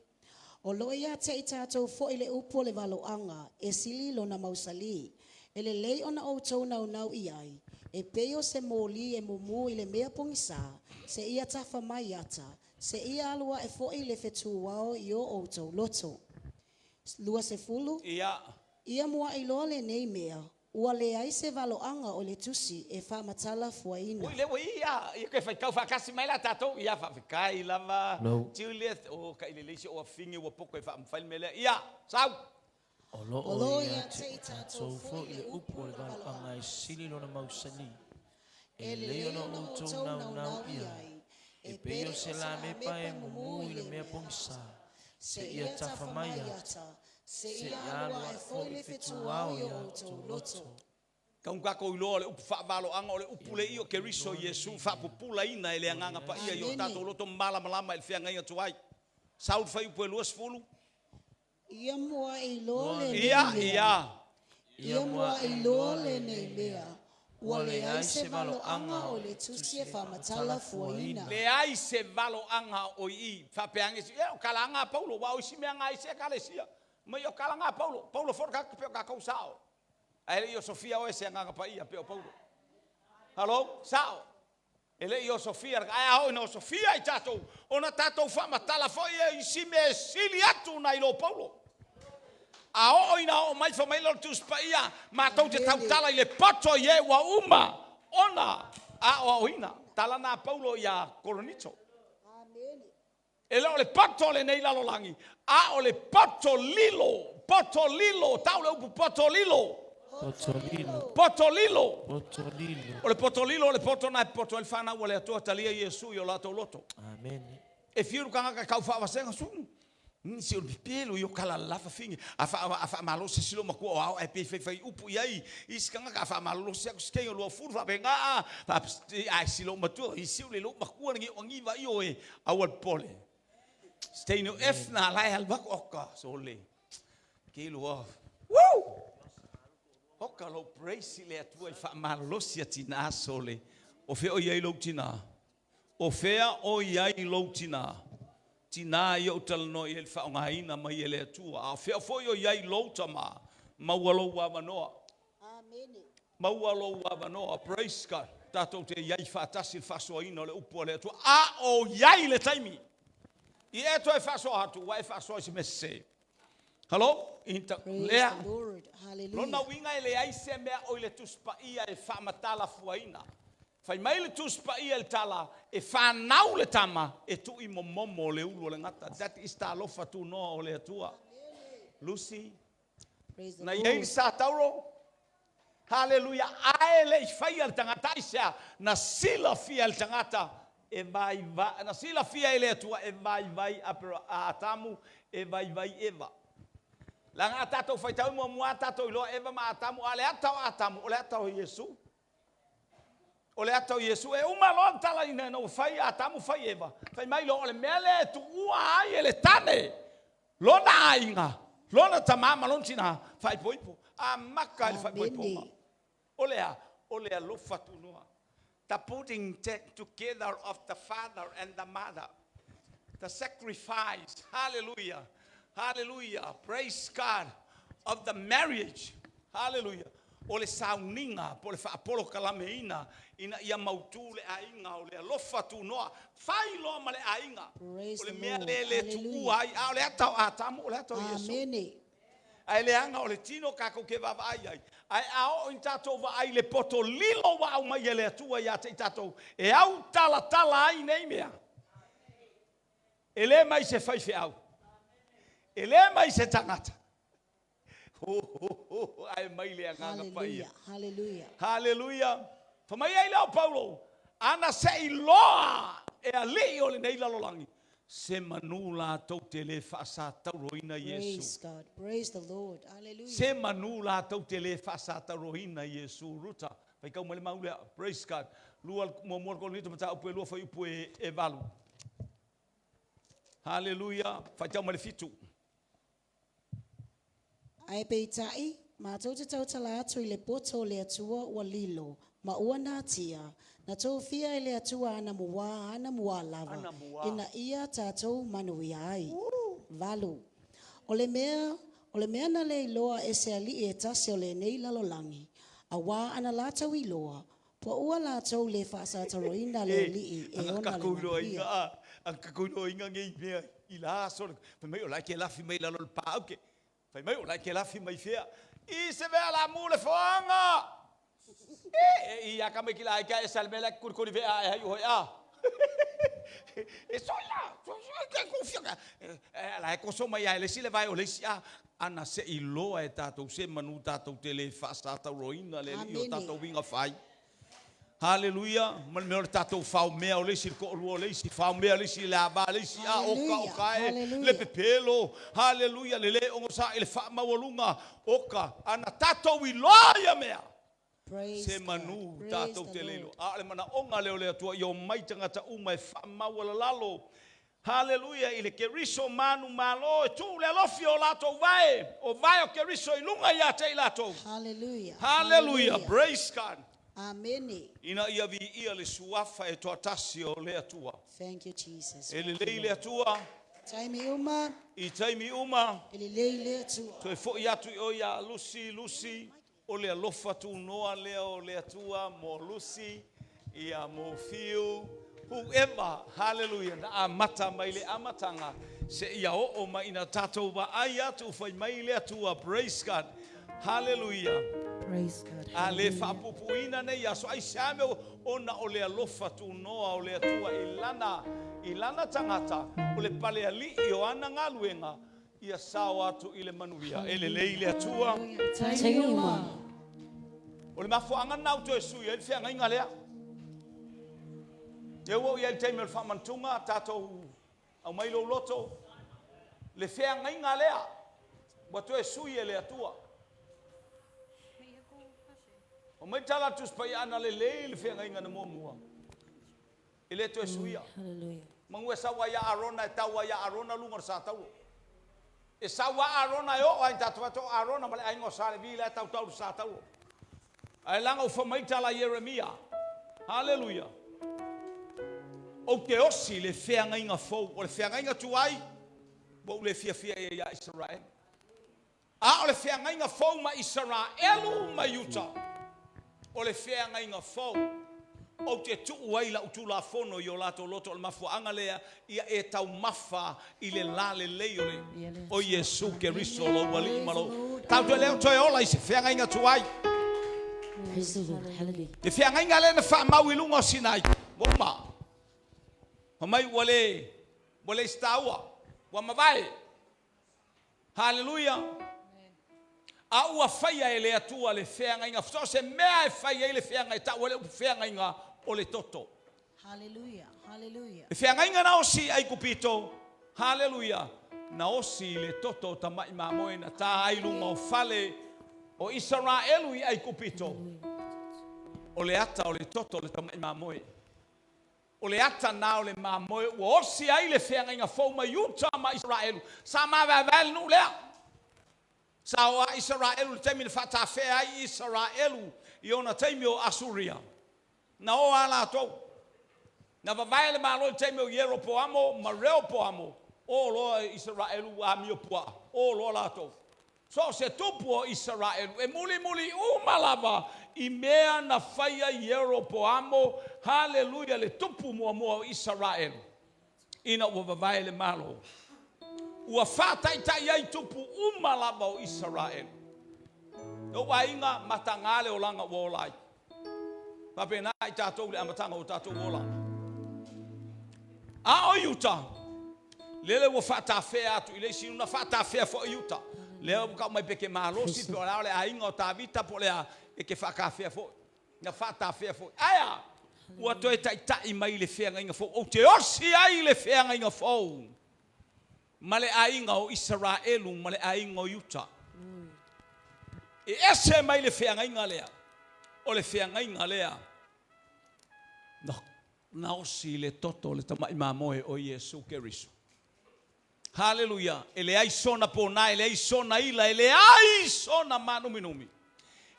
O lo o ia te i tatou foi le upu o le valoaga, e sili lona mausali. E lelei ona outou naunau i ai, e pei o se moli e mumu i le mea pogisā, seia tafa mai ata, seia alu ae foi le fetuao i o outou loto. 20. Ia. Ia muaʻi loa lenei mea, ua leai se valoaga o le Tusi e faamatala fuaina. Ui lea ua i ia, ia toe faitau faatasi mai la tatou. Ia, faafetai lava. No. Juliet, o kai lelei si ou afafine ua poto e faamafai le mea lea. Ia, sau. O lo O o lo o ia ia te te i i tatou tatou foi foi le le upu upu o o le le valoaga valoaga e sili lona mausali. E E lelei lelei ona ona outou outou naunau naunau i i ai, ai, e e pei pei o o se se lamepa lamepa e e mumu mumu i i le le mea mea pogisā, seia seia tafa tafa mai mai ata, ata, seia seia alu alu ae ae foi foi le le fetuao fetuao i o i a outou outou loto. loto. Kau tatou iloa o le upu faavaloaga o le upu Ia le i o muaʻi Keriso loa Iesu lenei mea, faapupulaina e le ua Agaga leai Paia se i o tatou Amene. loto malamalama i le feagaiga tuai. Sau le fuaiupu e 20. Ia muaʻi loa Loa lenei Ia, lenei mea, ia. Ia ia muaʻi muaʻi loa loa lenei lenei mea, mea, ua ua leai leai se se valoaga valoaga o o le le Tusi Tusi e e faamatala faamatala fuaina. fuaina. Leai se valoaga o i i. Faapea ane isi, ia o kalaga a Paulo, aua o isi mea na ai se Ekalesia. Mai o kalaga a Paulo. Paulo foi o le tagata pei o tatou sao. Ae le i osofia oe e se Agaga Paia pei o Paulo. Hello? Sao. E le i osofia, ae a oo ina osofia i tatou, ona tatou faamatala foi e isi mea e sili atu nai lo Paulo. A oo ina oo mai fai mai lea o le Tusi Paia, matou te Amene. tautala i le poto i e ua uma ona aoaoina. Tala na a Paulo ia Korinito. Amene. E le o le poto o lenei lalolagi, a o le poto lilo, poto lilo, tau le upu poto lilo. Poto lilo. Poto lilo. Poto lilo. O le poto lilo o le poto na e poto ai le fanau a le Atua talia Iesu i o latou loto. Amene. E fiu le tagata e tau faavasega su. Si o le pepelo i o kala lafa finge. A fa a fa malo se silo matua o ao e pe fai fai upu i ai. I si tagata a fa malo se aku skei o lua fulu fa pe nga a fa a silo matua i si o le lo matua ngi o ngi va i o e au al pole. Steino F na lai al bak oka so le. Ke lua. Woo! Oka lo praise le atua i fa malosi atina sole. O fea o iai lou tina. O fea o iai lou tina. Tina ia ou talanoa i ai i le faaaogaina mai e le Atua. A o fea foi o iai lou tama, maua lou avanoa. Amene. Maua lou avanoa, praise God, tatou te i ai faatasi i le faasoaina o le upu a le Atua, a o i ai le taimi i e toe faasoa atu, ua e faasoa i se mea sese. Hello? Inta, Praise lea. the Lord. Hallelujah. Lona uiga e leai se mea o i le Tusi Paia e faamatala fuaina. Fai mai le Tusi Paia i le tala, e fanau le tama, e tuu i momomo o le ulu o le gata. That is talofa tunoa o le Atua. Lucy, Praise the na i ai le Lord. sa tauro, Haleluia! Ae le i faia le tagata aisea? Na silafia e le tagata e vaivai, na silafia e le Atua e vaivai a Atamu, e vaivai Eva. Leaga a tatou faitau muamua lava tatou iloa Eva ma Atamu, a o le ata o Atamu, o le ata o Iesu. O le ata o Iesu. E uma loa le tala ina ua fai Atamu fai Eva, fai mai loa o le mea lea e tuua ai e le tane lona aiga, lona tamā ma lona tinā, faaipoipo. Amata i le faaipoipoga. Amene. O le a? O le alofa tunoa. The putting together of the father and the mother. The sacrifice, hallelujah, hallelujah, praise God, of the marriage, hallelujah. O le sauniga po o le faapolokalameina ina ia mautu le aiga, o le alofa tunoa, fai loa ma le aiga. Praise O le the mea Lord. lea e le tuua Hallelujah. ai, a o le ata o Atamu, o le ata o Iesu. Amene. Ae leaga o le tino kakou ke vaavaai ai, ae a oo ina tatou vaai i le poto lilo ua aumai e le Atua ia te i tatou e autalatala ai nei mea, e le mai se faifeau, e le mai se tagata, ho, ho, ho, ae mai le Agaga Paia. Hallelujah. Hallelujah. Haleluia! Fa mai ai lea o Paulo, Ana se i loa e alii o lenei lalolagi, se manu latou te le faasatauroina Iesu. Praise God. Praise the Lord. Hallelujah. Se manu latou te le faasatauroina Iesu. Ruta, faitau mai le mau lea. Praise God. Lua, muamua le Korinito mataupu e lua fuaiupu e, e valu. Haleluia. Faitau mai le fitu. Ae peitai, matou te tautala atu i le poto o le Atua ua lilo, ma ua natia, na tofia e le Atua anamuā anamuā lava, Anamuā. ina ia tatou manuia ai. Valu. O le mea, o le mea na le iloa e se alii e tasi o lenei lalolagi, auā ana latou iloa, po ua latou le faasatauroina le E, alii e aga ona le kakou iloaina manuia. a, aga kakou iloaina nei mea i la aso le, fai mai o la e ke lafi mai lalo o le paau ke, fai mai o la e ke lafi mai fea, i se mea la mu le foaga. E, e i aka mai ki la ai ka e sale mea la kurikuri vea e hai hoi a. E soi la, soi soi ke kufia ka, e la e koso mai ai le si le vai o le isi a, ana se i loa e tatou se manu tatou te le faasatauroina le alii o Amene. tatou uiga fai. Haleluia, ma le mea o le tatou fao mea o le isi le toalua o le isi, fao mea o le isi le ava le isi, a oka Hallelujah. oka e le Hallelujah. pepelo. Haleluia, le le ogosaʻi le faamaualuga oka, ana tatou iloa ia mea. Praise Se God. manu Praise tatou the te le Lord. iloa. A o le manaoga lea o le Atua ia omai tagata uma e faamaualalalo. Haleluia, i le Keriso manumalo e tuu le alofi o latou vae, o vae o Keriso i luga ia te i latou. Hallelujah. Haleluia, Hallelujah. praise God. Amene. Ina ia viia le suafa e toatasi o le Atua. Thank you, Jesus. E Thank you, lelei le Lord. Atua Taimi uma, i taimi uma, e lelei le Atua. toe foʻi atu i o ia Lusi, Lusi, o le alofa tunoa lea o le Atua mo Lusi, ia mo Fiu, whoever, hallelujah, na amata mai le amataga, se ia oo mai ina tatou vaai atu fai mai le Atua, praise God, hallelujah. Praise God. A le Hallelujah. faapuupuuina nei aso ai se ame ona o le alofa tunoa o le Atua i lana, i lana tagata, o le palealii o ana galuega, ia sao atu i le manuia. E lelei le Atua. Taimi uma. O le mafuaaga lena ua toe sui ai le feagaiga lea. Lea ua oo i ai le taimi o le faamanatuga, tatou aumai lou loto, le feagaiga lea ua toe sui e le Atua. Omai tala atu Tusi Paia ana lelei le feagaiga na muamua, e le toe suia. Hallelujah. Manu e sau ai ia Arona e tau ai ia Arona luga o le sa tauro. E sau a Arona e oo ai tatou atu o Arona ma le aiga o Sa Levi la e tautau le sa tauro. Ae laga ua fai mai tala a Ieremia. Haleluia. Ou te osi le feagaiga fou. O le feagaiga tuai, ua ou le fiafia i ai ia Isaraelu. A o le feagaiga fou ma Isaraelu ma Iuta. O le feagaiga fou, ou te tuu ai lau tulafono i o latou loto, o le mafuaaga lea ia e taumafa i le lalelei o le o Iesu Keriso lou Alii ma lou Tatou te le o toe ola i se feagaiga tuai. Praise the Lord. Hallelujah. Le feagaiga lea na faamau i luga o Sinai, ua uma. Fai mai ua le ua leai se taua, ua mavae. Haleluia! A ua faia e le Atua le feagaiga, so o se mea e fai ai le feagaiga, e tau ai le upu feagaiga, o le toto. Haleluia! Haleluia! Le feagaiga na osi i Aikupito, haleluia, na osi i le toto o tamai mamoe na ta ai luga o fale o Isaraelu i Aikupito. O le ata o le toto o le tamai mamoe. O le ata na o le mamoe ua osi ai le feagaiga fou mai Iuta ma Isaraelu. Sa mavaevae le nuu lea. Sa o a Isaraelu i le taimi na faatafea ai Isaraelu i ona taimi o Asuria. Na o a latou. Na vavae le Malo i le taimi o Ieropoamo ma Reopoamo, o loa Isaraelu ua amio puaa, o loa latou. So o se tupu o Isaraelu e mulimuli uma lava i mea na faia Ieropoamo, haleluia, le tupu muamua o Isaraelu, ina ua vavae le Malo. Ua faataitai ai tupu uma lava o Isaraelu. Lou aiga, mataga le olaga ua ola ai. Faapena i tatou i le amataga o tatou olaga. A o Iuta, lele ua faatafea atu i le isi, na faatafea foi Iuta. Lea ua tau mai pe te malosi, pe o le a o le aiga o Tavita, po o le a, e te faatafea foi. Na faatafea foi. Ae a? Ua toe taitai mai i le feagaiga fou. Ou te osi ai i le feagaiga fou ma le aiga o Isaraelu ma le aiga o Iuta. E ese mai le feagaiga lea, o le feagaiga lea na, na osi i le toto o le tamai mamoe o Iesu Keriso. Haleluia! E leai sona pona, e leai sona ila, e leai sona mānuminumi.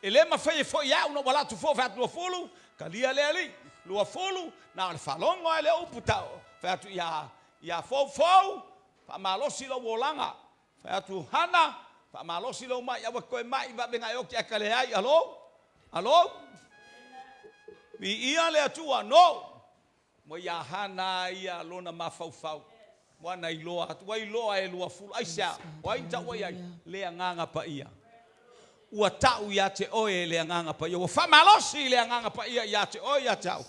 E le mafai ai foi e au na ua alu atu fua fai atu 20, talia le alii, 20, na o le faalogo lava i le upu tau, fai atu ia, ia Foufou, faamalosi lou olaga, fai atu Hana, faamalosi lou mai, aua e te toe mai, vave na e oti ae ta leai, alo, alo, viia le Atua, no. Ua ia Hana ia lona mafaufau, ua na iloa atu, ua iloa e 20. Aisea? O ai na taua i ai? Le Agaga Paia. Ua tau ia te oe e le Agaga Paia. Ua faamalosi le Agaga Paia ia te oe ia te au.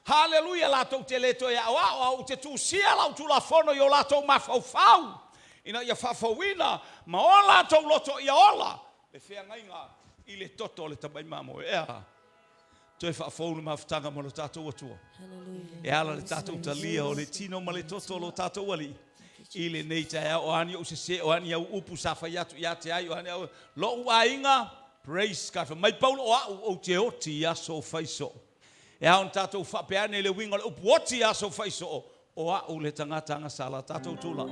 Haleluia! Latou te le toe aoao, a ou te tusia lau Tulafono i o latou mafaufau, ina ia faafouina ma o latou loto ia ola le feagaiga i le toto o le tamai mamoe. Ea! Toe faafou le mafutaga ma lo tatou Atua. E ala le tatou talia o le tino ma le toto o lo tatou Alii i lenei taeao. O a ni ou sese, o a ni au upu sa fai atu ia te ai, o a ni au... Lo'u aiga, praise God. Fai mai Paulo, o a'u ou te oti i aso o fai soo. E ao ona tatou faapea ane le uiga o le upu oti i aso o fai soo, o a'u le tagata agasala. Tatou tulai.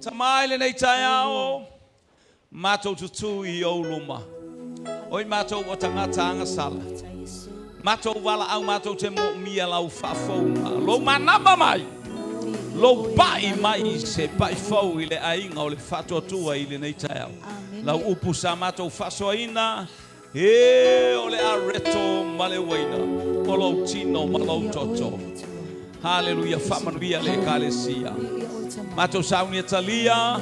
Tama i lenei taeao, Matou tutū i ou luma. Oi matou o tagata agasala. Matou valaau matou te moomia lau faafouga, lou manava mai, lou pai mai i se pai fou i le aiga o le faatuatua i lenei taeao. Lau upu sa matou faasoaina, e o le areto ma le uaina o lou tino ma lou toto. Haleluia, faamanuia le Ekalesia. Matou saunia talia,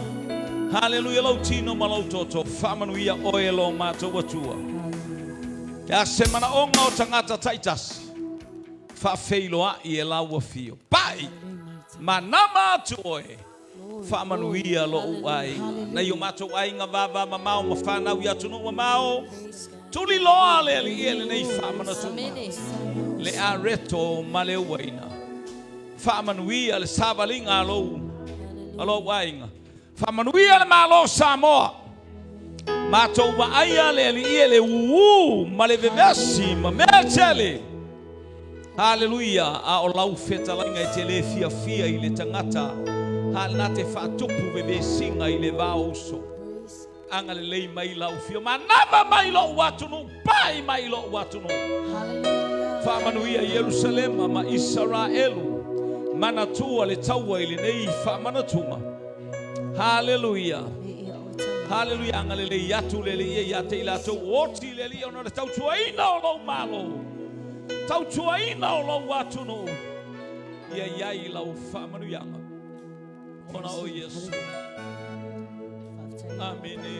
haleluia lou tino ma lou toto, faamanuia oe e lo matou Atua. Ke a se manaoga o tagata taitasi, faafeiloai e lau afio. Pai, manama atu oe, faamanuia lou aiga. Nai o matou aiga vava mamao ma fanau i atunuu mamao, tuliloa le Alii e lenei faamanatuga, le areto ma le uaina. Faamanuia le savaliga a lou, a lou aiga. Faamanuia le Malo o Samoa. Matou vaaia le Alii e le ūū ma le vevesi ma mea tele. Haleluia! A o lau fetalaiga e te le fiafia i le tagata, ha na te faatupu vevesiga i le va o uso. Agalelei mai lau fio manava mai lou atunuu, pai mai lou atunuu. Faamanuia Ierusalema ma Isaraelu, manatua le taua i lenei faamanatuga. Haleluia! Haleluia, agalelei atu le Alii ia te i latou ua oti le Alii ona o le tautuaina o lou malo, tautuaina o lou atunuu, ia i ai lau faamanuiaga ona o Iesu. Amene.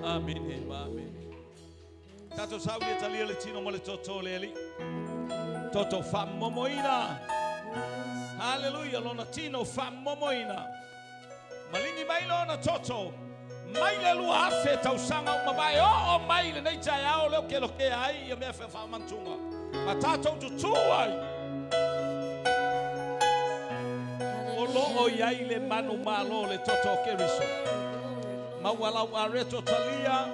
Amene ma amene. Tatou sauni e talia le tino ma le toto o le Alii. Toto faamomoina. Haleluia, lona tino faamomoina. Maligi mai lona toto mai le 2000 tausaga ua mavae oo mai lenei taeao lea o kelokea ai ia mea faamantuga ma tatou tutū ai. O lo o i ai le manumalo o le toto o Keriso. Maua lau areto talia,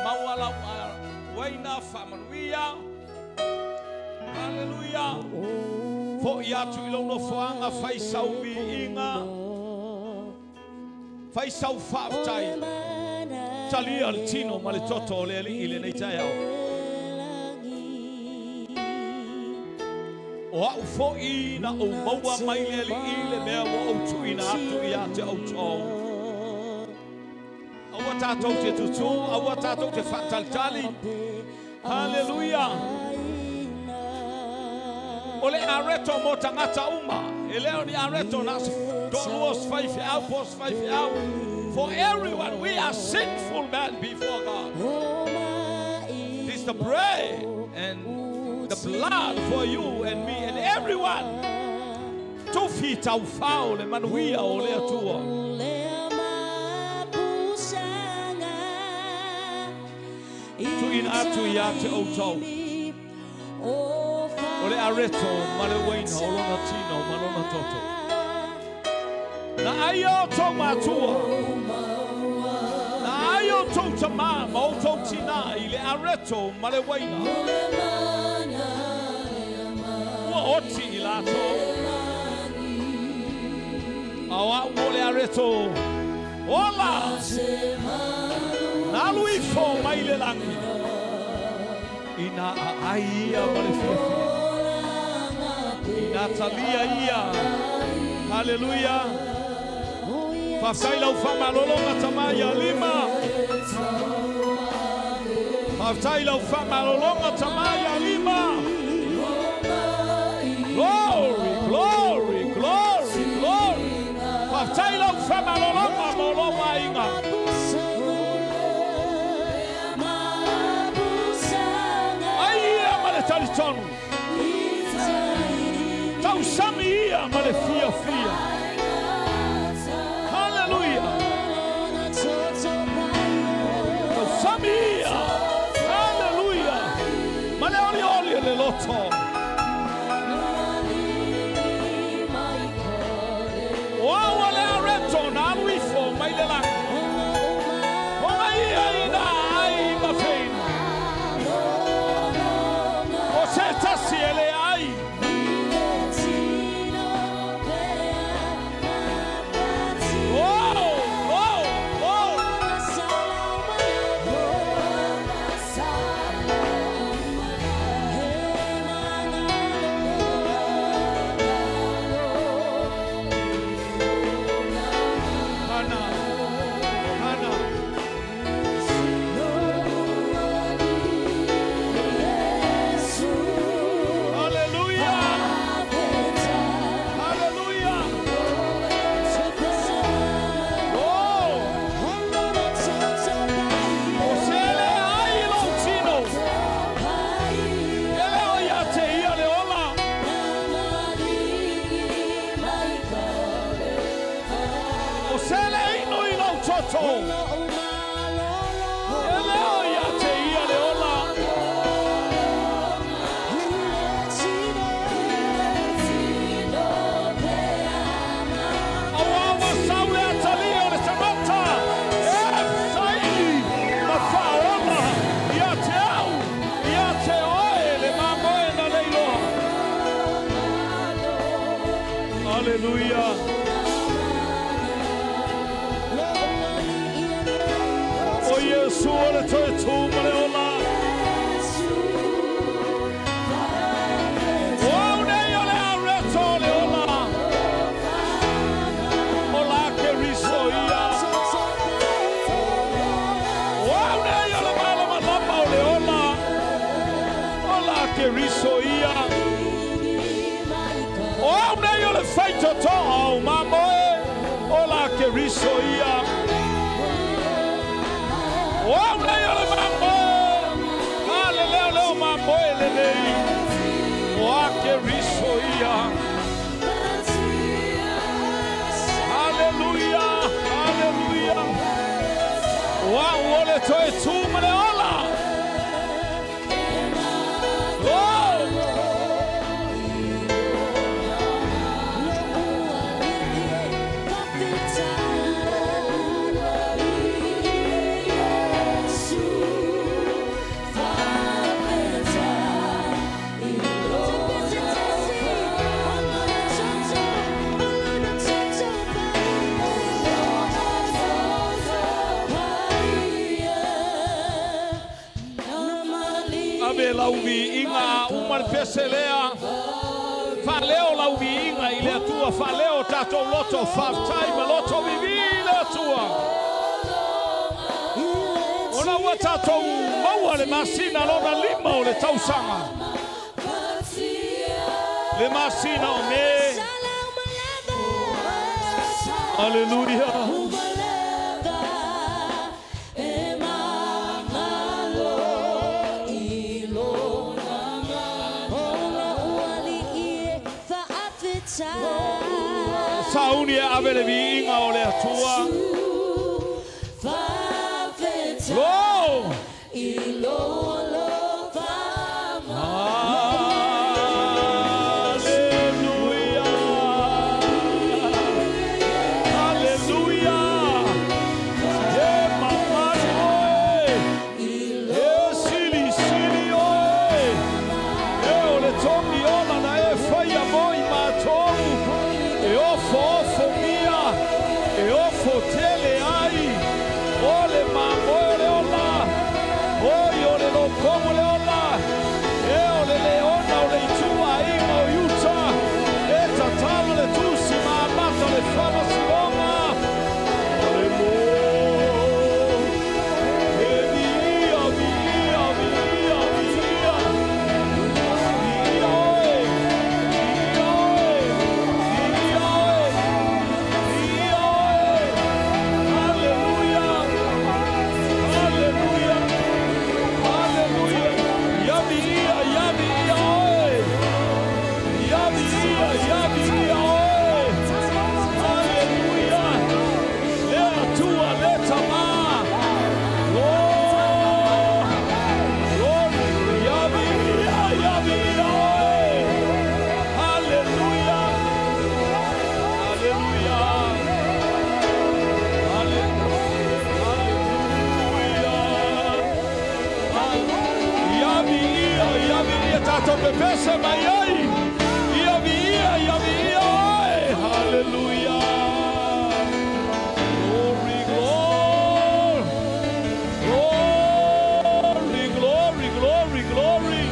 maua lau uaina faamanuia. Haleluia. Fo'i atu i lou nofoaga, fai sau viiga, fai sau faafetai. Talia le tino ma le toto o le Alii i lenei taeao. O au foi na ou maua mai le Alii le mea ua ou tuuina atu ia te outou. Aua tatou te tutū, aua tatou te faatalitali. Haleluia. O le areto mo tagata uma. E le o ni areto na o se toalua o se faifeau po o se faifeau. For everyone, we are sinful men before God. This is the bread and the blood for you and me and everyone. Tufi taufao le manuia o le Atua. Tuuina atu ia te outou. O le areto ma le uaina o lona tino ma lona toto. Na ai e outou matua, na ai outou tamā ma outou tinā i le areto ma le uaina. Ua oti i latou. A o au o le areto ola na alu ifo mai le lagi. Ina aai ia ma le fiafia. Ina talia ia. Haleluia. Faafetai lau faamalologa tama ia lima. Faafetai lau faamalologa tama ia lima. Glory, glory, glory, glory. Faafetai lau faamalologa mo lou aiga. Ai ia ma le talitonu. Tausami ia ma le fiafia. Haleluia. Tausami ia. Haleluia. Ma le olioli o le loto. O au o le areto na alu ifo mai le lagi. Ona ia ina ai ma feinu. O se tasi e le ai. Oh, oh, oh. Hana, Hana. Haleluia. Haleluia. Oh. O se le ai lou tino. E le o ia te ia le ola. O se le inu i lou toto. E le o ia te ia le ola. Auā ua sau le atalii o le tagata e saili ma faaola ia te au, ia te oe le mamoe na le iloa. Aleluia. O Iesu o le toe tū ma le ola. O au nei o le areto o le ola. O la Keriso ia. Keriso ia. O au nei o le faitotoa o mamoe, o la Keriso ia. O au nei o le mamoe, a le leo leo mamoe lenei, o a Keriso ia. Haleluia, haleluia. O au o le toe tū ma le ola. Oh! Ave lau viiga uma le pese lea. Faaleo lau viiga i le Atua, faaleo tatou loto faafetai ma loto viivii i le Atua. Ona ua tatou maua le masina lona lima o le tausaga. Le masina o Me. Aleluia. Sauni e ave le viiga o le Atua. Lo! Hallelujah. Hallelujah. E mamalu oe. E silisili oe. E o le togi ola na e faia mo i matou. E ofo ofo mia. E ofo tele ai. O le mamoe o le ola. Oi o le lokomo le ola. E o le leona o le itua aiga o Iuta. E tatala le tusi ma amata le faamasinoga. Aleluia. E viia, viia, viia, viia. Viia oe. Viia oe. Viia oe. Viia oe. Hallelujah. Hallelujah. Hallelujah. Ia viia, ia viia oe. Ia viia, ia viia oe. Hallelujah. Le Atua, le Tamā. Oh, glory. Ia viia, ia viia oe. Hallelujah. Hallelujah. Hallelujah. Ia viia, ia viia, tatou pepese mai ai. Ia viia, ia viia oe. Hallelujah. Glory, glory. Glory, glory, glory, glory.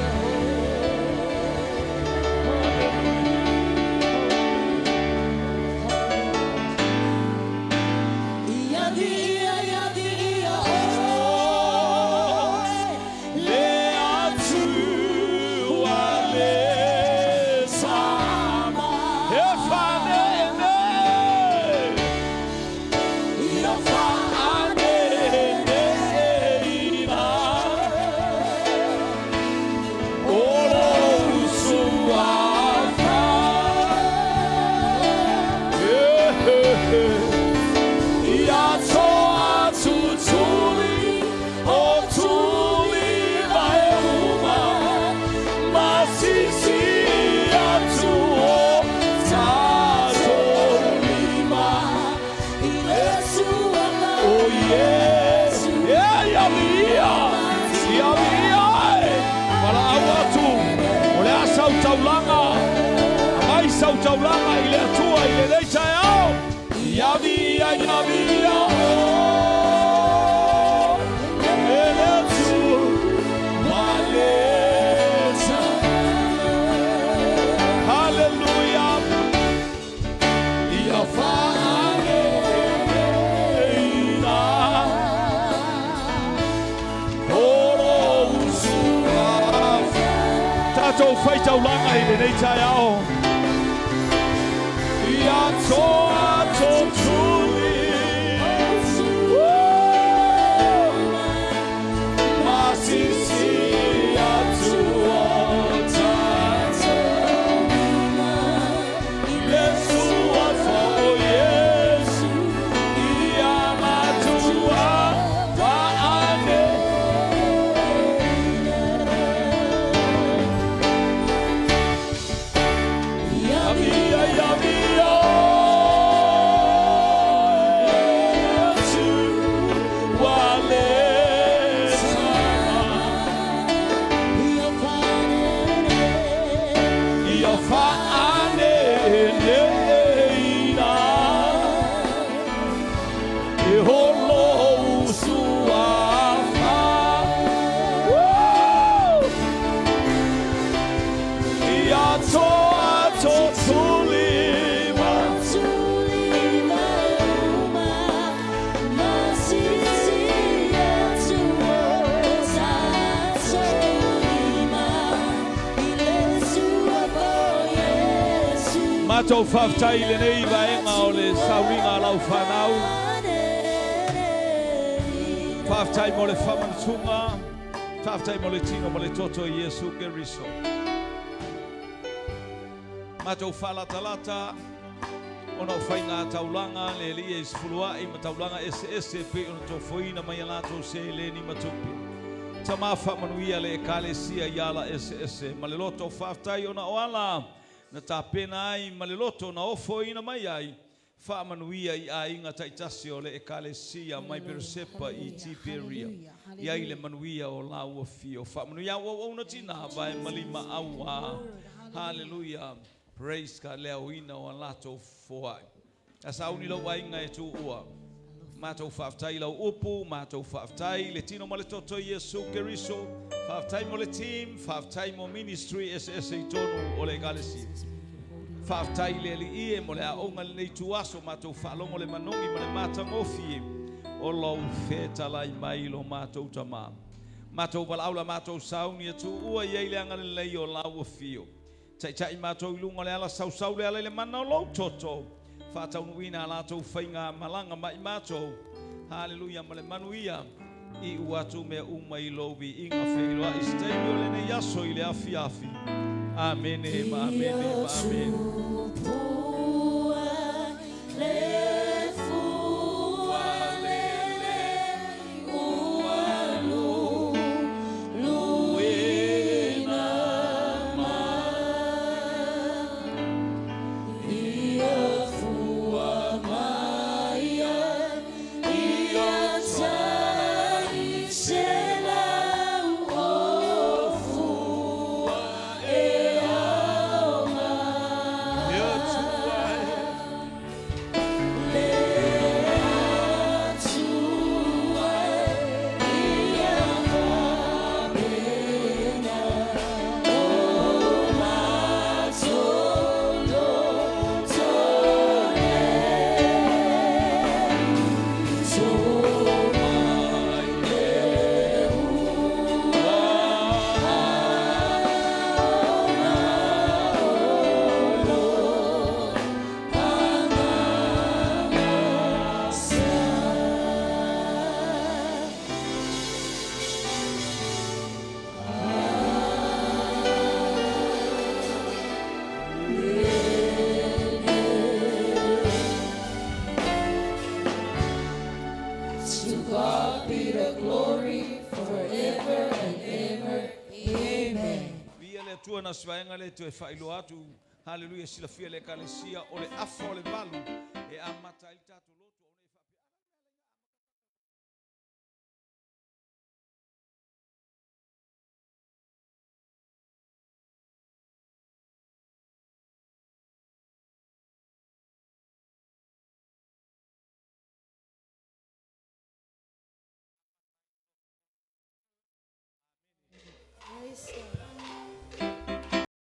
Le Atua le Tama. E faaneene. Ia faaneeneina. O lou suafa. Ia toa tutuli o tuli vai uma masisi atu o tatou lima. Oh yes, yeah, ia via, ia via, e. Valaau atu, o le a sau taulaga, amai sau taulaga i le Atua i lenei taeao. Ia via, ia via, oh, e le Atua, ma le Hallelujah. Ia faaneeneina. O lou suafa. Matou faitaulaga i lenei taeao. Ia toa totuli. Masisi atu o tatou le suafa o Iesu ia matua faane. Ia via, ia via, Iesu, ua le sama. Ia faaneneina e holo usuafa. Woo! Ia toa totulima. Matou faafetai i lenei vaega o le sauliga a lau fanau. Faafetai mo le faamanutuga. Faafetai mo le tino ma le toto i Iesu Keriso. Matou faalatalata ona o faiga taulaga le alii e sefuluai ma taulaga eseese e pei ona tofoina mai a latou seleni ma tupe. Tama faamanuia le ekalesia i ala eseese ma le loto faafetai ona o ala na tapena ai ma le loto na ofoina mai ai faamanuia i aiga taitasi o le ekalesia mai Peresepa i Tiperia. Ia i le manuia o lau afio. Faamanuia au auauna tina vae malima aua. Hallelujah. Praise God. Le auina o a latou foai. A sauni lau aiga e tuua. Matou faafetai lau upu, matou faafetai le tino ma le toto i Iesu Keriso. Faafetai mo le team, faafetai mo ministry eseese i tonu o le ekalesia. Faafetai le alii e mo le aoga lenei tuaso matou faalogo le manogi ma le matagofie o lou fetalai mai lo matou tamā. Matou valaau la matou sauni e tuua i ai le agalelei o lau afio. Taitai matou i luga o le ala sausau le ala i le mana o lou toto. Faataunuuina a latou faiga malaga mai matou. Haleluia ma le manuia. I u atu mea uma i lou viiga feiloai se taimi o lenei aso i le afiafi. Amene ma amene ma amene. Ia tua e. To God be the glory forever and ever. Amen. Via le Atua na se vaega le toe faailoa atu. Haleluia silafia le ekalesia o le 7:30 e amata ai le tatou.